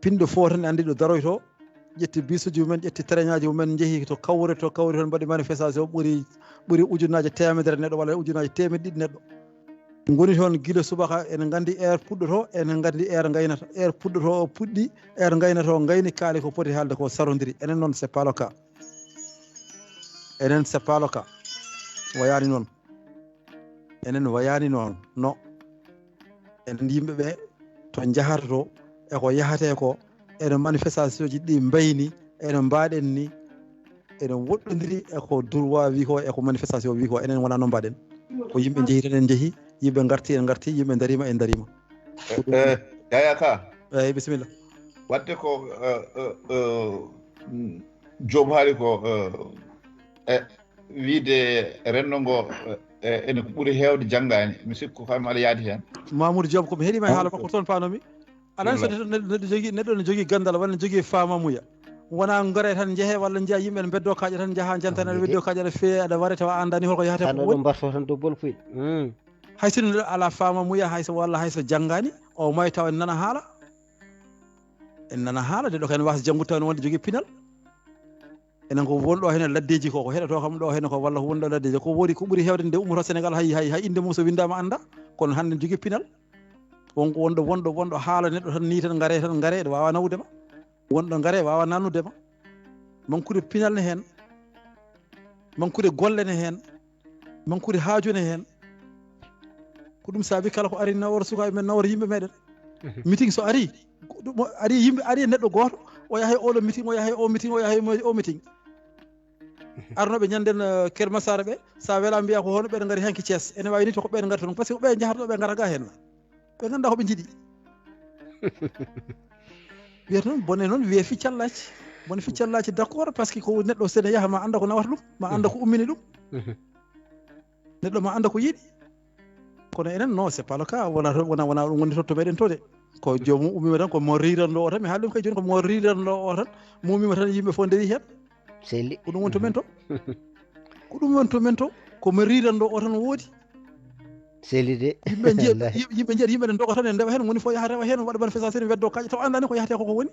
Pinɗo fof tan anndi ɗo daroytoo. Ƴetti bisuji mumen, ƴetti trainaaji mumen, njehi to Kawre, to Kawre toon mbaɗi manifestation ɓuri, ɓuri ujunnaaje teemedere neɗɗo walla ujunnaaje teemedde ɗiɗi neɗɗo. Ngoni toon gila subaka, ene nganndi heure puɗɗotoo, ene nganndi heure ngaynata. Heure puɗɗotoo o puɗɗi, heure ngaynatoo ngayni, kaali ko poti haalde ko sarondiri. Enen noon, c'est pas le cas. Enen, c'est pas le cas. Wayaani noon. Enen wayaani noon. No. Enen yimɓe ɓe to njahata to, e ko yahatee ko, ene manifestation ji ɗi mbayni, ene mbaɗen ni, ene woɗɗondiri e ko droit wi ko, e ko manifestation wi ko, enen wonaa noon mbaɗen. Ko yimɓe njehi tan en njehi, yimɓe ngarti en ngarti, yimɓe ndariima en ndariima. Eh, eh, Yaya Ka. Eeyi, bisimilla. Waɗde ko, eh, eh, eh, mm, joom haali ko, eh, eh, wiide renndo ngo, eh, eh, ene ko ɓuri heewde janngaani. Mi sikku kam aɗa yaadi heen. Mamoudou Diop, ko mi heɗii ma e haala makko toon paanomi. Aɗa anndi so neɗɗo, neɗɗo, neɗɗo jogii, neɗɗo ne jogii ganndal walla ne jogii faamamuya. Wonaa ngare tan njehee walla njiya yimɓe ne mbeddoo kaaƴe tan, njaha njantan aɗa weddoo kaaƴe aɗa feewi, aɗa ware tawa a anndaani holko yahata ko woni. Mbarto tan dow bol puy. Mm. Hay so neɗɗo alaa faamamuya, hay so walla hay so janngaani, o may tawa nana haala. En nana haala de ɗo kay ne waasa janngude tawa ne wonde jogii pinal. Enen ko won ɗo hene laddeeji ko, ko heɗotoo kam ɗo hene ko walla ko woni ɗo laddeeji. Ko woodi ko ɓuri heewde nde ummoto Senegaal hay, hay, hay innde mum so winndaama annda. Kono hannde ne jogii pinal. Won ko wonɗo, wonɗo, wonɗo haala neɗɗo tan nii tan ngare tan ngare, ɗo waawa nawde ma. Wonɗo ngare waawa nannude ma. Mankude pinal ne heen. Mankude golle ne heen. Mankude haaju ne heen. Ko ɗum saabi kala ko ari nawor sukaaɓe men, nawor yimɓe meɗen. Mhm. Meeting so ari, ko ɗum o ari yimɓe, ari e neɗɗo gooto, o yaha e oɗo meeting, o yaha e o meeting, o yaha e mo-, o meeting. Arnooɓe ñanden, eh, Keur Massar ɓe, sa wela mbiya ko hono ɓeɗe ngari hanki Thiès. Ene waawi ni to ko ɓeɗe ngari toon, parce que ko ɓe njahata ɗo ɓe ngara ga heen. Ɓe ngannda ko ɓe njiɗi. Wiyata noon, bone noon, wiye ficcallaaji. Bone ficcallaaji, d'accord, parce que ko neɗɗo so ene yaha ma annda ko nawata ɗum, ma annda ko ummini ɗum. Mhm. Neɗɗo ma annda ko yiɗi. Kono enen, non, c'est pas le cas. Wona to, wona, wona ɗum woni to, to meɗen to de. Ko joomum ummima tan, ko mo riranɗo o tan. Mi haali ɗum kay jooni, ko mo riranɗo o tan. Mo ummima tan, yimɓe fof ndewi heen. Selli. Ko ɗum woni to men to. Ko ɗum woni to men to. Ko mo riranɗo o tan woodi. Selli de. Yimɓe njiya, wallahi. Yim-, yimɓe njiya, yimɓe ne ndoga tan, en ndewa heen, woni fof yaha rewa heen, waɗa manifestation, weddo kaaƴe, taw anndaani ko yahatee ko, ko woni.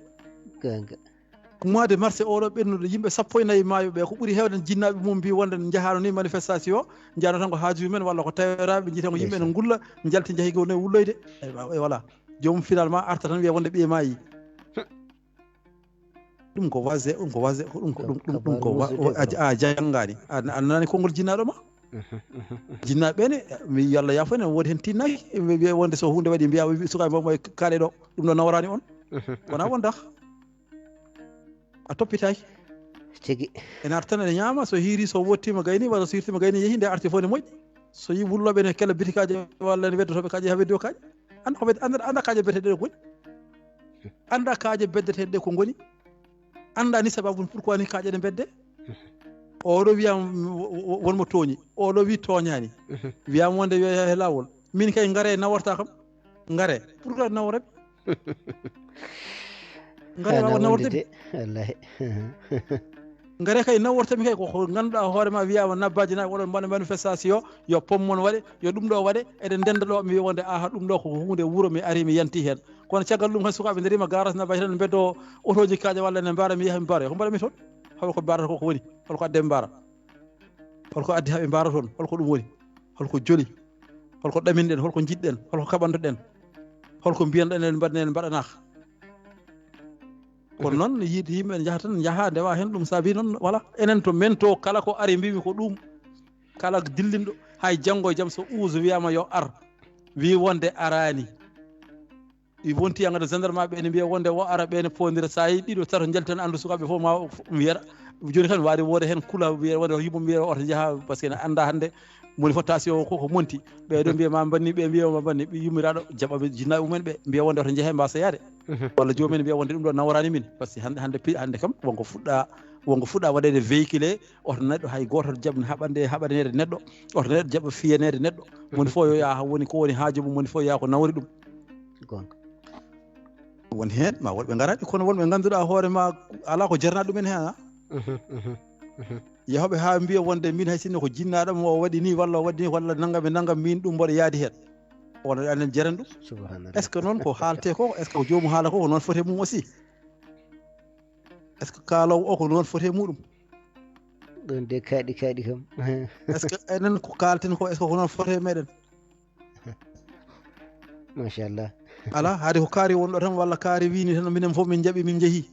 Gonga. Mois de mars oɗo ɓennuɗo, yimɓe sappo e nayi maayo ɓe, ko ɓuri heewde jinnaaɓe mum mbi wonde njahaano ni manifestation, njaano tan ko haaju men walla ko taweraaɓe, njiitan ko yimɓe ne ngulla, njalti njahi ko ne wulloyde. E voilà. Joomum finalement arta tan wiya wonde ɓiye maayi. Ɗum ko wase, ɗum ko wase, ko ɗum ko ɗum ɗum ɗum ko wa- o- a a janngaani. A a nani konngol jinnaaɗo ma. Jinnaaɓe ɓe ne, mi yalla yaafo ne, woodi heen tinnaaki, ɓe mbiya wonde so huunde waɗi mbiya sukaaɓe mbo moye kaale ɗo, ɗum ɗo nawraani on. Wona wonda. A toppitaaki. Tigi. Ene arta tan ene ñaama, so hiiri, so wottiima gayni, walla so hirtiima gayni, yehi nde arti fof ne moƴƴi. So yi wullooɓe ne kela bitikaaji walla ne weddotooɓe kaaƴe, haa weddi o kaaƴe. Annda ko bedde, annda, annda kaaƴe beddeteeɗe ɗe ko ngoni. Annda kaaƴe beddeteeɗe ɗe ko ngoni. Annda ni sababu pourquoi ni kaaƴe ɗe bedde. Oɗo wiyama won mo tooñi, oɗo wi tooñaani. Wiyama wonde yo yahe laawol. Min kay ngare naworta kam. Ngare. Pourquoi nawore? Ngare wawa naworde. Wallahi. Ngare kay nawwortami kay ko ko ngannduɗaa hoore ma wiyama nabbaji na oɗon mbaɗa manifestation, yo pom mon waɗe, yo ɗum ɗo waɗe, eɗen ndenda ɗo mi wiya wonde aha ɗum ɗo ko hunde wuro mi ari mi yanti heen. Kono caggal ɗum hay sukaaɓe ndarima garas nabbaji tan mbeddo otoji kaaƴe walla ne mbaara mi yaha mi mbaara ko mbaɗa mi toon? Hol ko mbaarata ko ko woni? Hol ko adde mbaara? Hol ko addi haɓe mbaara toon? Hol ko ɗum woni? Hol ko joli? Hol ko ɗaminɗen? Hol ko njiɗɗen? Hol ko kaɓantoɗen? Hol ko mbiyanɗen en mbaɗnen mbaɗanaaka? Kono noon yiide yimɓe ne njaha tan njaha ndewa heen ɗum saabi noon wala enen to men to kala ko ari mbimi ko ɗum. Kala dillinɗo hay janngo e jam so uus wiyama yo ar wi wonde arani. I wonti angada gendarme ɓe ne mbiya wonde o ara ɓe ne pondira sa yi ɗiɗo tato njalti tan anndu sukaaɓe fof ma mbiyata. Joni kan waade wooda heen kula wiya wonde yumma mbiya oto njaha parce que ne annda hannde moni fof tension o koko monti. Ɓeɗo mbiya ma mbanni ɓe mbiya ma mbanni ɓe yummiraɗo jaɓaɓe jinnaɓe mumen ɓe mbiya wonde oto njehe mbasa yaade. Walla joomum en mbiya wonde ɗum ɗo naworani min parce que hannde hannde pi- hannde kam wonko fuɗɗa wonko fuɗɗa waɗede véhiculé. Oto neɗɗo hay goto jaɓ haɓande haɓaneede neɗɗo. Oto neɗɗo jaɓa fiyaneede neɗɗo. Moni fof yo yaa woni ko woni haaju mum moni fof yaa ko nawori ɗum. Gonga. Won heen ma wonɓe ngaraɗi kono wonɓe ngannduɗaa hoore ma alaa ko jarnaa ɗumen heen a. Yahooɓe haa mbiya wonde min hay sinno ko jinnaaɗo mo o waɗi ni walla o waɗi ni walla nanngam e nanngam min ɗum mboɗo yaadi heen. Wona anen jeren ɗum. Est ce que noon ko haalte ko est ce que ko joomum haala ko ko noon foti e mum aussi? Est ce que kaalowo o ko noon foti e muɗum? Ɗon de kaaɗi kaaɗi kam. Est ce que enen ko kaalten ko est ce que ko noon foti e meɗen? Machallah. Ala haade ko kaari wonɗo tan walla kaari wini tan minen fof min jaɓi min jeehi.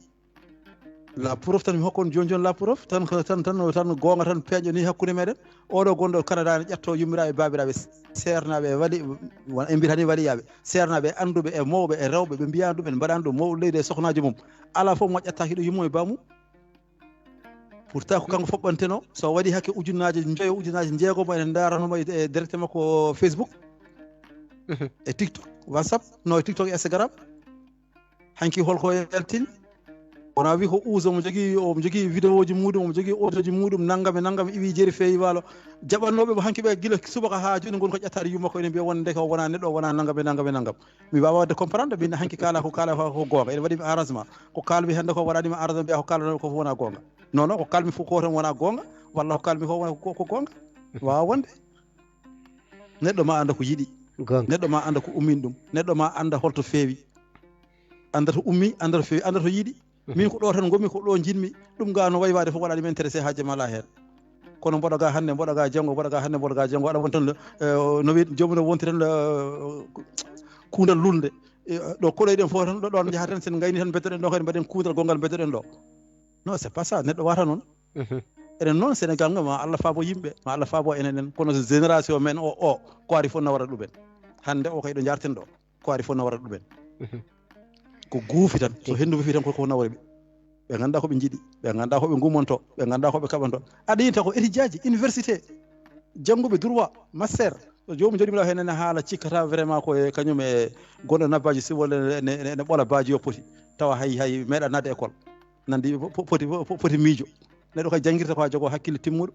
La preuve tan mi hokkon joni joni la preuve tan ko tan tan tan goonga tan peeƴo ni hakkunde meɗen. Oɗo gonɗo Canada ne ƴetto yummiraɓe babiraɓe seernaɓe e wali won e mbiyata ni waliyaɓe seernaɓe e anduɓe e mawɓe e rewɓe ɓe mbiyani ɗum en mbaɗani ɗum mawɗo leydi e sohnaji mum. Ala fof mo ƴettaki ɗo yummo e bamum. Pourtant ko kanko foɓɓanteno so waɗi hakke ujunnaaje njoyo ujunnaaje jeegomo ene ndaranoma e direct makko Facebook. E TikTok, WhatsApp, no e TikTok e Instagram. Hanki holko yaltini? Wona wi ko uso omo jogii omo jogii vidéoji muɗum omo jogii autoji muɗum nanngam e nanngam iwi jeeri feewi waalo. Jaɓannooɓe mo hanki ɓe gila subaka haa jooni ngon ko ƴettaade yumma ko ene mbiya wonde ndeke o wona neɗɗo o wona nanngam e nanngam e nanngam. Mi wawa wadde comprendre min hanki kala ko kala ko ko gonga ene waɗi mi arrangement ko kalmi hande ko waɗanima arrangement mbiya ko kalano ko wona gonga. Non non ko kalmi fof ko tan wona gonga walla ko kalmi ko wona ko ko gonga. Wawa wonde. Neɗɗo ma anda ko yiɗi. Gonga. Neɗɗo ma anda ko ummin ɗum. Neɗɗo ma anda holto feewi. Anda to ummi anda to feewi anda to yiɗi. Min ko ɗo tan ngomi ko ɗo jinmi. Ɗum ga no waywaade fof waɗanima intéressé haaje ma ala heen. Kono mboɗo ga hannde mboɗo ga janngo mboɗo ga hannde mboɗo ga janngo aɗa won tan eh, no wiy joomum no wonti tan eh, kuundal lulnde. Eh, ɗo koɗoyɗen fof tan ɗo ɗon njaha tan sen gayni tan beddoɗen ɗo kadi mbaɗen kuundal gonngal beddoɗen ɗo. Non c'est pas ça neɗɗo wata noon. Enen noon Sénégal ngo ma Allah faabo yimɓe ma Allah faabo enen en kono génération men o o ko ari fof nawata ɗumen. Hannde o kay ɗo jarten ɗo ko ari fof nawata ɗumen. Ko guufi tan so henndu fefi tan koko nawori ɓe. Ɓe ngannda ko ɓe njiɗi ɓe ngannda ko ɓe gumonto ɓe ngannda ko ɓe kaɓanto. Aɗa yinta ko étudiaji université jannguɓe droit master. So joomum jooɗima ɗo heen ene haala cikkata vraiment ko e kañum e gonɗo nabbaji si walla ene ɓola baaji o poti tawa hay hay meeɗa nadde école. Nandi poti poti miijo. Neɗɗo kay janngirta ko ha jogo hakkille timmuɗo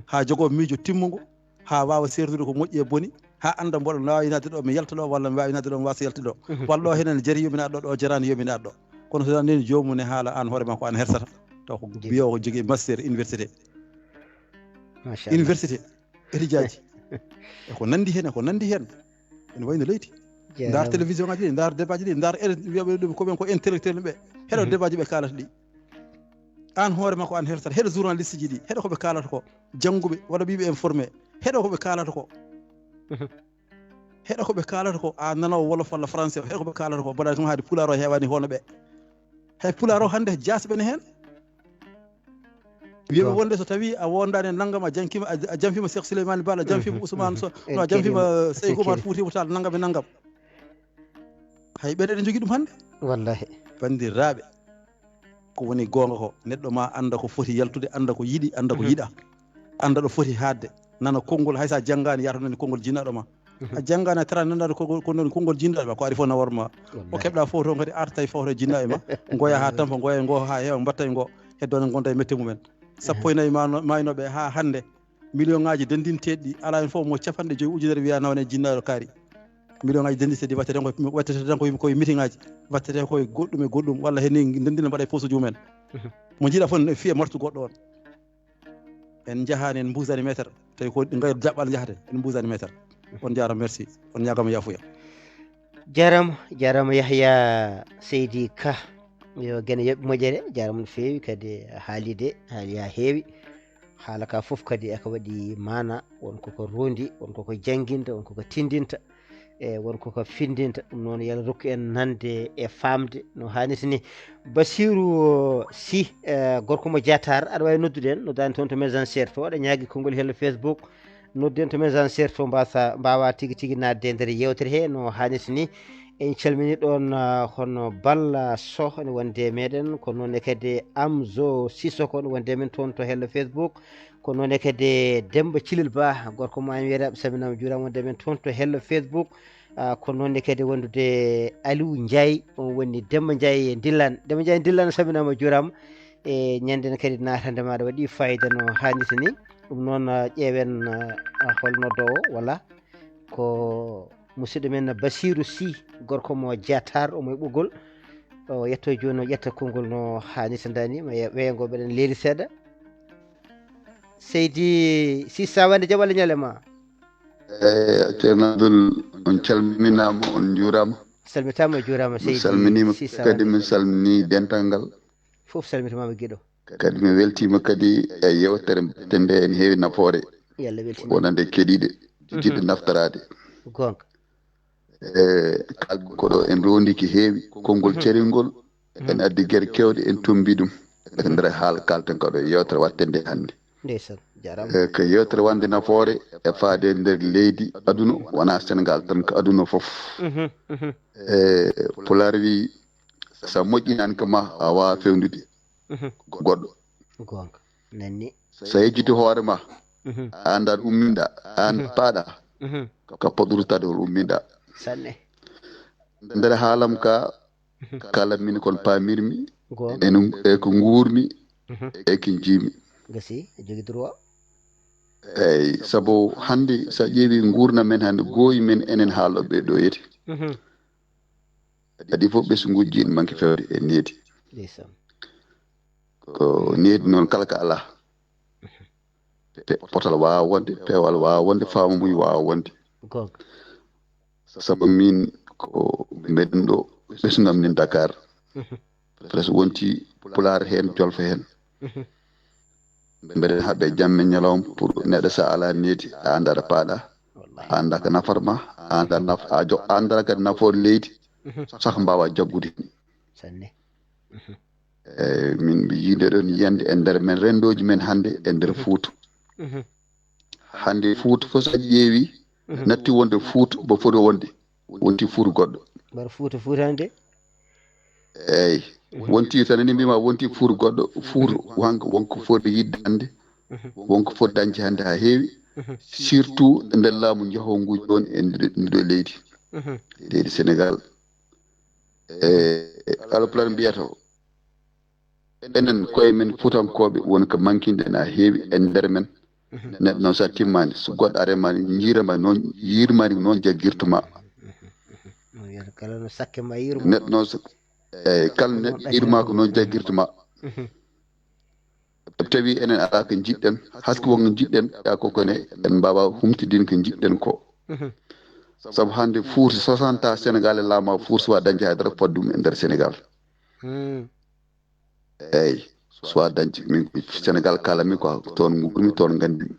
ha jogo miijo timmugo. Ha wawa serdude ko moƴƴi e boni ha anda mboɗo wawi nadde ɗo mi yalta ɗo walla mi wawi nadde ɗo mi wasa yaltude ɗo. Walla ɗo henen jari yumina ɗo ɗo jarani yumina ɗo. Kono so nani jomum ne haala an hoore ma ko an hersata taw ko biyo ko jogui master université. Université étudiaji eko nandi hen eko nandi hen. Ene wayno leydi. Dar télévision ngaji ɗi dar débat ji ɗi dar wiyaɓe ɗum koɓen ko intellectuel ɓe heɗo débat ji ɓe kalata ɗi. Aan hoore ma ko aan hertata. Heɗo journaliste ji ɗi, heɗo ko ɓe kaalata ko. Jannguɓe, waɗa ɓiɓe informé, heɗo ko ɓe kaalata ko. Heɗo ko ɓe kaalata ko. A nanaw wolof walla français, heɗo ko ɓe kaalata ko. Mbaɗa ɗum haade pulaar o heewani hono ɓe. Hay pulaar o hannde jaasɓe ne heen. Wiyeɓe wonde so tawi a wondaani e nanngam, a jankima, a a jamfima Cheikh Souleymane Bal, a jamfima Ousmane So, no a jamfima Seykou Omar Fouti Tall, nanngam e nanngam. Hay ɓen eɗen jogii ɗum hannde. Wallahi. Banndiraaɓe, ko woni goonga ko, neɗɗo ma annda ko foti yaltude, annda ko yiɗi, annda ko yiɗa, annda ɗo foti haadde, nana konngol, hay so a janngaani, yahata nani konngol jinnaɗo ma. A janngaani, a tara nanaade konngol, ko noon konngol jinnaɗo ma, ko ari fof na war ma. O keɓɗa fof toon kadi arta tawi fawta jinnaɗo ma. Ngoya haa tampa, ngoya ngo haa heewa, mbatta e ngo, heddo ne ngonda e mette mumen. Sappo e nayi ma-, maynooɓe haa hannde, million ŋaaji denndinteeɗi ɗi, alaa heen fof mo capanɗe joyi ujunere wiya nawane jinnaɗo kaari. Million ŋaaji denndinteeɗi wattete ko, wattete tan ko, ko e meeting ŋaaji, wattete ko e goɗɗum e goɗɗum, walla heen ni denndina mbaɗa e posuji mumen. Mo njiɗa fof ne fiya martu goɗɗo on. En njahaani, en mbuusaani meetar, tawi ko ngayru jaɓɓal njahate, en mbuusaani meetar. On njaaraama, merci, on ñaagaama yaafuya. Jarama, jarama Yahya Seydi Ka. Yo Gene yoɓ moƴƴere, jarama no feewi kadi haalide, haali haa heewi. Haala ka fof kadi eko waɗi maana, won koko rondi, won koko janginta, won koko tindinta, e won koko findinta. Ɗum noon, yo Allah rokku en nande e famde no haanirta ni. Basiru Sy, eh, gorko mo Diatar, aɗa waawi noddude en, noddaani toon to Messenger to, aɗa ñaagi konngol hello Facebook, noddu en to Messenger to, mbasa, mbaawa tigi tigi naatde e nder yeewtere he no haanirta ni. En calmini ɗoon, ah, hono Balla Soh ne wonde e meɗen, ko noon ne kadi Amzo Sissoko ne wonde e men toon to hello Facebook, ko noon ne kadi Demba Cilil Ba, gorko mo Ami Weeraɓe, salminaama, juuraama, wonde e men toon to hello Facebook. Ah, ko noon ne kadi wondude Aliou Ndiaye, on woni Demba Ndiaye Dillaan. Demba Ndiaye Dillaan, salminaama, juuraama. E ñande ne kadi naatande maaɗa waɗi fayida no haanirta ni. Ɗum noon, ah, ƴeewen, ah, hol noddoowo, walla ko musidɗo men Basiru Sy, gorko mo Diatar, omo e ɓoggol. O yetto jooni, o ƴetta konngol no haanirta ni. Ma ye-, weeyo ngo mbeɗen leeli seeɗa. Seydi Sy, sa wande jam, Allah ñaale ma. Eyi, Ceerno Abdul, on calminaama, on njuuraama. Salmitaama, juuraama, Seydi Sy. Mi salminiima kadi, mi salmini dental ngal. Fof salmitimaama, giɗo. Kadi mi weltiima kadi e yeewtere nde, ene heewi nafoore. Yo Allah weltin. Wonande keɗiiɗe, jiɗɓe naftoraade. Goonga. E kal ko ɗo en rondi ki heewi, konngol ceringol, en addi gere keewɗe, en tombi ɗum. E nder haala kalten ko ɗo yeewtere watte nde hannde. Ndeysaan, jaaraama. E ko yeewtere wonde nafoore e faade nder leydi aduna, wonaa Senegaal tan, ko aduna fof. Mhm, mhm. E Pulaar wi, so a moƴƴinaani ko ma, a waawaa feewnude goɗɗo. Goonga. Nanni. So a yejjiti hoore ma, a anndaa ɗo umminɗaa, a anndaa paaɗaa, ka poɗɗo ruttaade hol umminɗaa. Sanne. Nder haalam ka, kala min kon paamirmi, Goonga. En, e ko nguurmi, e ko njiimi. Gasi, a jogii droit. Eyi, sabu hannde, so a ƴeewi nguurndam men hannde, gooyi men enen haalooɓe ɗo yeti. Mhm. Adii fof ɓesnguuji ɗi manki feewde e needi. Ndeysaan. Ko needi noon kala ka alaa. Pe-, potal waawaa wonde, peewal waawaa wonde, faamuuji waawaa wonde. Goonga. Sabu min ko mbeɗen ɗo, ɓesngu am nin Dakar. Mhm. Presque wonti Pulaar heen, Jolfo heen. Mhm. Mbeɗen haɓɓe jamma e ñalawma pour neɗɗo so a alaa needi, a anndaa ɗo paaɗaa, Wallahi. A anndaa ko nafata ma, a anndaa naf-, a jo-, a anndaa kadi nafoore leydi, Mhm. Saka mbaawaa jaggude heen. Sanne. Mhm. Eyi, min mbi yiinde ɗon yiyande e nder men renndooji men hannde e nder Fuuta. Mhm. Hannde Fuuta fof so a ƴeewi, Mhm. natti wonde Fuuta, mbo foti wonde, wonti Fuuta goɗɗo. Mbar Fuuta, Fuuta hannde? Eyi, Mhm. wonti tan ni mbima wonti Fuuta goɗɗo, Fuuta Mhm. wonko, wonko foti yidde hannde, Mhm. wonko foti dañde hannde haa heewi, Mhm. surtout nder laamu njahoonguuji ɗoon e nder, nder leydi, Mhm. leydi Senegaal. E, e Alpulaar mbiyata o, enen koye men Fuutankooɓe woni ko mankinɗen haa heewi e nder men. Mhm. Neɗɗo noon so a timmaani, so goɗɗo arema, jiirama noon, yiirmaani noon jaggirtuma. Mhm. Mo wiyata kala no sakke ma yiirma. Neɗɗo noon so, eyi, kala neɗɗo yiirma ko noon jaggirtuma. Mhm. Tawi enen alaa ko njiɗɗen, haske wonko njiɗɗen, yaa ko kone en mbaawa humtidin ko njiɗɗen ko. Mhm. Sabu hannde Fuuta soixante ans Senegaal e laama, Fuuta suwaa dañde hay dara fodde ɗum e nder Senegaal. Hmm. Eyi, Soit dañde min ko Sénégal kaalami quoi, toon nguurmi, toon nganndimi.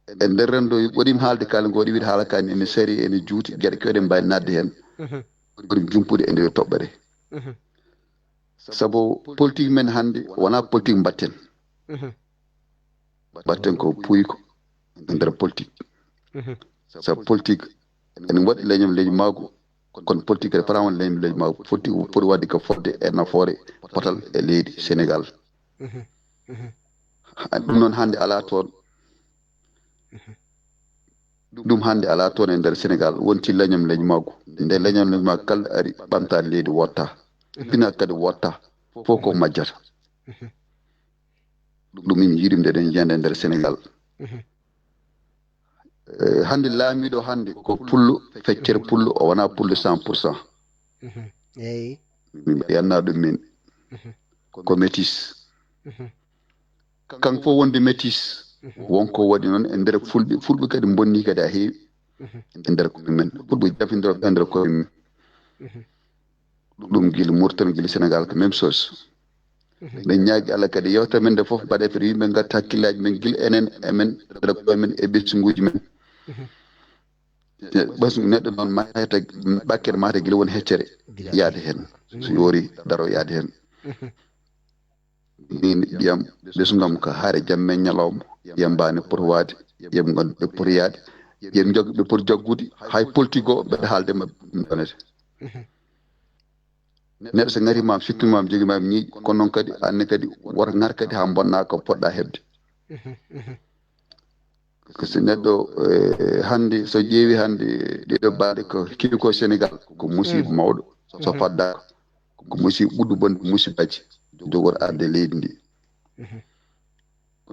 E nder renndo waɗimi haalde kaali ngo, waɗi wiide haala kaani ene sari, ene juuti, geɗe keewɗe mbawi naatde heen. Waɗi jumpude e nder toɓɓere. Sabu politique men hannde wonaa politique mbaɗten. Mbaɗten ko puuyi ko e nder politique. Sabu politique ene waɗi leñol leñmaagu, kono politique ene fota won leñol leñmaagu. Politique foti waɗde ko fodde e nafoore potal e leydi Sénégal. Ɗum noon hannde alaa toon. Ɗum hannde alaa toon e nder Sénégal, wonti leñol leñmaagu. Nde leñol leñmaagu kala ari, ɓamtaade leydi wotta, pina kadi wotta, fof ko majjata. Ɗum min njiɗi, nde ɗen jiyande e nder Sénégal. Eh, hannde laamiiɗo hannde ko pullo, feccere pullo, o wonaa pullo cent pour cent. Eyi. Min mbiyanna ɗum min. Ko métis. Kanko fof wonde métis, wonko waɗi noon e nder fulɓe. Fulɓe kadi mbonni kadi a heewi e nder koye men. Fulɓe jafindorɓe e nder koye men. Ɗum gila Mauritanie, gila Sénégal, ko même chose. Eɗen ñaagi Allah kadi, yewtere men nde fof mbaɗe feere, yimɓe ngarta hakkillaaji men gila enen e men, nder koye men e ɓesnguuji men. Ɓesngu neɗɗo noon maayata, ɓakkere maayata gila woni heccere yaade heen. So yoori daro yaade heen. Min ɓiyam ɓesngam ko haare jamma e ñalawma, ɓiyam mbaane poti waade, ɓiyam ngonɗo ɓe poti yaade, ɓiyam jog-, ɓe poti jaggude, hay politique o mbeɗa haalde maɓɓe ɗum ɗonete. Neɗɗo so ngari ma, siftu ma, jogi ma, ñiiƴ, kono noon kadi, anne kadi, woto ngar kadi haa mbonna ko poɗɗa heɓde. Ko si neɗɗo, eh, hannde, so ƴeewi hannde, ɗeɗo balɗe ko kewi ko Sénégal, ko musiba mawɗo. So faddaaka, ko musiba ɓurɗo bonde musibaaji, dow woto arde leydi ndi.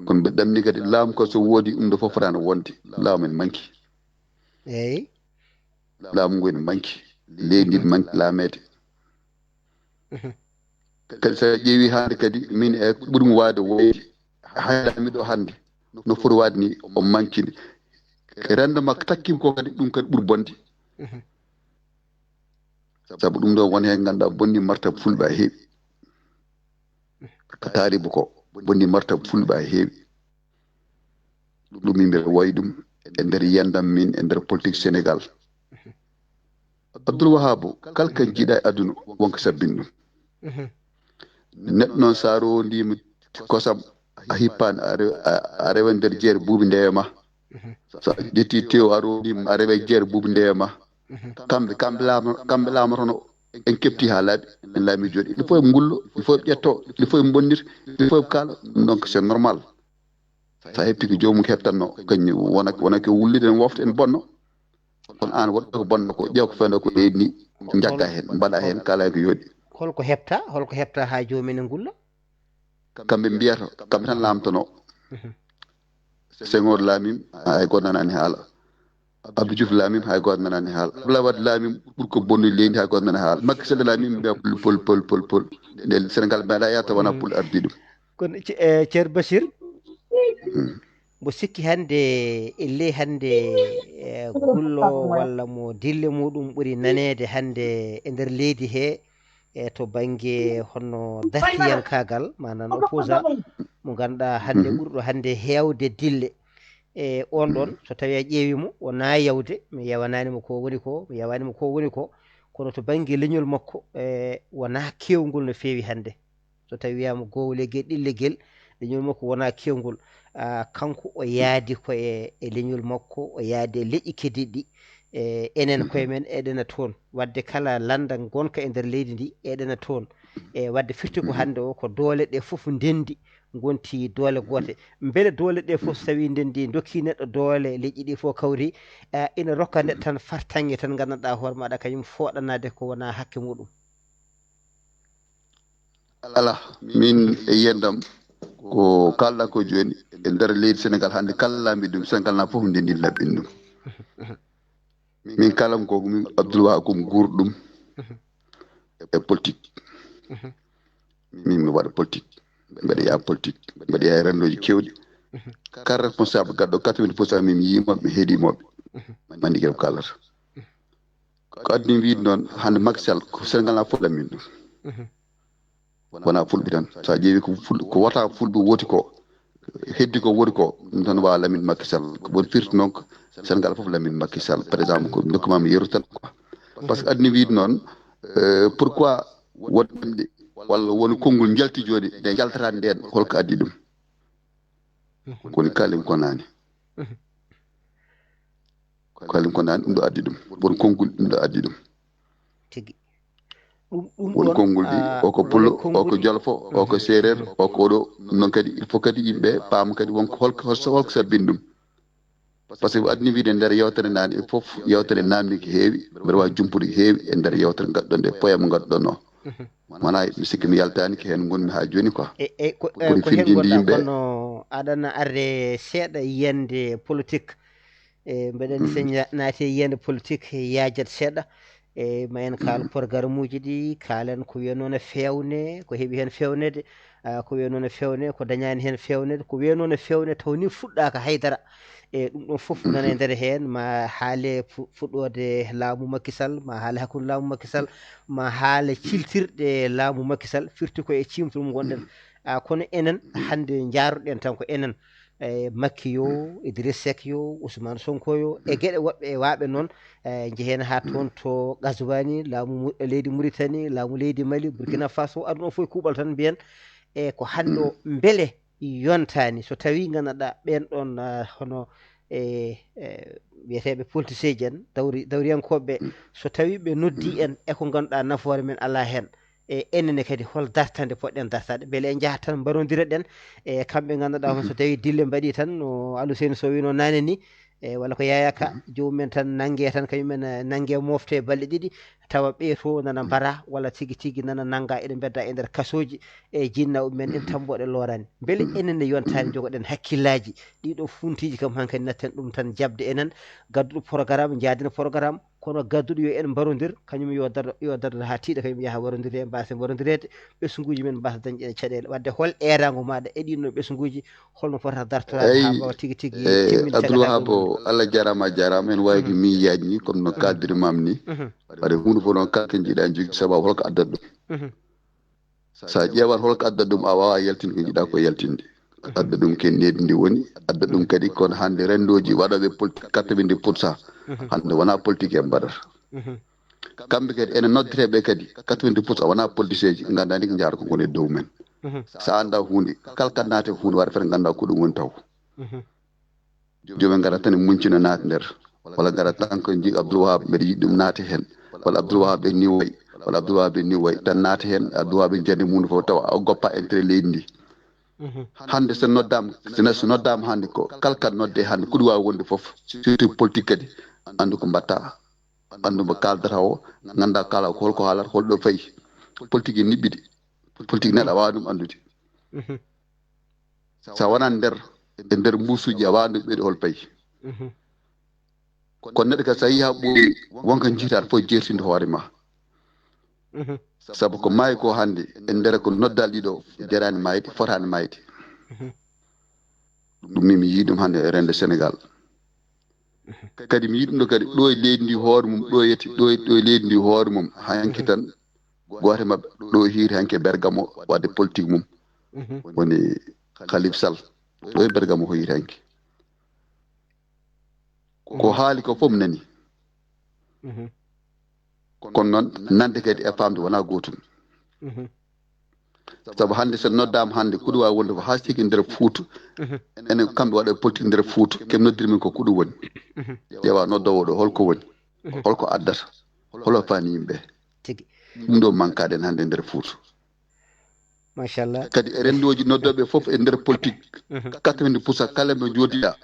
Kono ɓe ɗamni kadi laamu ko so woodi ɗum ɗo fof fotaano wonde. Laamu en manki. Eyi. Laamu ngu ene manki. Leydi ndi manki laameede. Kadi so a ƴeewi hannde kadi, min e ɓuri mo waawde woyde, hay laamiiɗo hannde, no foti waawde ni o mankini. Renndo makko takkima ko kadi, ɗum kadi ɓuri bonde. Sabu ɗum ɗo won heen ngannduɗaa bonni martab fulɓe a heewi. Ko taaribu ko, bonni martab fulɓe a heewi. Ɗum min mbiɗa wayi ɗum e nder yiyandam min e nder politique Sénégal. Abdoul Wahab, kala ko njiiɗa e aduna, wonko sabbini ɗum. Neɗɗo noon, so a roondiima kosam, a hippaani, a rew-, a, a rewa nder jeere buubi ndewe ma. So a ƴetti tew, a roondiima, a rewa e jeere buubi ndewe ma. Kamɓe, kamɓe laamo-, kamɓe laamotono, en kepti haa laaɓi, en laami jooɗi. Il faut ɓe ngullo, il faut ɓe ƴetto, il faut ɓe mbonnir, il faut ɓe kaala. Donc, c'est normal. So a heɓti ko joomum heɓtanno, kañum wona, wona ko wullude en wofta en bonno. Kono aan waɗɗo ko bonno ko, ƴeew ko fewndo ko leydi ndi, njagga heen, mbaɗa heen, kaala ko yooɗi. Holko heɓta, holko heɓta haa joomum en ngulla? Kamɓe mbiyata, kamɓe tan laamtono. Senghor laamim, hay gooto nanaani haala. Abdou Diouf laamim, hay gooto nanaani haala. Abdoulaye Wade laamim, ɓuri ko bonnude leydi, hay gooto nanaani haala. Macky Sall laamim, mbiya pul, pul, pul, pul, pul. Nde Sénégal meeɗa yahta wona pul ardi ɗum. Kono ce-, eh, Ceer Bachir, mbo sikki hannde, elle hannde, eh, gullo walla mo dille muɗum ɓuri naneede hannde e nder leydi he, e to bannge hono dartiyankaagal, maanaam opposant, mo ngannduɗaa hannde ɓurɗo hannde heewde dille. E on ɗon, so tawii a ƴeewi mo, wonaa yawde, mi yewanaani mo ko woni ko, mi yewaani mo ko woni ko, kono to bannge leñol makko, e wonaa keewngol no feewi hannde. So tawii wiyaama goowalegel, ɗillegel, leñol makko wonaa keewngol. Ah, kanko o yaadi ko e, e leñol makko, o yaadi e leƴƴi keddiiɗi ɗi. E, enen koye men eɗena toon. Waɗde kala lannda ngonka e nder leydi ndi, eɗena toon. E waɗde firti ko hannde o, ko doole ɗe fof ndenndi, ngonti doole goote. Mbele doole ɗe fof, so tawii ndenndi, ndokki neɗɗo doole, leƴƴi ɗi fof kawri, ah, ina rokka neɗɗo tan fartaŋŋe tan, nganndanɗaa hoore maaɗa kañum fooɗanaade ko wonaa hakke muɗum? Alaa, min e yiyandam, ko kaalɗaa ko jooni, e nder leydi Sénégal hannde, kala laamiiɗo ɗum, Sénégal na fof ndenndi laɓɓini ɗum. Min kaalam ko min Abdoul Wahab, ko mi guurɗo ɗum e politique. Min mi waɗa politique, mbeɗa yaa politique, mbeɗa yaa e renndooji keewɗi. Kala responsable gaɗɗo quatre-vingt pour cent, min mi yii mo, mi heɗii mo, mi anndi ko kaalata. Ko addi wiide noon, hannde Macky Sall, ko Sénégal na fof laɓɓini ɗum. Wonaa Fulɓe tan. So a ƴeewi ko Ful-, ko wota Fulɓe woti ko, heddi ko woni ko, ɗum tan waawa Lamine Macky Sall. Ko woni firti noon ko Sénégal fof Lamine Macky Sall. Par exemple, ko nokku maami yeru tan quoi. Parce que aduna wiide noon, euh, pourquoi won ɗemɗe walla won konngol njalti jooni, nde njaltataa ndeen, holko addi ɗum? Ko woni kaalim ko naani. Kaalim ko naani, ɗum ɗo addi ɗum. Won konngol ɗum ɗo addi ɗum. Tigi. Ɗum, ɗum won ɗon, konngol di, ah, o ko won pullo, o ko konngol di. Jolfo, o ko séeréer, o ko ɗo. Noon kadi, il faut kadi yimɓe paama kadi won ko holko, holko, holko sabbini ɗum. Parce que aduna wiide nder yewtere naani e fof, yewtere naamni ko heewi, mbeɗa waawi jumpude ko heewi e nder yewtere ngadduɗon nde, poème ngadduɗon o. Wonaa mi sikki mi yaltaani ko heen ngonmi haa jooni quoi. E, e, ko, e, woni ko heen findinde ngonɗaa yimɓe. Kono aɗana arde seeɗa yiyannde politique. E, mbeɗen so ña-, naati e yiyannde politique, yaajat seeɗa. E, ma en kaal programme uji ɗi, kaalen ko wiyatnoo ne feewne, ko heɓi heen feewneede, ah, ko wiyatnoo ne feewne, ko dañaani heen feewneede, ko wiyatnoo ne feewne taw ni fuɗɗaaka haydara. E, ɗum ɗon fof nana e nder heen, ma haale fu-, fuɗɗoode laamu Macky Sall, ma haale hakkunde laamu Macky Sall, ma haale ciltirɗe laamu Macky Sall, firti ko e ciimtol mum ngonɗen. Ah, kono enen hannde njaaruɗen tan ko enen, e Macky yo, Idriss Seck yo, Ousmane Sonko yo, e geɗe woɓɓe e waaɓe noon, e njehen haa toon to Gazwani, laamu mu-, leydi Mauritanie, laamu leydi Mali, Burkina Faso, aduna o fof e kuuɓal tan mbiyen, e ko hannde o mbele yontaani, so tawii nganndanɗaa ɓeen ɗoon, ah, hono, e, e, wiyeteeɓe politicien ji en, dawri-, dawriyankooɓe ɓe, so tawii ɓe noddii en e ko ngannduɗaa nafoore men alaa heen, e enen ne kadi hol dartande poɗɗen dartaade, mbele en njahat tan mbarondiroɗen e kamɓe ngannduɗaa hono so tawii dille mbaɗii tan, no Aluseyni Sow wiynoo naane ni, e walla ko Yaya Ka, joomum en tan nanngee tan, kañum en, eh, nanngee moftee balɗe ɗiɗi, tawa ɓee to nana mbara walla tigi tigi nana nannga, eɗe mbedda e nder kasooji, e jinnaaɓe men en tamboɗe looraani. Mbele enen ne yontaani njogoɗen hakkillaaji ɗiɗo funtiiji kam hankadi natten ɗum tan jaɓde enen, gadduɗo programme, njaadina programme, kono gadduɗo yo en mbarondir, kañum yo daro, yo daro haa tiiɗa, kañum yaha warondirde, mbaasen warondireede, ɓesnguuji men mbaasa dañde ɗen caɗeele. Wadde hol eeraango maaɗa e ɗiin ɗoon ɓesnguuji, holno fotata dartoraade haa mbawa tigi tigi timmin Abdoul Wahab, Allah jaaraama, a jaaraama. En waawi ko miijaaji ni, comme no kaaldir maam ni. Waɗde huunde fof noon kala ko njiɗa jogii sababu, holko addata ɗum? So a ƴeewat holko addata ɗum, a waawaa yaltinde ko njiɗa ko yaltinde. Adda ɗum ko e needi ndi woni, adda ɗum kadi kono hannde renndooji waɗooɓe politique quatre-vingt-dix pour cent. Hannde wonaa politique en mbaɗata. Kamɓe kadi ene noddeteeɓe kadi quatre-vingt-dix pour cent wonaa politicien ji, nganndaa ni ko njaara ko ngoni e dow men. So a anndaa huunde, kala ka naate huunde waɗa fere nganndaa ko ɗum woni taw. Joomum en ngara tan e muñcina naata nder, walla ngara tan ko nji Abdoul Wahab mbeɗa yiɗi ɗum naata heen, walla Abdoul Wahab en ni wayi, walla Abdoul Wahab en ni wayi, tan naata heen, Abdoul Wahab en jannde mum fof tawa o goppa intérêt leydi ndi. Hannde so noddaama, so ne-, so noddaama hannde ko kala ka nodde hannde ko ɗum waawi wonde fof, surtout politique kadi, anndu ko mbaɗta, anndu mbo kaaldata o, ngannda kaala ko holko haalata, holɗo fayi. Politique e niɓɓiɗi, politique neɗɗo a waawa ɗum anndude. So a wonaa nder, e nder mbuusuuji a waawa ɗum ɓeyde hol payi. Kono neɗɗo kadi so a yii haa ɓooyi, wonko njiytaa fof jeertinde hoore ma. Sabu ko maayi ko hannde, e nder ko noddaali ɗiɗo, jaraani maayde, fotaani maayde. Ɗum min mi yii ɗum hannde e rende Sénégal. Kadi mi yii ɗum ɗo kadi, ɗo e leydi ndi hoore mum, ɗo yeti, ɗo e, ɗo e leydi ndi hoore mum, hanki tan, gooto e maɓɓe, ɗo hiiri hanki e Bergamo, waɗde politique mum. Woni Khalif Sall, ɗo e Bergamo o hiiri hanki. Ko haali ko fof mi nani. Kono noon, nande kadi e faamde wonaa gootum. Sabu hannde, so noddaama hannde, ko ɗum waawi wonde ko haa sigi nder Fuuta. Enen kamɓe waɗa politique nder Fuuta, keɓe noddiri min ko, ko ɗum woni. Ƴeewa noddoowo ɗo, holko woni? Holko addata? Holo faani yimɓe? Tigi. Ɗum ɗo mankaɗen hannde nder Fuuta. Machallah. Kadi e renndooji noddooɓe fof e nder politique, quatre-vingt-dix pour cent kala ɓe njooɗiɗa.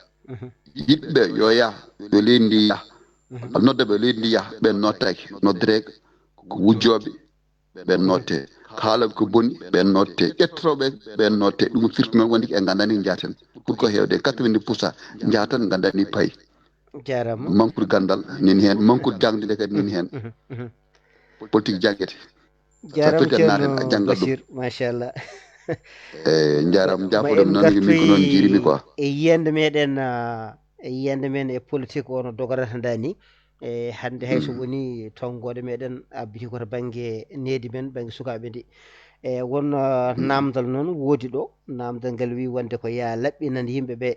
Yiɗɓe yo yah, yo leydi ndi yah. Noddooɓe leydi ndi yah, ɓen nottaaki. Noddereeɓe ko wujjooɓe, ɓen notte. Kaalooɓe ko boni, ɓen notte. Ƴettotooɓe, ɓen notte. Ɗum firti noon wonde ko en nganndaa ni njaaten. Pour ko heewde quatre-vingt-dix pour cent njaaten, nganndaa ni payi. Jaaraama. Mankude ganndal nani heen, mankude jaŋde nde kadi nani heen. Politique janngete. Jaaraama. Ceerno Bachir, machallah. Eyi, njaaraama, njaafoɗon noon, min ko noon njiirimi quoi. E yiyannde meɗen, ah, e yiyannde men e politique o no dogorata ndaa ni. E hannde hay so woni tonngooɗe meɗen abbiti ko to bannge needi men, bannge sukaaɓe ndi. E won, eh, naamndal noon woodi ɗo, naamndal ngal wi wonde ko yaa laɓɓinan yimɓe ɓe,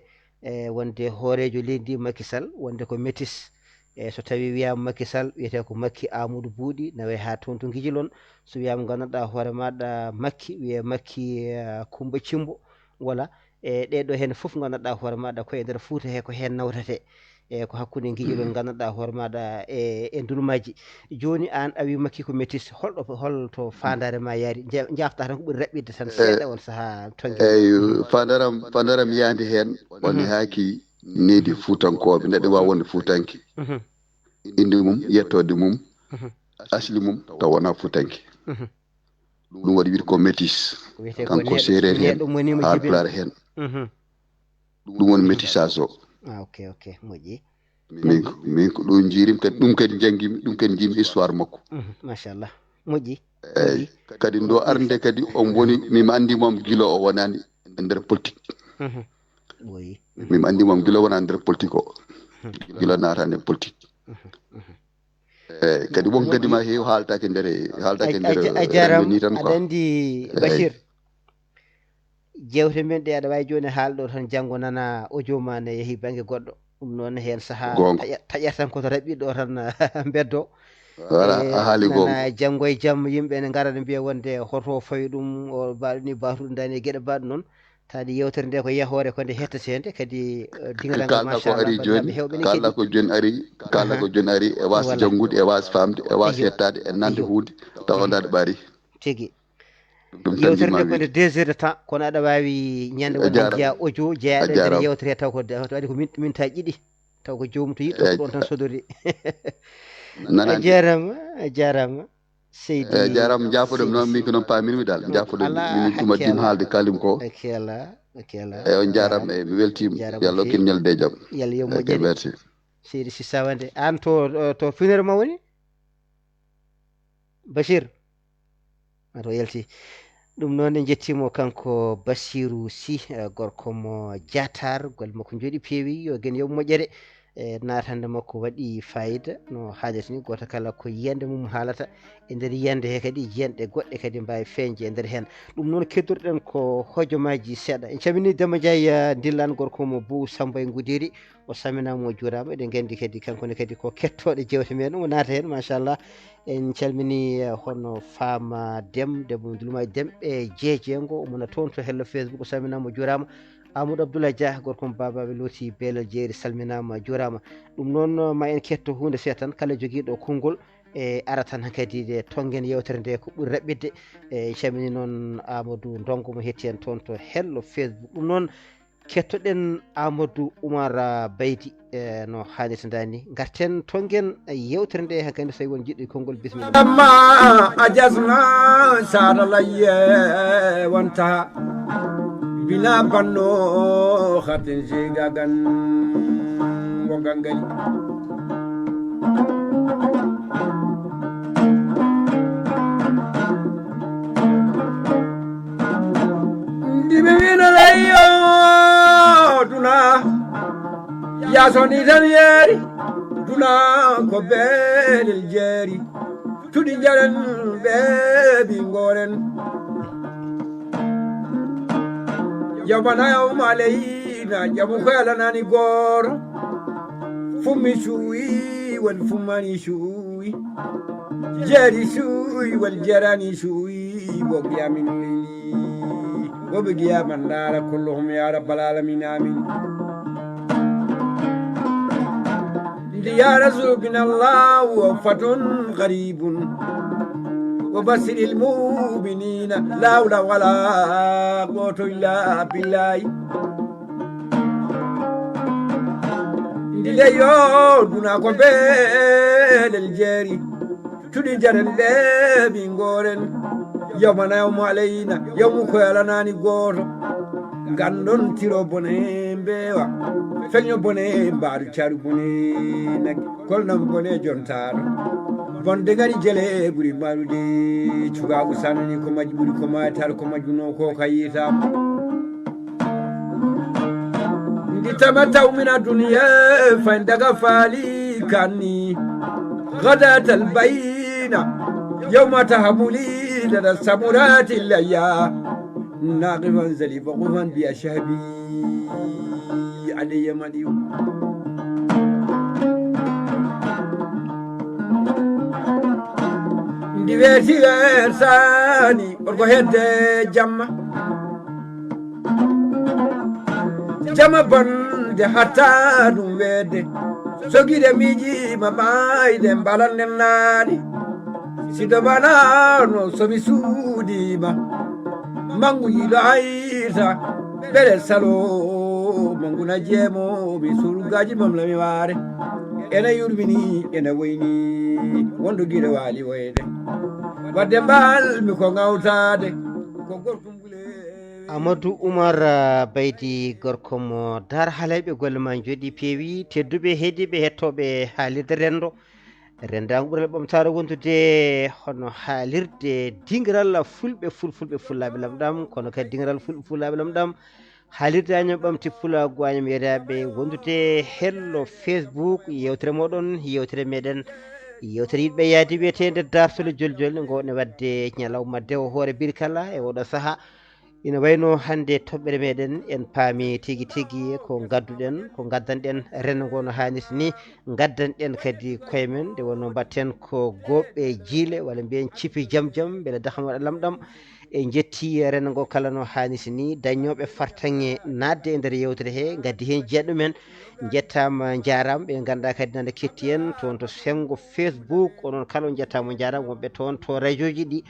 e wonde hooreejo leydi ndi Macky Sall, wonde ko métis. E so tawi wiyaama Macky Sall, wiyetee ko Macky Amadou Buuɗi, nawe haa toon to Ngijilon. So wiyaama nganndanɗaa hoore maaɗa Macky, wiyee Macky, eh, Kumba Cimbo, wala. E ɗee ɗoo heen fof nganndanɗaa hoore maaɗa ko e nder Fuuta he ko heen nawtatee. E ko hakkunde Ngijilon nganndanɗaa hoore maaɗa e, e ndulmaaji. Jooni aan a wii Macky ko métis, holɗo, holto faandaare ma yaari? Nja-, njaaftaa tan ko ɓuri raɓɓiɗde tan seeɗa on sahaa tonngel. Eyi, faandaram, faandaram yaandi heen, on haaki nehdi Fuutankooɓe, neɗɗo waawa wonde Fuutanke. Mhm. Innde mum, yettoode mum, asli mum, taw wonaa Fuutanke. Mhm. Ɗum waɗi wiyde ko métis. Wiyetee ko kanko neɗɗo, seereer heen, neɗɗo moni mo Haalpulaar heen. Mhm. Ɗum woni métissage o. Ah, ok, ok, moƴƴi. Min ko, min ko ɗum njiirim, kadi ɗum kadi njanngimi, ɗum kadi njiimi histoire makko. Mhm, machallah. Moƴƴi. Eyi, moƴƴi. Kadi ndo arde kadi on woni, min anndi mo am gila o wonaani e nder politique. Mhm. Oui. Min anndi mo am gila wonaa nder politique o. Mhm. Gila naataani e politique. Mhm, mhm. Eyi, kadi won kadi ma heewi haaltaake nder, haaltaake A, nder a, a jaaraama, renndo ni tan aɗa quoi. Anndi, eyi. Bachir, jeewte men ɗe aɗa waawi jooni haalɗo tan, janngo nana audio ma ne yehi bannge goɗɗo. Ɗum noon heen sahaa Goonga. Taƴa-, taƴat tan ko to raɓɓiɗo tan mbeddo. Voilà, e, a haali nana goonga. Janngo e jam yimɓe ne ngara ne mbiya wonde hoto fawi ɗum, o mbaɗo ni batuɗo dani e geɗe mbaɗo noon. Taade yewtere nde ko yahoore ko nde hettetee nde, kadi, eh, dingiral ngal, kaalɗa ko machallah, ari bandiraɓe jooni, hewɓe ne kaalɗa keɗi. Ko jooni ari, kaalɗa Aha. Ko jooni ari, e waas Voilà. Janngude, e waas faamde, e waas Iyo. Yettaade, e nande Iyo. Huunde, tawa Iyo. Ndaɗa ɓaari. Tigi. Ɗum tan yewtere nde ko nde deux heures de temps, kono aɗa waawi ñande wonde njiya audio, jeyaɗo e nder yewtere taw ko de-, waɗi ko min, min ta ɗiɗi, taw ko joomum to yiɗɗo ko ɗon tan sodori. Nanani. A jaaraama, a jaaraama. Seydi. Eyi, jaaraama, njaafoɗon noon, min ko noon paamirmi dal, njaafoɗon, alaa, minin tuma dim haalde kalim ko. Ok, alaa, ok, alaa. Eyi, on jaaraama, eyi, mi weltiima. Jaaraama. Yo Allah hokkin ñalde e jam. Yo Allah yo moƴƴere. Ok, merci. Seydi Sissawande, aan to, to finere ma woni? Bachir? Ato yalti. Ɗum noon en njettiimo kanko Basiru Sy, eh, gorko mo Diatar, golle makko njooɗi peewi, yo gen yoɓ moƴƴere. E naatande makko waɗi fayida no haalirta ni, gooto kala ko yiyannde mum haalata. E nder yiyannde he kadi, yiyannde goɗɗe kadi mbaawi feeñde e nder heen. Ɗum noon keddotoɗen ko hojomaaji seeɗa. En calminii Demba Ndiaye, eh, Ndillaan, gorko mo Bou Samba e Guderi. O salminaama, o juuraama. Eɗen nganndi kadi kanko ne kadi ko kettooɗo jeewte men, o naata heen, machallah. En calminii, eh, hono Fama Dem, debbo mo Dulmaaji Dem e Jeejeengo, omo na toon to hello Facebook, o salminaama, o juuraama. Amadou Abdoulaye Dia, gorko mo Babaɓe Looti, Beelel Jeeri, salminaama, juuraama. Ɗum noon, ma en ketto huunde seeɗa tan, kala jogiiɗo konngol, e ara tan kadi nde tonngen yewtere nde ko ɓuri raɓɓiɗde. E calmini noon Amadou Ndongo mo hetti en toon to hello Facebook. Ɗum noon, kettoɗen Amadou Oumar, ah, Baydi, e no haalirta ni. Ngarten tonngen yewtere nde, hankadi so tawi won jiɗɗo e konngol, bisimilla. Amma a jasna sara layye wanta bina banno khatin jiga gan wo gangali. Ndimi wino leyo duna. Yasoni tan yeeri duna ko beelel jeeri. Tudi jaren be bingoren. Yawma na yawma alayna, jamu ko yalanani gooro. Fummi suwi, wal fummani suwi. Jeeri suwi, wal jerani suwi, wo qiyamin leyli. Wo bi qiyaman nara kulluhum ya rabbal alamin, amin. Ndi ya rasul bin Allah wa fatun qaribun. Wa basiril mu'minina la hawla wala quwwata illa billahi. Ndi leyo duna ko beelel jeeri. Tudi jaren be bingoren. Yawma na yawmu alayna, yawmu ko yalanani goto. Gandon tiro bone mbewa. Fenyo bone mbaru caru bone nagi. Kolnam bone jontaro. Bonde gari jele buri marude. Cuga usanani ko majburi ko matar ko majbuno ko kayita. Ndi tama taw mina duniya fa indaga fali kani. Gadatal bayna. Yawma tahabuli. لدى السمرات الليا ناقفا زليفا قفا بأشهبي علي مديو. Ndi weeti weesaani, worgo hedde jamma. Jamma bonde hatta ɗum weede. Sogide miijiima maayde mbalan nennaani. Sido banano somi suudiima. Mangu yiɗo ayta. Bele salo mangu na jeemo mi surgaaji mam lami waare. Ena yurmini, ena woyni, wondo giɗo waali woyde. Wadde mbaal mi ko ŋawtaade, ko gorko mbule. Amadou Oumar, ah, Baydi gorko mo Dar Haleyɓe, golle ma njooɗi peewi. Tedduɓe heediiɓe hettooɓe haalirde renndo, renndaangu ɓural ɓamtaare wondude hono haalirde dingiral fulɓe, fulfulɓe, fullaaɓe lamɗam, kono kadi dingiral fulɓe, fullaaɓe lamɗam. Haalirde Añam ɓamti pulaagu Añam yeeyaaɓe wondude hello Facebook, yewtere moɗon, yewtere meɗen, yewtere yiɗɓe yaadi wiyeteende Daartol Joljol, ngo ne wadde ñalawma dewo hoore biri kala e oɗo saha. Ina wayno hannde toɓɓere meɗen en paami tigi tigi ko ngadduɗen, ko ngaddanɗen rendo ngo no haanirta ni, ngaddanɗen kadi koye men, nde wonno mbatten ko gooɓe jiile walla mbiyen cipi jam jam, mbele daham waɗa lamɗam. En njetti rendo ngo kala no haanirta ni, dañooɓe fartaŋŋe naatde e nder yewtere he, ngaddi heen jeeɗo men. Njettaama, njaaraama ɓe ngannduɗaa kadi nana ketti en toon to senngo Facebook, onon kala on njettaama, on njaaraama, wonɓe toon to rajooji ɗi.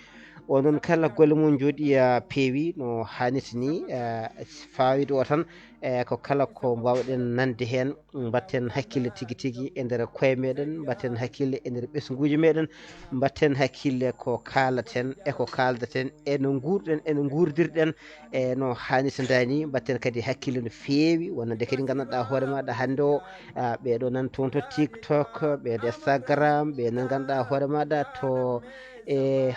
Onon kala golle mon njooɗi, ah, peewi no haanirta ni, ah, faawiiɗo o tan, eh, ko kala ko mbaawɗen nande heen, mbatten hakkille tigi tigi e nder koye meɗen, mbatten hakkille e nder ɓesnguuji meɗen, mbatten hakkille ko kaalaten e ko kaaldaten e no nguurɗen, e no nguurdirɗen e no haanirta ni, mbatten kadi hakkille no feewi, wonande kadi nganndanɗaa hoore maaɗa hannde o, ah, ɓeeɗo nan toon to TikTok, ɓeeɗo Instagram, ɓe nan nganndanɗaa hoore maaɗa to e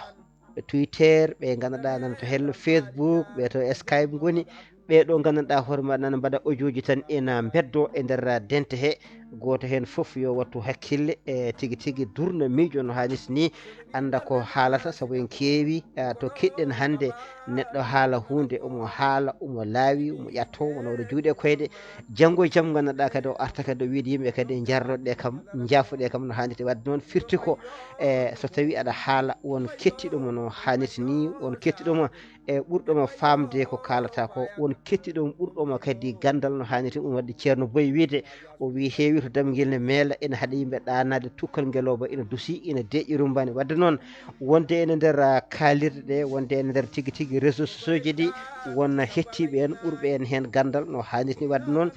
Twitter, ɓe nganndanɗaa nan to hello Facebook, ɓe to Skype ngoni, ɓeeɗo nganndanɗaa hoore maaɗa nan mbaɗa audioji tan ena mbeddo e nder dente he, gooto heen fof yo wattu hakkille e tigi tigi durna miijo no haanirta ni, annda ko haalata, sabu en keewi, ah, to keɗɗen hannde neɗɗo haala huunde, omo haala, omo laawi, omo ƴatto, omo nawra juuɗe e koyɗe. Janngo e jam nganndanɗaa kadi o arta kadi o wiide yimɓe kadi njarnoɗe kam, njaafuɗe kam no haanirta. Wadde noon firti ko, e so tawi aɗa haala won kettiɗo mo no haanirta ni, won kettiɗo mo e ɓurɗo mo faamde ko kaalata ko, won kettiɗo mo ɓurɗo mo kadi ganndal no haanirta. Ɗum wadde Ceerno Boy wiide, o wi heewi to damngel ne meela, ina haɗa yimɓe ɗaanaade tukkal ngelooba, ina dusi, ina deƴƴi rumbaani. Wadde noon, wonde ene nder, ah, kaalirɗe ɗe, wonde ene nder tigi tigi réseaux sociaux ji ɗi, won hettiiɓe en, ɓurɓe en heen ganndal no haanirta ni. Wadde noon,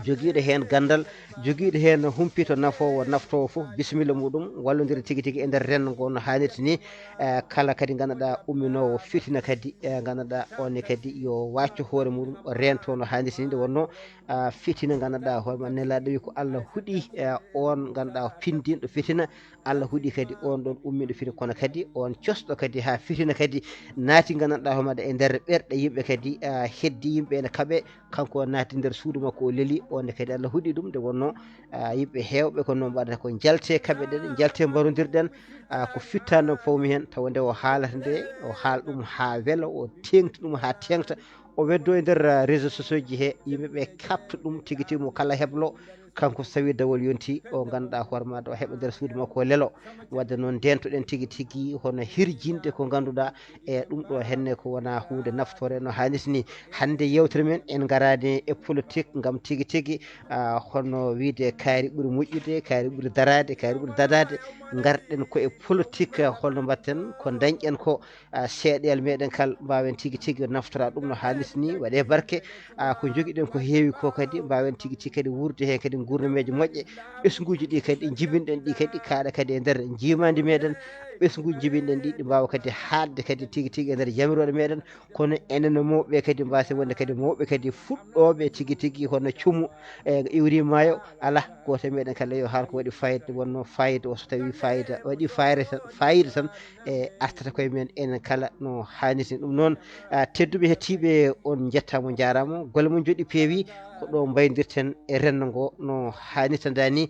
jogiiɗo heen ganndal, jogiiɗo heen humpito nafoowo, naftoowo fof, bisimilla muɗum, wallondira tigi tigi e nder renndo ngo no haanirta ni. Eh, kala kadi ngannduɗaa umminoowo fitina kadi, eh, ngannduɗaa on ne kadi yo waccu hoore muɗum, o reento no haanirta ni. Nde wonnoo, ah, fitina ngannduɗaa hoore ma nelaaɗo wi ko Allah huɗi, eh, on ngannduɗaa pinndinɗo fitina, Allah huɗi kadi on ɗon ummiiɗo fitina, kono kadi on cosɗo kadi haa fitina kadi naati ngannduɗaa hoore maɗa e nder ɓerɗe yimɓe kadi, ah, heddi yimɓe ene kaɓe, kanko o naati nder suudu makko o leli, on ne kadi Allah huɗi ɗum. Nde wonnoo, ah, yimɓe heewɓe ko noon mbaɗata, ko njalte kaɓe ɗen, njalte mbarondirɗen, ah, ko fittaande o fawmi heen, tawa nde o haalata nde, o haal ɗum haa wela, o teeŋti ɗum haa teeŋta, o weddo e nder, ah, réseaux sociaux ji he, yimɓe ɓe kaɓta ɗum tigi tigi, mo kala heblo, kanko so tawi dawol yonti, o ngannduɗaa hoore maɗa o heɓa nder suudu makko o lelo. Wadde noon ndentoɗen tigi tigi hono hirjinde ko ngannduɗaa e ɗum ɗo henne ko wona huunde naftore no haanirta ni. Hannde yewtere men en ngaraani e politique ngam tigi tigi, ah, hono wiide kaari ɓuri moƴƴude, kaari ɓuri daraade, kaari ɓuri dadaade. Ngarɗen ko e politique, holno mbaɗten, ko dañɗen ko, ah, seeɗeel meɗen kal mbaawen tigi tigi naftora ɗum no haanirta ni, waɗe barke, ah, ko njogiɗen ko heewi ko kadi mbaawen tigi tigi kadi wuurde heen kadi nguurnameeje moƴƴe, ɓesnguuji ɗi kadi njibinɗen ɗi kadi kaaɗa kadi e nder njiimaandi meɗen, ɓesnguuji njibinɗen ɗi ɗi mbaawa kadi haaɗde kadi tigi tigi e nder yamirooɗe meɗen, kono enen mawɓe kadi mbaasen wonde kadi mawɓe kadi fuɗɗooɓe tigi tigi hono cumu e iwri maayo, alaa gooto e meɗen kala yo haal ko waɗi fayida, wonno fayida o so tawi fayida waɗi fayida tan, fayida tan e artata koye men enen kala no haanirta ni. Ɗum noon, ah, tedduɓe hettiiɓe, on njettaama, on njaaraama, golle mon njoɗi peewi, ko ɗo mbaydirten e renndo ngo no haanirta ndaa ni.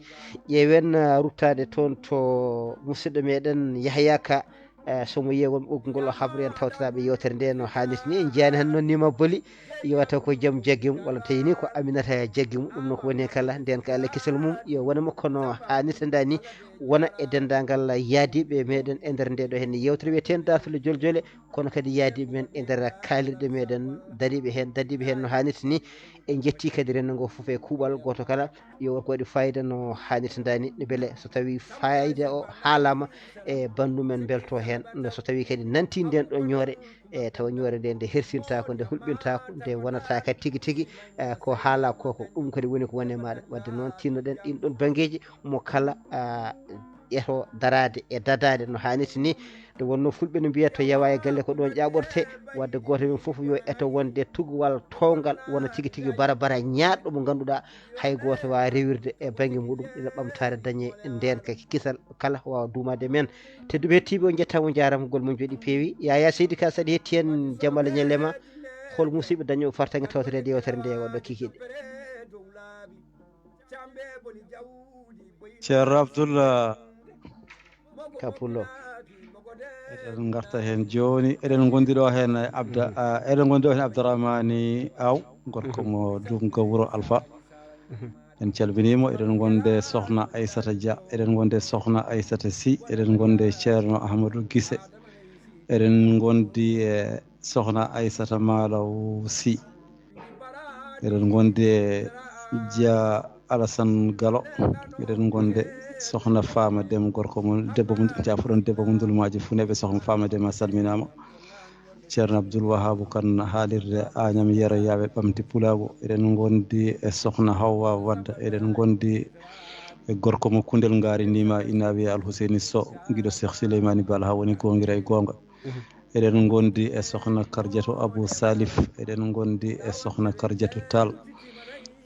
Ƴeewen, ah, ruttaade toon to musidɗo meɗen Yahaya Ka, Eh, so mo yiye won ɓoggol o haɓre en tawtoraaɓe yewtere nde no haanirta ni. En njiyaani hannde noon nima boli, yo taw ko jom jaggi mum, walla tawi ni ko Aminata jaggi mum. Ɗum noon ko woni kala, nden ko Allah kisal mum, yo wona mo kono haanirta nda ni, wona e denndaangal yaadiiɓe meɗen e nder nde ɗo heen yewtere wiyeten Dartol e Joljole, kono kadi yaadiiɓe men e nder kaalirɗe meɗen dariiɓe heen, dadiiɓe heen no haanirta ni. En njetti kadi renndo ngo fof e kuuɓal gooto kala, yo won ko waɗi fayida no haanirta nda ni, mbele so tawi fayida o haalama e banndum men mbelto heen, no so tawi kadi nanti nden ɗo ñoore, e tawa ñoore nde nde hersintaako, nde hulɓintaako, nde wonata kadi tigi tigi, e ko haala ko, ko ɗum kadi woni ko woni e maɗa. Wadde noon tinnoɗen ɗin ɗon banngeeji, mo kala, a, eto daraade e dadaade no haanirta ni. Nde wonno fulɓe no mbiya to yawa e galle ko ɗon ƴaɓorte, wadde gooto men fof yo eto wonde tugwal towngal, wona tigi tigi bara bara ñaaɗɗo mo ngannduɗaa hay gooto waawa rewirde e bannge muɗum, ina ɓamtaare dañe ndeen ka kisal kala waawa duumaade men. Tedduɓe hettiiɓe, on njettaama, on njaaraama, gol mon jooɗi peewi. Yaya Seydi Ka, saɗi hetti en, jam Allah ñalle ma. Hol musiɗɗo dañoowo fartaŋŋe tawtoreede yewtere nde e oɗo kikiiɗe? Ceerno Abdullah, Ka pullo. Eɗen ngarta heen jooni, eɗen ngondi ɗo heen e Abda, ah, eɗen ngondi ɗo heen Abdourahmani Aw, gorko mo Dunga Wuro Alfa. En calminii mo. Eɗen ngondi e Sokhna Aissata Dia, eɗen ngondi e Sokhna Aissata Sy, eɗen ngondi e Ceerno Ahmadou Gise, eɗen ngondi e Sokhna Aissata Malaw Sy. Eɗen ngondi e Dia Alassane Galo. Eɗen ngondi e Sokhna Fama Dem, gorko mo, debbo mo, jaafoɗon debbo mo Ndulmaaji Funeeɓe. Sokhna Fama Dem, a salminaama. Ceerno Abdoul Wahabu Kan, haalirde Añam Yero Yaaɓe Ɓamti Pulaagu. Eɗen ngondi e Sokhna Hawwa Wadda. Eɗen ngondi e gorko mo Kundel Ngaari Nima, ina wiyee Alhuseyni Sow, giɗo Cheikh Souleymani Baal haa woni goongira e goonga. Eɗen ngondi e Sokhna Kardiatou Abou Salif, eɗen ngondi e Sokhna Kardiatou Tall,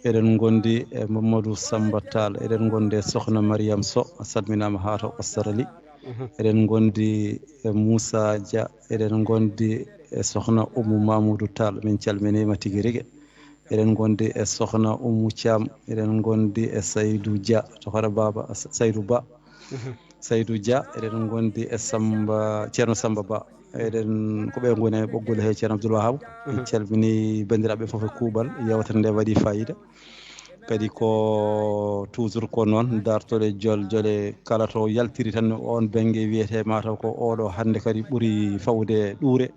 eɗen ngondi e Mamadou Samba Tall, eɗen ngondi e Sokhna Mariam Sow, a salminaama haa to Australie. Eɗen ngondi e Moussa Dia, eɗen ngondi e Sokhna Oumou Mamoudou Tall, min calminiima tigi rigi. Eɗen ngondi e Sokhna Oumou Thiam, eɗen ngondi e Saydou Dia to hoore baaba Saydou Ba. Saydou Dia, eɗen ngondi e Samba, Ceerno Samba Ba. Eɗen, ko ɓe ngoni e ɓoggol he, Ceerno Abdoul Wahab. En calmini banndiraaɓe fof e kuuɓal, yewtere nde waɗi fayida. Kadi ko toujours ko noon, dartol e jol, jole kala to yaltiri tan on bannge wiyete mataw ko oɗo hannde kadi ɓuri fawde ɗuure.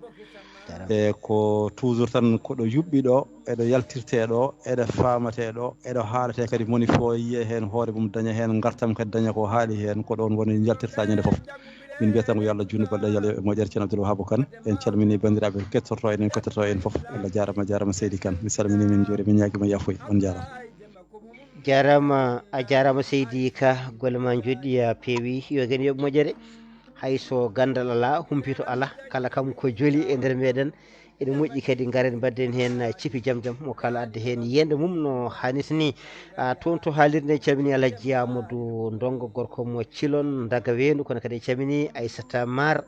E ko toujours tan ko ɗo yuɓɓi ɗo, eɗo yaltirte ɗo, eɗo faamate ɗo, eɗo haalate kadi moni fof yiye heen hoore mum, daña heen ngartam kadi, daña ko haali heen, ko ɗoon woni yaltirta ñande fof. Min mbiyata ngo yo Allah juutnu balɗe, yo Allah yoɓ e moƴƴere. Ceerno Abdoul Wahab Kane, en calmini banndiraaɓe kettorto en, en kettorto en fof. Allah jaarama, jaarama Seydi Kane. Mi salmini, min njuuri, min ñaagima yafuya. On jaarama. Jaarama, a jaarama Seydi Ka, golle ma njoɗɗi, a peewi, yo gen yoɓ moƴƴere. Hay so ganndal alaa, humpito alaa, kala kam ko joli e nder meɗen. Ene moƴƴi kadi ngaren mbadden heen, ah, cipi jam jam, mo kala adda heen yiyannde mum no haanirta ni. Ah, toon to haalirde en calmini Alhaji Amadou Ndongo, gorko mo Cilon, Daga Weendu, kono kadi en calmini Aissata Mar.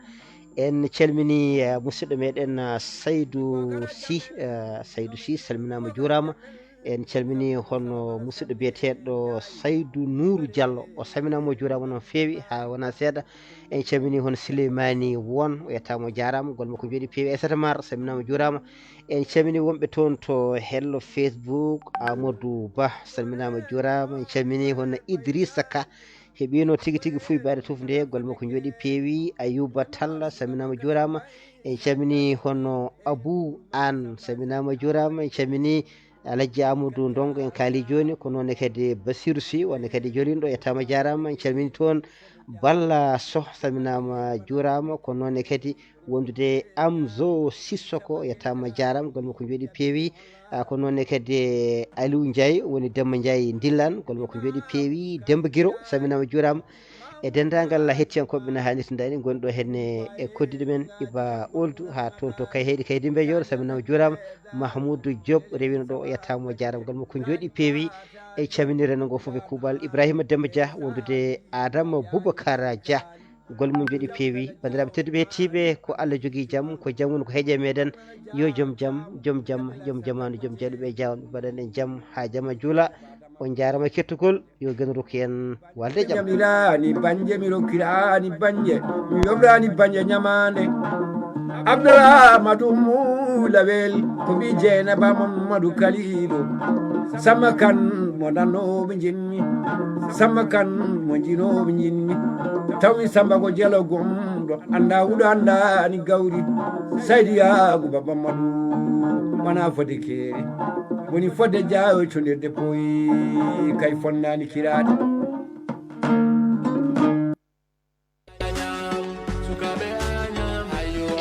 En calmini, ah, musidɗo meɗen, ah, Saydou Sy, ah, Saydou Sy salminaama, juuraama. En calmini hono musidɗo biyeteeɗo Saydou Nourou Diallo, o salminaama, o juuraama no feewi haa wonaa seeɗa. En calmini hono Souleymani Won, o yettaama, o jaaraama, golle makko njoɗi peewi. Aissata Mar salminaama, juuraama. En calmini wonɓe toon to hello Facebook, Amadou Ba salminaama, juuraama. En calmini hono Idrissa Ka, heɓino tigi tigi fuy baɗe tufnde, golle makko njoɗi peewi. Ayuba Talla salminaama, juuraama. En calmini hono Abou Anne salminaama, juuraama. En calmini Alhaji Amadou Ndongo, en kaali jooni, ko noon ne kadi Bassirou Sy, wonde kadi jolinɗo, yettaama, jaaraama. En calmini toon Balla Soh, salminaama, juuraama. Ko noon ne kadi wondude Amzo Sissoko, yettaama, jaaraama, golle makko njoɗi peewi. Ah, ko noon ne kadi Aliou Ndiaye, woni Demba Ndiaye Ndillaan, golle makko njoɗi peewi. Demba Guiro, salminaama, juuraama. E denndaangal hettiyankooɓe no haanirta nda ni, ngoni ɗo heen e koddiɗo men Iba Oldu, haa toon to Kayhayɗi, Kaydimbe Joor, salminaama, juuraama. Mahmoudou Diop rewino ɗo, o yettaama, o jaaraama, golle makko njoɗi peewi. E calmini renndo ngo fof e kuuɓal. Ibrahima Demba Dia wondude Adama Boubacar Dia, golle mum njoɗi peewi. Banndiraaɓe tedduɓe hettiiɓe, ko Allah jogii jam, ko jam woni ko heeƴe meɗen. Yo jom jam, jom jam, jom jamaanu, jom jaluɓe e jawon mbaɗan en jam haa jama juula. On njaarama kettugol, yo gen rokku en walde jam. Ñamiraani banje, mi rokkiraani banje, mi yoɓraani banje ñamaande. Abdallah Madu Mu Lawel, ko ɓii Jeynaba Mamadou Kalilou. Samba Kan mo nanooɓe njinmi, Samba Kan mo jinooɓe njinmi. Tawmi Samba ko jelo gomɗo, annda wuɗo anndaani gawri. Saydi Yaaguba Mamadou, wona fodde keeri. Woni fodde jaayo condirde poyi, kay fonnaani kiraade.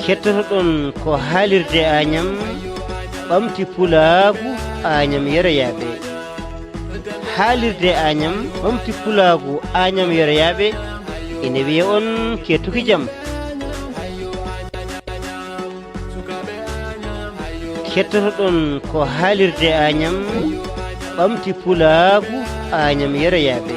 Kettotoɗon ko haalirde Añam, ɓamti pulaagu Añam yeroyaaɓe. Haalirde Añam, ɓamti pulaagu Añam yeroyaaɓe, ene wiya on kettuki jam. Kettotoɗon ko haalirde Añam, ɓamti pulaagu Añam yeroyaaɓe.